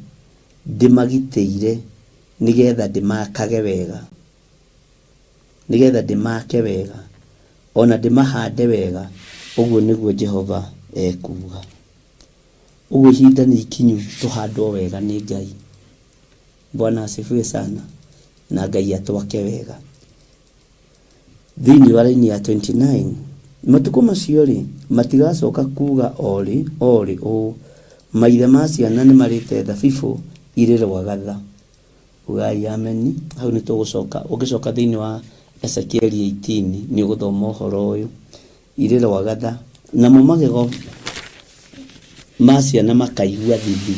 ndĩmagitĩire nĩ getha ndĩmaakage wega, nĩ getha ndĩmaake wega, o na ndĩmahande wega, ũguo nĩguo Jehova ekuuga. Ũguo ihinda nĩ ikinyu tũhandwo wega nĩ Ngai. Bwana asifiwe sana. Na Ngai atwake wega. Thĩinĩ wa raini ya 29, matukũ macio-rĩ, matigacoka kuuga o rĩ o rĩ ũũ, Maithe ma ciana nĩmarĩte thabibũ irĩ rwagatha. Ugai ameni. Hau nĩ tũgũcoka. Ũngĩcoka thĩinĩ wa Ezekieli 18 nĩ ũgũthoma ũhoro ũyũ. Irĩ rwagatha. Namo magego ma ciana makaigua thithi.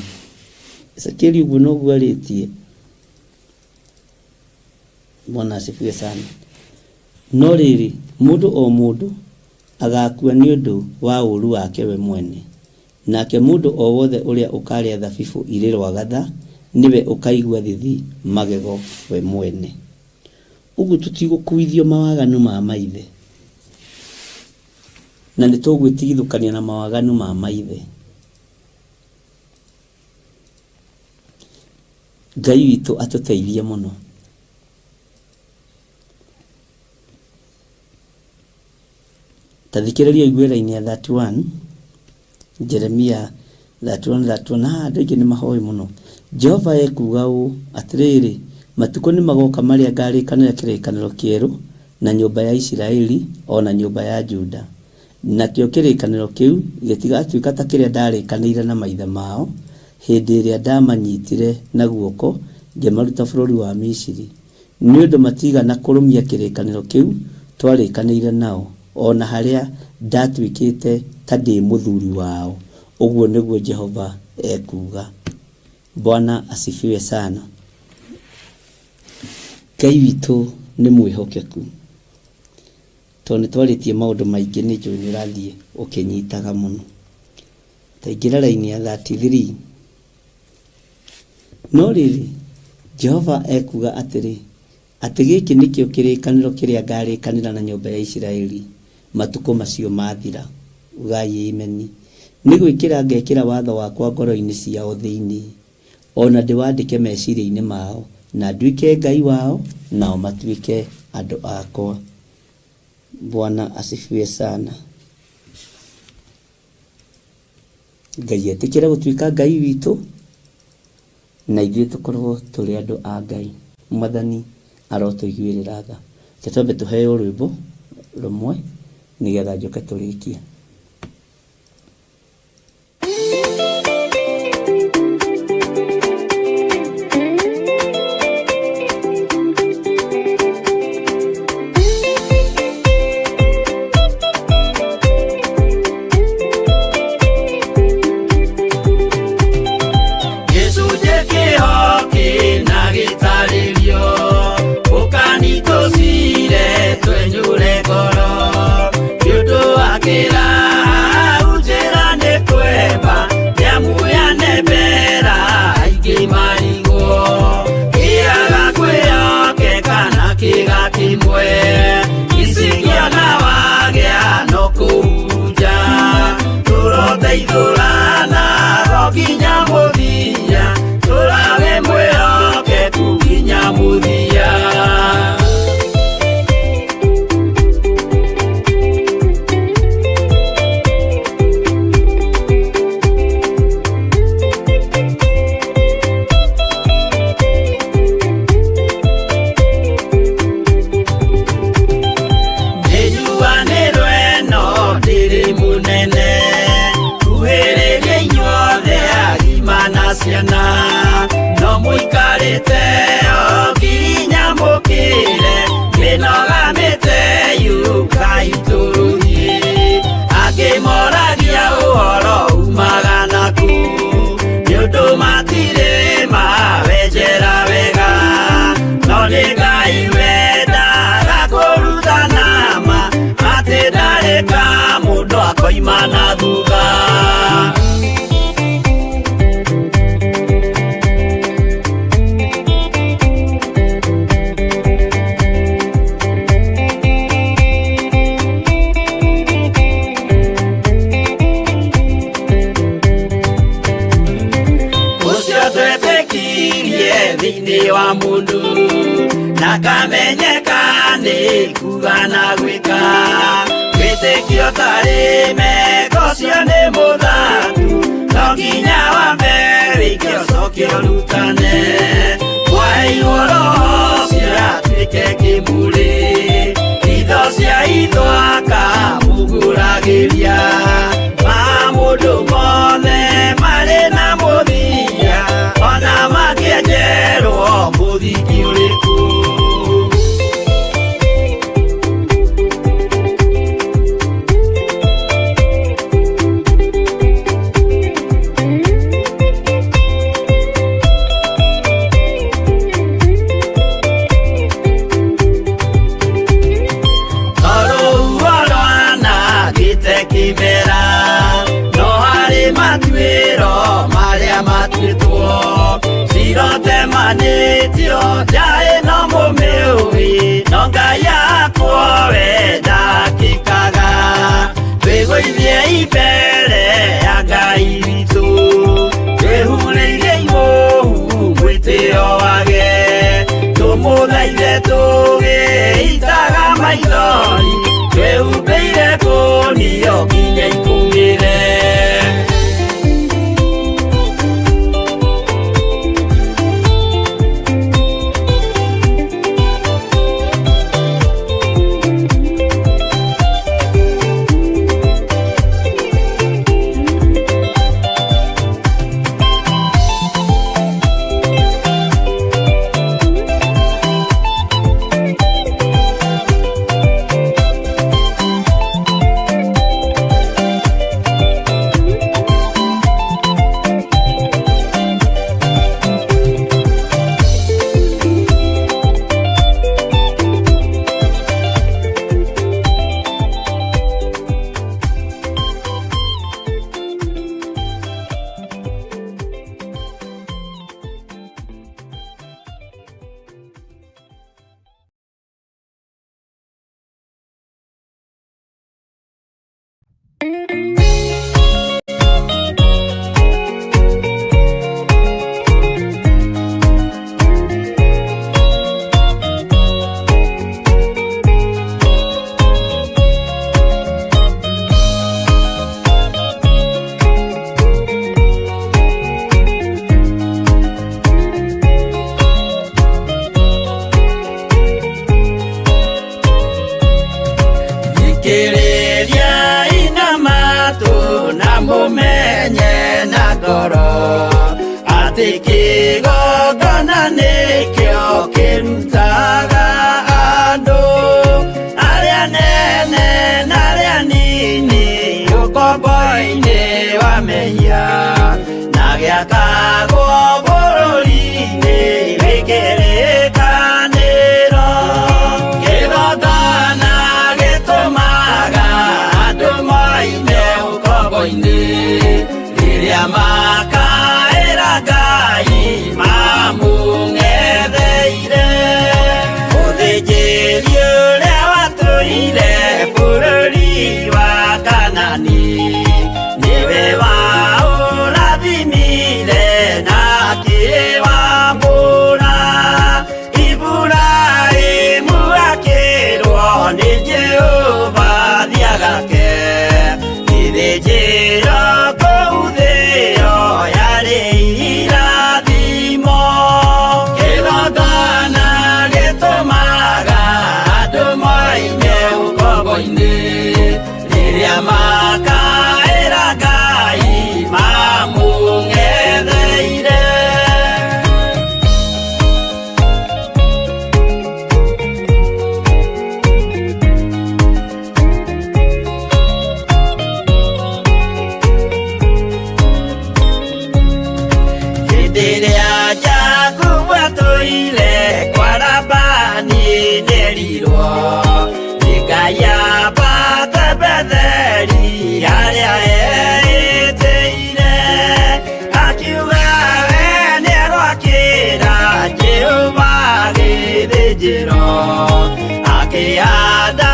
Ezekieli ũguo noguo arĩtie. Bwana asifiwe sana. No rĩrĩ, mũndũ o mũndũ agaakua nĩ ũndũ wa ũũru wake we mwene, nake mũndũ o wothe ũrĩa ũkaarĩa thabibũ irĩ rwagatha nĩwe ũkaigua thithi magego we mwene. Ũguo tũtigũkuithio mawaganu ma maithe, na nĩtũgwĩtigithũkania na mawaganu ma maithe. Ngai witũ atũteithie mũno. Ta thikĩrĩria ũigue raini ya 31, Jeremia 31, 31. Haha andũ aingĩ nĩ mahoĩ mũno. Jehova ekuuga ũũ, Atĩrĩrĩ, matukũ nĩ magoka marĩa ngarĩkanĩra kĩrĩkanĩro kĩerũ na nyũmba ya Isiraeli o na nyũmba ya Juda. Nakĩo kĩrĩkanĩro kĩu gĩtigatuĩka ta kĩrĩa ndarĩkanĩire na maithe mao hĩndĩ ĩrĩa ndamanyitire na guoko ngĩmaruta bũrũri wa Misiri, nĩ ũndũ matiigana kũrũmia kĩrĩkanĩro kĩu twarĩkanĩire nao, o na harĩa ndatuĩkĩte ta ndĩ mũthuri wao, ũguo nĩguo Jehova ekuuga. Bwana asifiwe sana. Ngai witũ nĩ mwĩhokeku. Tondũ nĩ twarĩtie maũndũ maingĩ nĩ njũĩ nĩ ũrathiĩ ũkĩnyitaga mũno. Ta ingĩra raini ya 33. No rĩrĩ, Jehova ekuuga atĩrĩ, atĩ gĩkĩ nĩkĩo kĩrĩkanĩro kĩrĩa ngarĩkanĩra na nyũmba ya Isiraeli matukũ macio maathira. Ugai Ameni. Nĩ gwĩkĩra ngekĩra watho wakwa ngoro-inĩ ciao thĩinĩ, o na ndĩwandĩke meciria-inĩ mao, na nduĩke Ngai wao, nao matuĩke andũ akwa. Bwana asifiwe sana. Ngai etĩkĩre gũtuĩka Ngai witũ, na ithuĩ tũkorwo tũrĩ andũ a Ngai. Mwathani arotũiguĩrĩra tha. Reke twambe tũheo rwĩmbo rũmwe nĩgetha njũke tũrĩkie. Gĩcunjĩ kĩho kĩna gĩtarĩrio, ũkani tũcire twenyũre ngoro, nĩ ũndũ wa kĩraha njĩra nĩ kwemba, nĩamu yanembera aingĩ marigwo, kĩaga kwĩyokeka na kĩga kĩmwe, icingĩona wagĩa no kũhunja, tũroteithũrana o nginya mũthia, tũrage mwĩhokeku nginya mũthia. Nĩnjuanĩrwo ĩno ndĩrĩ mũnene, kuhĩrĩria inyuothe agima na ciana, no mũikarĩte o nginya mũkĩre, mĩnoga mĩteyu Ngai tũrũthiĩ. Angĩ moragia ũhoro umaga naku, nĩ ũndũ matirĩ mawenjera wega, no nĩ Ngai wendaga kũrutana ma, atĩ ndarĩ ka mũndũ akoima na thutha. Ũcio twetĩkirie thĩinĩ wa mũndũ, na kamenyeka nĩ kuga na gwĩka, wĩtĩkio tarĩ meko ũcio nĩ mũthaku, no nginya wambe wĩke ũcoke ũrutane, kwaheirwo roho ũcio atuĩke kĩmũrĩ, itho cia itho akamũgũragĩria, ma mũndũ mothe marĩ na mũthia, ona makĩenjerwo mũthingi ũrĩkũ. Tondũ rwanangĩte kĩmera, no harĩ matuĩro marĩa matuĩtwo, cirotemanĩtio nja ĩno mũmĩũĩ, no Ngai akwo we ndakĩkaga. Twĩgũithie mbere ya Ngai witũ, twĩhurĩirie imũhu mwĩtĩo wage, tũmũthaithe tũgĩitaga maithori, twĩhumbĩire kũnio nginya ikũmĩre. Thikĩrĩria ina matũ na mũmenye na ngoro atĩ kĩgongona nĩkĩo kĩrutaga andũ arĩa nene na arĩa nini ũkombo-inĩ wa mehia na gĩakagwo bũrũri-inĩ wĩ kĩrĩkanĩro. Kĩgongona gĩtũmaga andũ moime ũkombo-inĩ rĩrĩa makaĩra Ngai mamũng'etheire. Mũthĩnjĩri ũrĩa watũire bũrũri wa Kanani nĩwe waũrathimire na akĩwambũra. Iburahĩmu akĩrwo nĩ Jehova thiagake gĩthĩnjĩro kũu thĩo yarĩ irathimo. Kĩgongona gĩtũmaga andũ moime ũkombo-inĩ rĩrĩa makaĩra Ngai mamũng'etheire. Hĩndĩ ĩrĩa Jakubu atũire kwa Labani nĩerirwo nĩ Ngai ambate Betheli harĩa eĩtĩire. Akiuga we nĩegwakĩra Jehova gĩthĩnjĩro, akĩhanda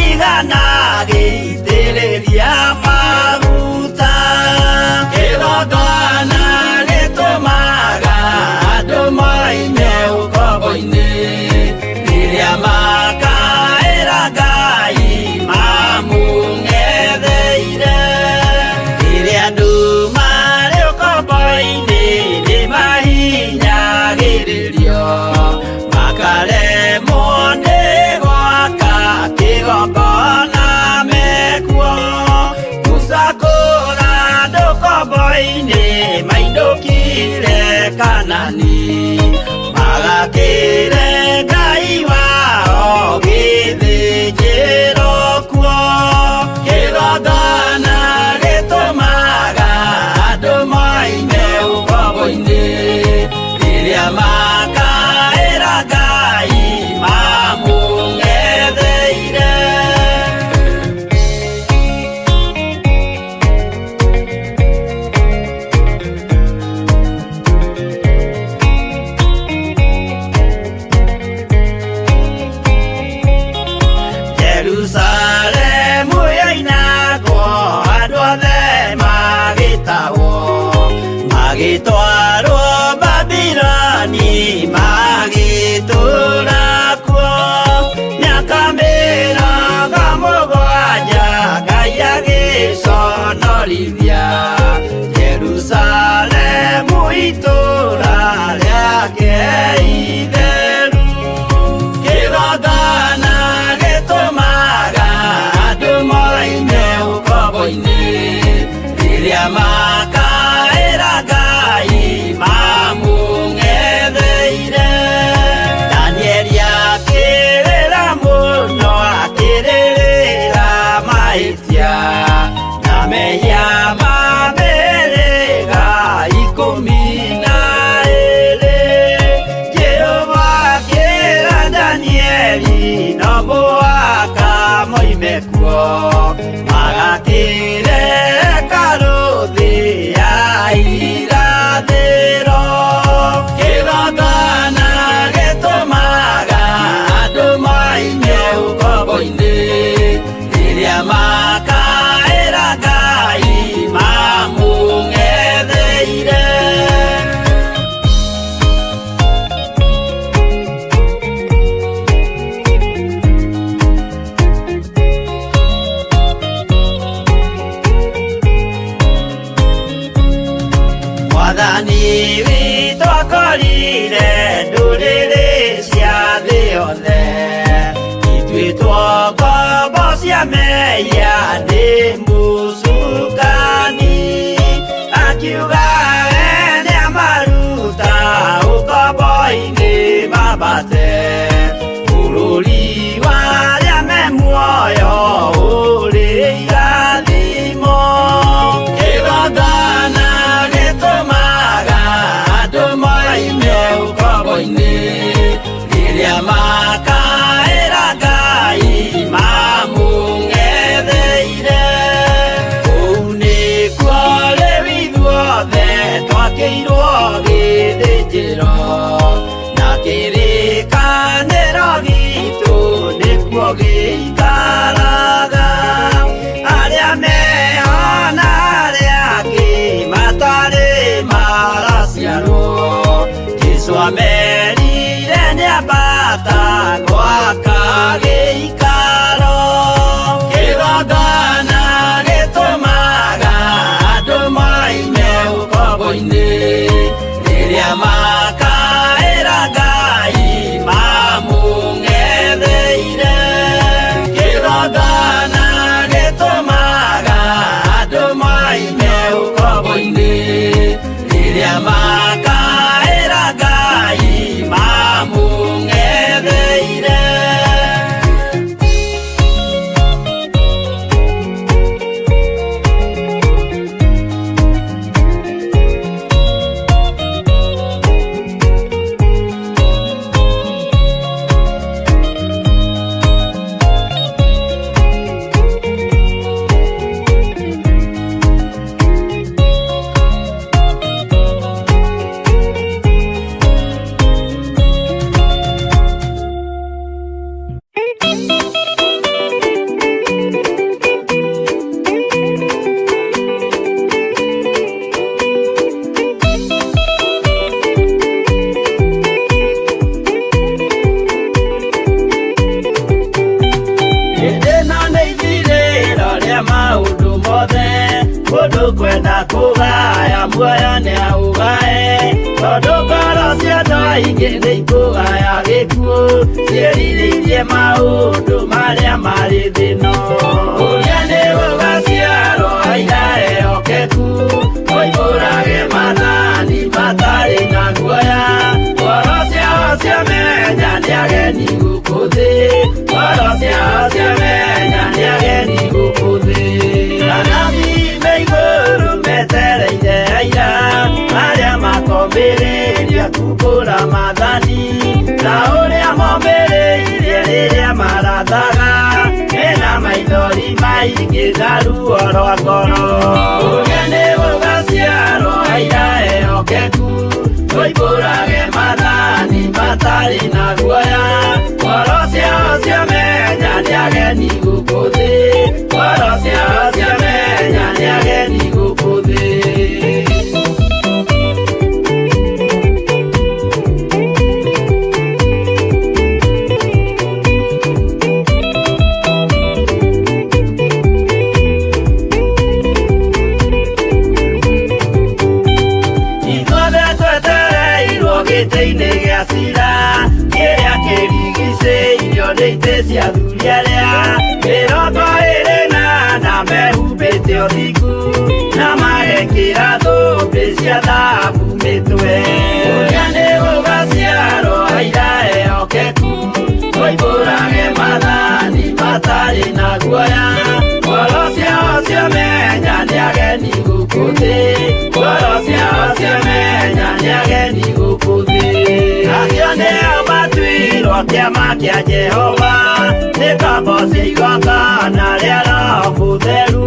igana agĩitĩrĩria maguta. Kĩgongona gĩtũmaga andũ moime ũkombo-inĩ rĩrĩa makaĩra Ngai mamũng'etheire. Rĩrĩa andũ marĩ ũkombo-inĩ nĩmahinyagĩrĩrio makaremwo nĩ gwaka kĩgongona mekuo. Musa kũra andũ ũkombo-inĩ mainũkire Kanani magakĩre Ngai wao gĩthĩnjĩro kuo. Kĩgongona gĩtũmaga andũ moime ũkombo-inĩ rĩrĩa makaĩra Ngai mamũng'etheire. Jerusalemu yoinagwo andũ othe magĩtahwo magĩtwarwo Babiloni magĩtũũra kuo mĩaka mĩrongo mũgwanja Ngai agĩconorithia Jerusalemu itũũra rĩake itheru. Kĩgongona gĩtũmaga andũ moime ũkombo-inĩ rĩrĩa makaĩra Ngai mamũng'etheire. Danieli akĩrĩra mũno akĩrĩrĩra mahĩtia na mehia ma mĩhĩrĩga ikũmi na ĩĩrĩ. Jehova akĩra Danieli no mũhaka moime kuo magakĩre hekarũ thĩ ya irathĩro. Kĩgongona gĩtũmaga andũ moime ũkombo-inĩ rĩrĩa makaĩra mehia nĩ mũcukani akiuga nĩamaruta ũkombo-inĩ mambate bũrũri wa arĩa me muoyo ũrĩ irathimo kĩgongona gĩtũmaga andũ moime ũkombo-inĩ rĩrĩa makaĩra Ngai mamũng'etheire kũu nĩkuo rĩu ithuothe twakĩirwo gĩthĩnjĩro na kĩrĩkanĩro gitũ nĩkuo gĩikaraga arĩa meho na arĩa angĩ matarĩ maraciarwo Jesũ amerire nĩambata gwaka gĩikaro kĩgongona gĩtũmaga andũ moime ũkombo-inĩ rĩrĩa makaĩra Ngai mamũng'etheire kĩgongona gĩtũmaga andũ moime ũkombo-inĩ rĩrĩa makaĩra Ngai mamũng'etheire. Hĩndĩ ĩno nĩ ithirĩro rĩa maũndũ mothe mũndũ kwenda kũgaya muoyo nĩaũgae tondũ ngoro cia andũ aingĩ nĩ ikũgaya gĩkuũ ciĩrirĩirie maũndũ marĩa marĩ thĩ-ĩno ũrĩa nĩ gũgaciarwo aira ehokeku moimbũrage maathani matarĩ na guoya ngoro ciao ciamenya nĩ ageni gũkũ thĩ ngoro ciao ciamenya nĩ ageni gũkũ thĩ anabii me igũrũ metereire aira arĩa makomĩrĩria kumbũra maathani ta ũrĩa momĩrĩirie rĩrĩa marathaga mena maithori maingĩ na ruo rwa ngoro ũrĩa nĩ gũgaciarwo aira ehokeku moimbũrage maathani matarĩ na guoya ngoro ciao ciamenya nĩ ageni gũkũ thĩ ngoro ciao ciamenya nĩ ageni gũkũ thĩ. Ithuothe twetereirwo gĩtĩ-inĩ gĩa cira kĩrĩa kĩrigicĩirio nĩ itĩ cia athuri arĩa 24 mehumbĩte ũthingu na magekĩra thũmbĩ cia thahabu mĩtwe ũrĩa nĩ gũgaciarwo aira ehokeku moimbũrage maathani matarĩ na guoya ngoro ciao ciamenya nĩ ageni gũkũ thĩ ngoro ciao ciamenya nĩ ageni gũkũ thĩ acio nĩo matuirwo kĩama kĩa Jehova nĩ ngombo cia igongona rĩa Roho Mũtheru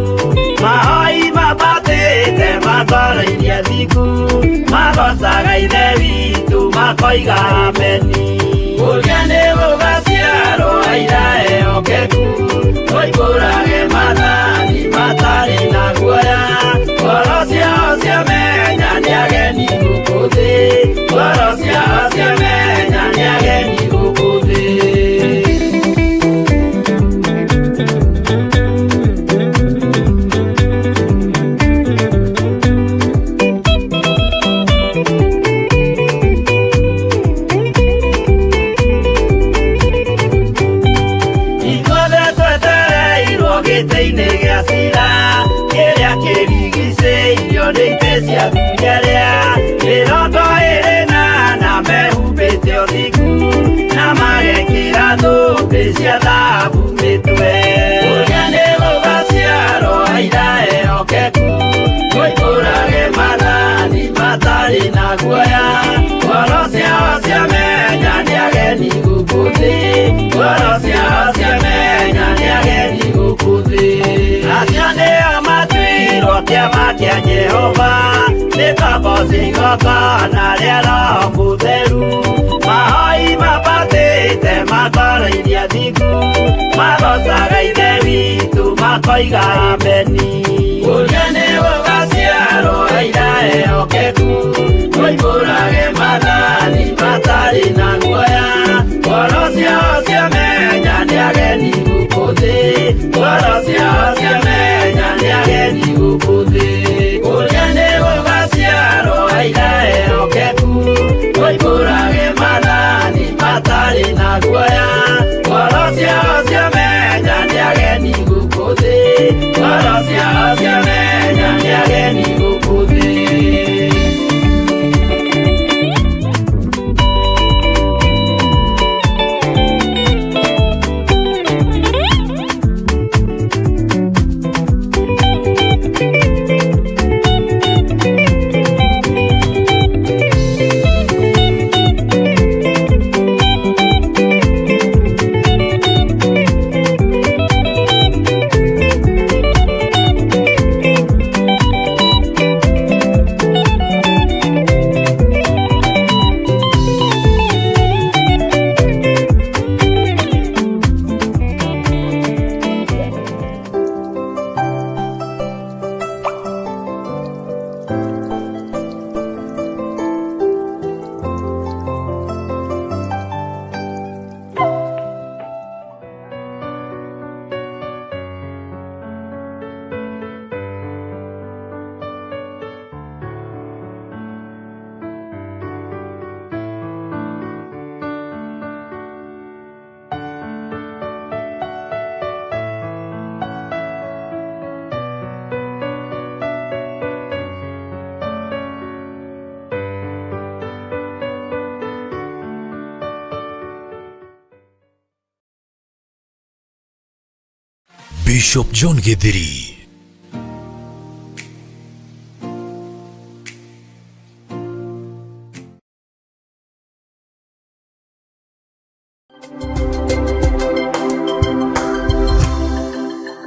mahoi mambatĩte matoroirie thingu magocaga Ithe witũ makoiga ameni ũrĩa nĩ gũgaciarwo aira ehokeku moimbũrage maathani matarĩ na guoya ngoro ciao ciamenya nĩ ageni gũkũ thĩ ngoro ciao ciamenya nĩ ageni gũkũ thĩ. cia thahabu mĩtwe. Ũrĩa nĩ gũgaciarwo aira ehokeku, moimbũrage maathani matarĩ na guoya. Ngoro ciao ciamenya nĩ ageni gũkũ thĩ, ngoro ciao ciamenya nĩ ageni gũkũ thĩ. Acio nĩo matuirwo kĩama kĩa Jehova, nĩ kaboci igongona rĩa Roho Mũtheru. Mahoi mabatĩte makoro iria thingu, magocaga Ithe witũ makoiga ameni. Ũrĩa nĩ gũgaciarwo aira ehokeku, moimbũrage maathani matarĩ na guoya. Ngoro ciao ciamenya nĩ ageni gũkũ thĩ, ngoro ciao ciamenya nĩ ageni gũkũ thĩ. Ũrĩa nĩ gũgaciarwo aira ehokeku, moimbũrage maathani matarĩ na guoya. Ngoro ciao ciamenya nĩ ageni gũkũ thĩ, ngoro ciao ciamenya nĩ ageni gũkũ thĩ. Bishop John Githiri.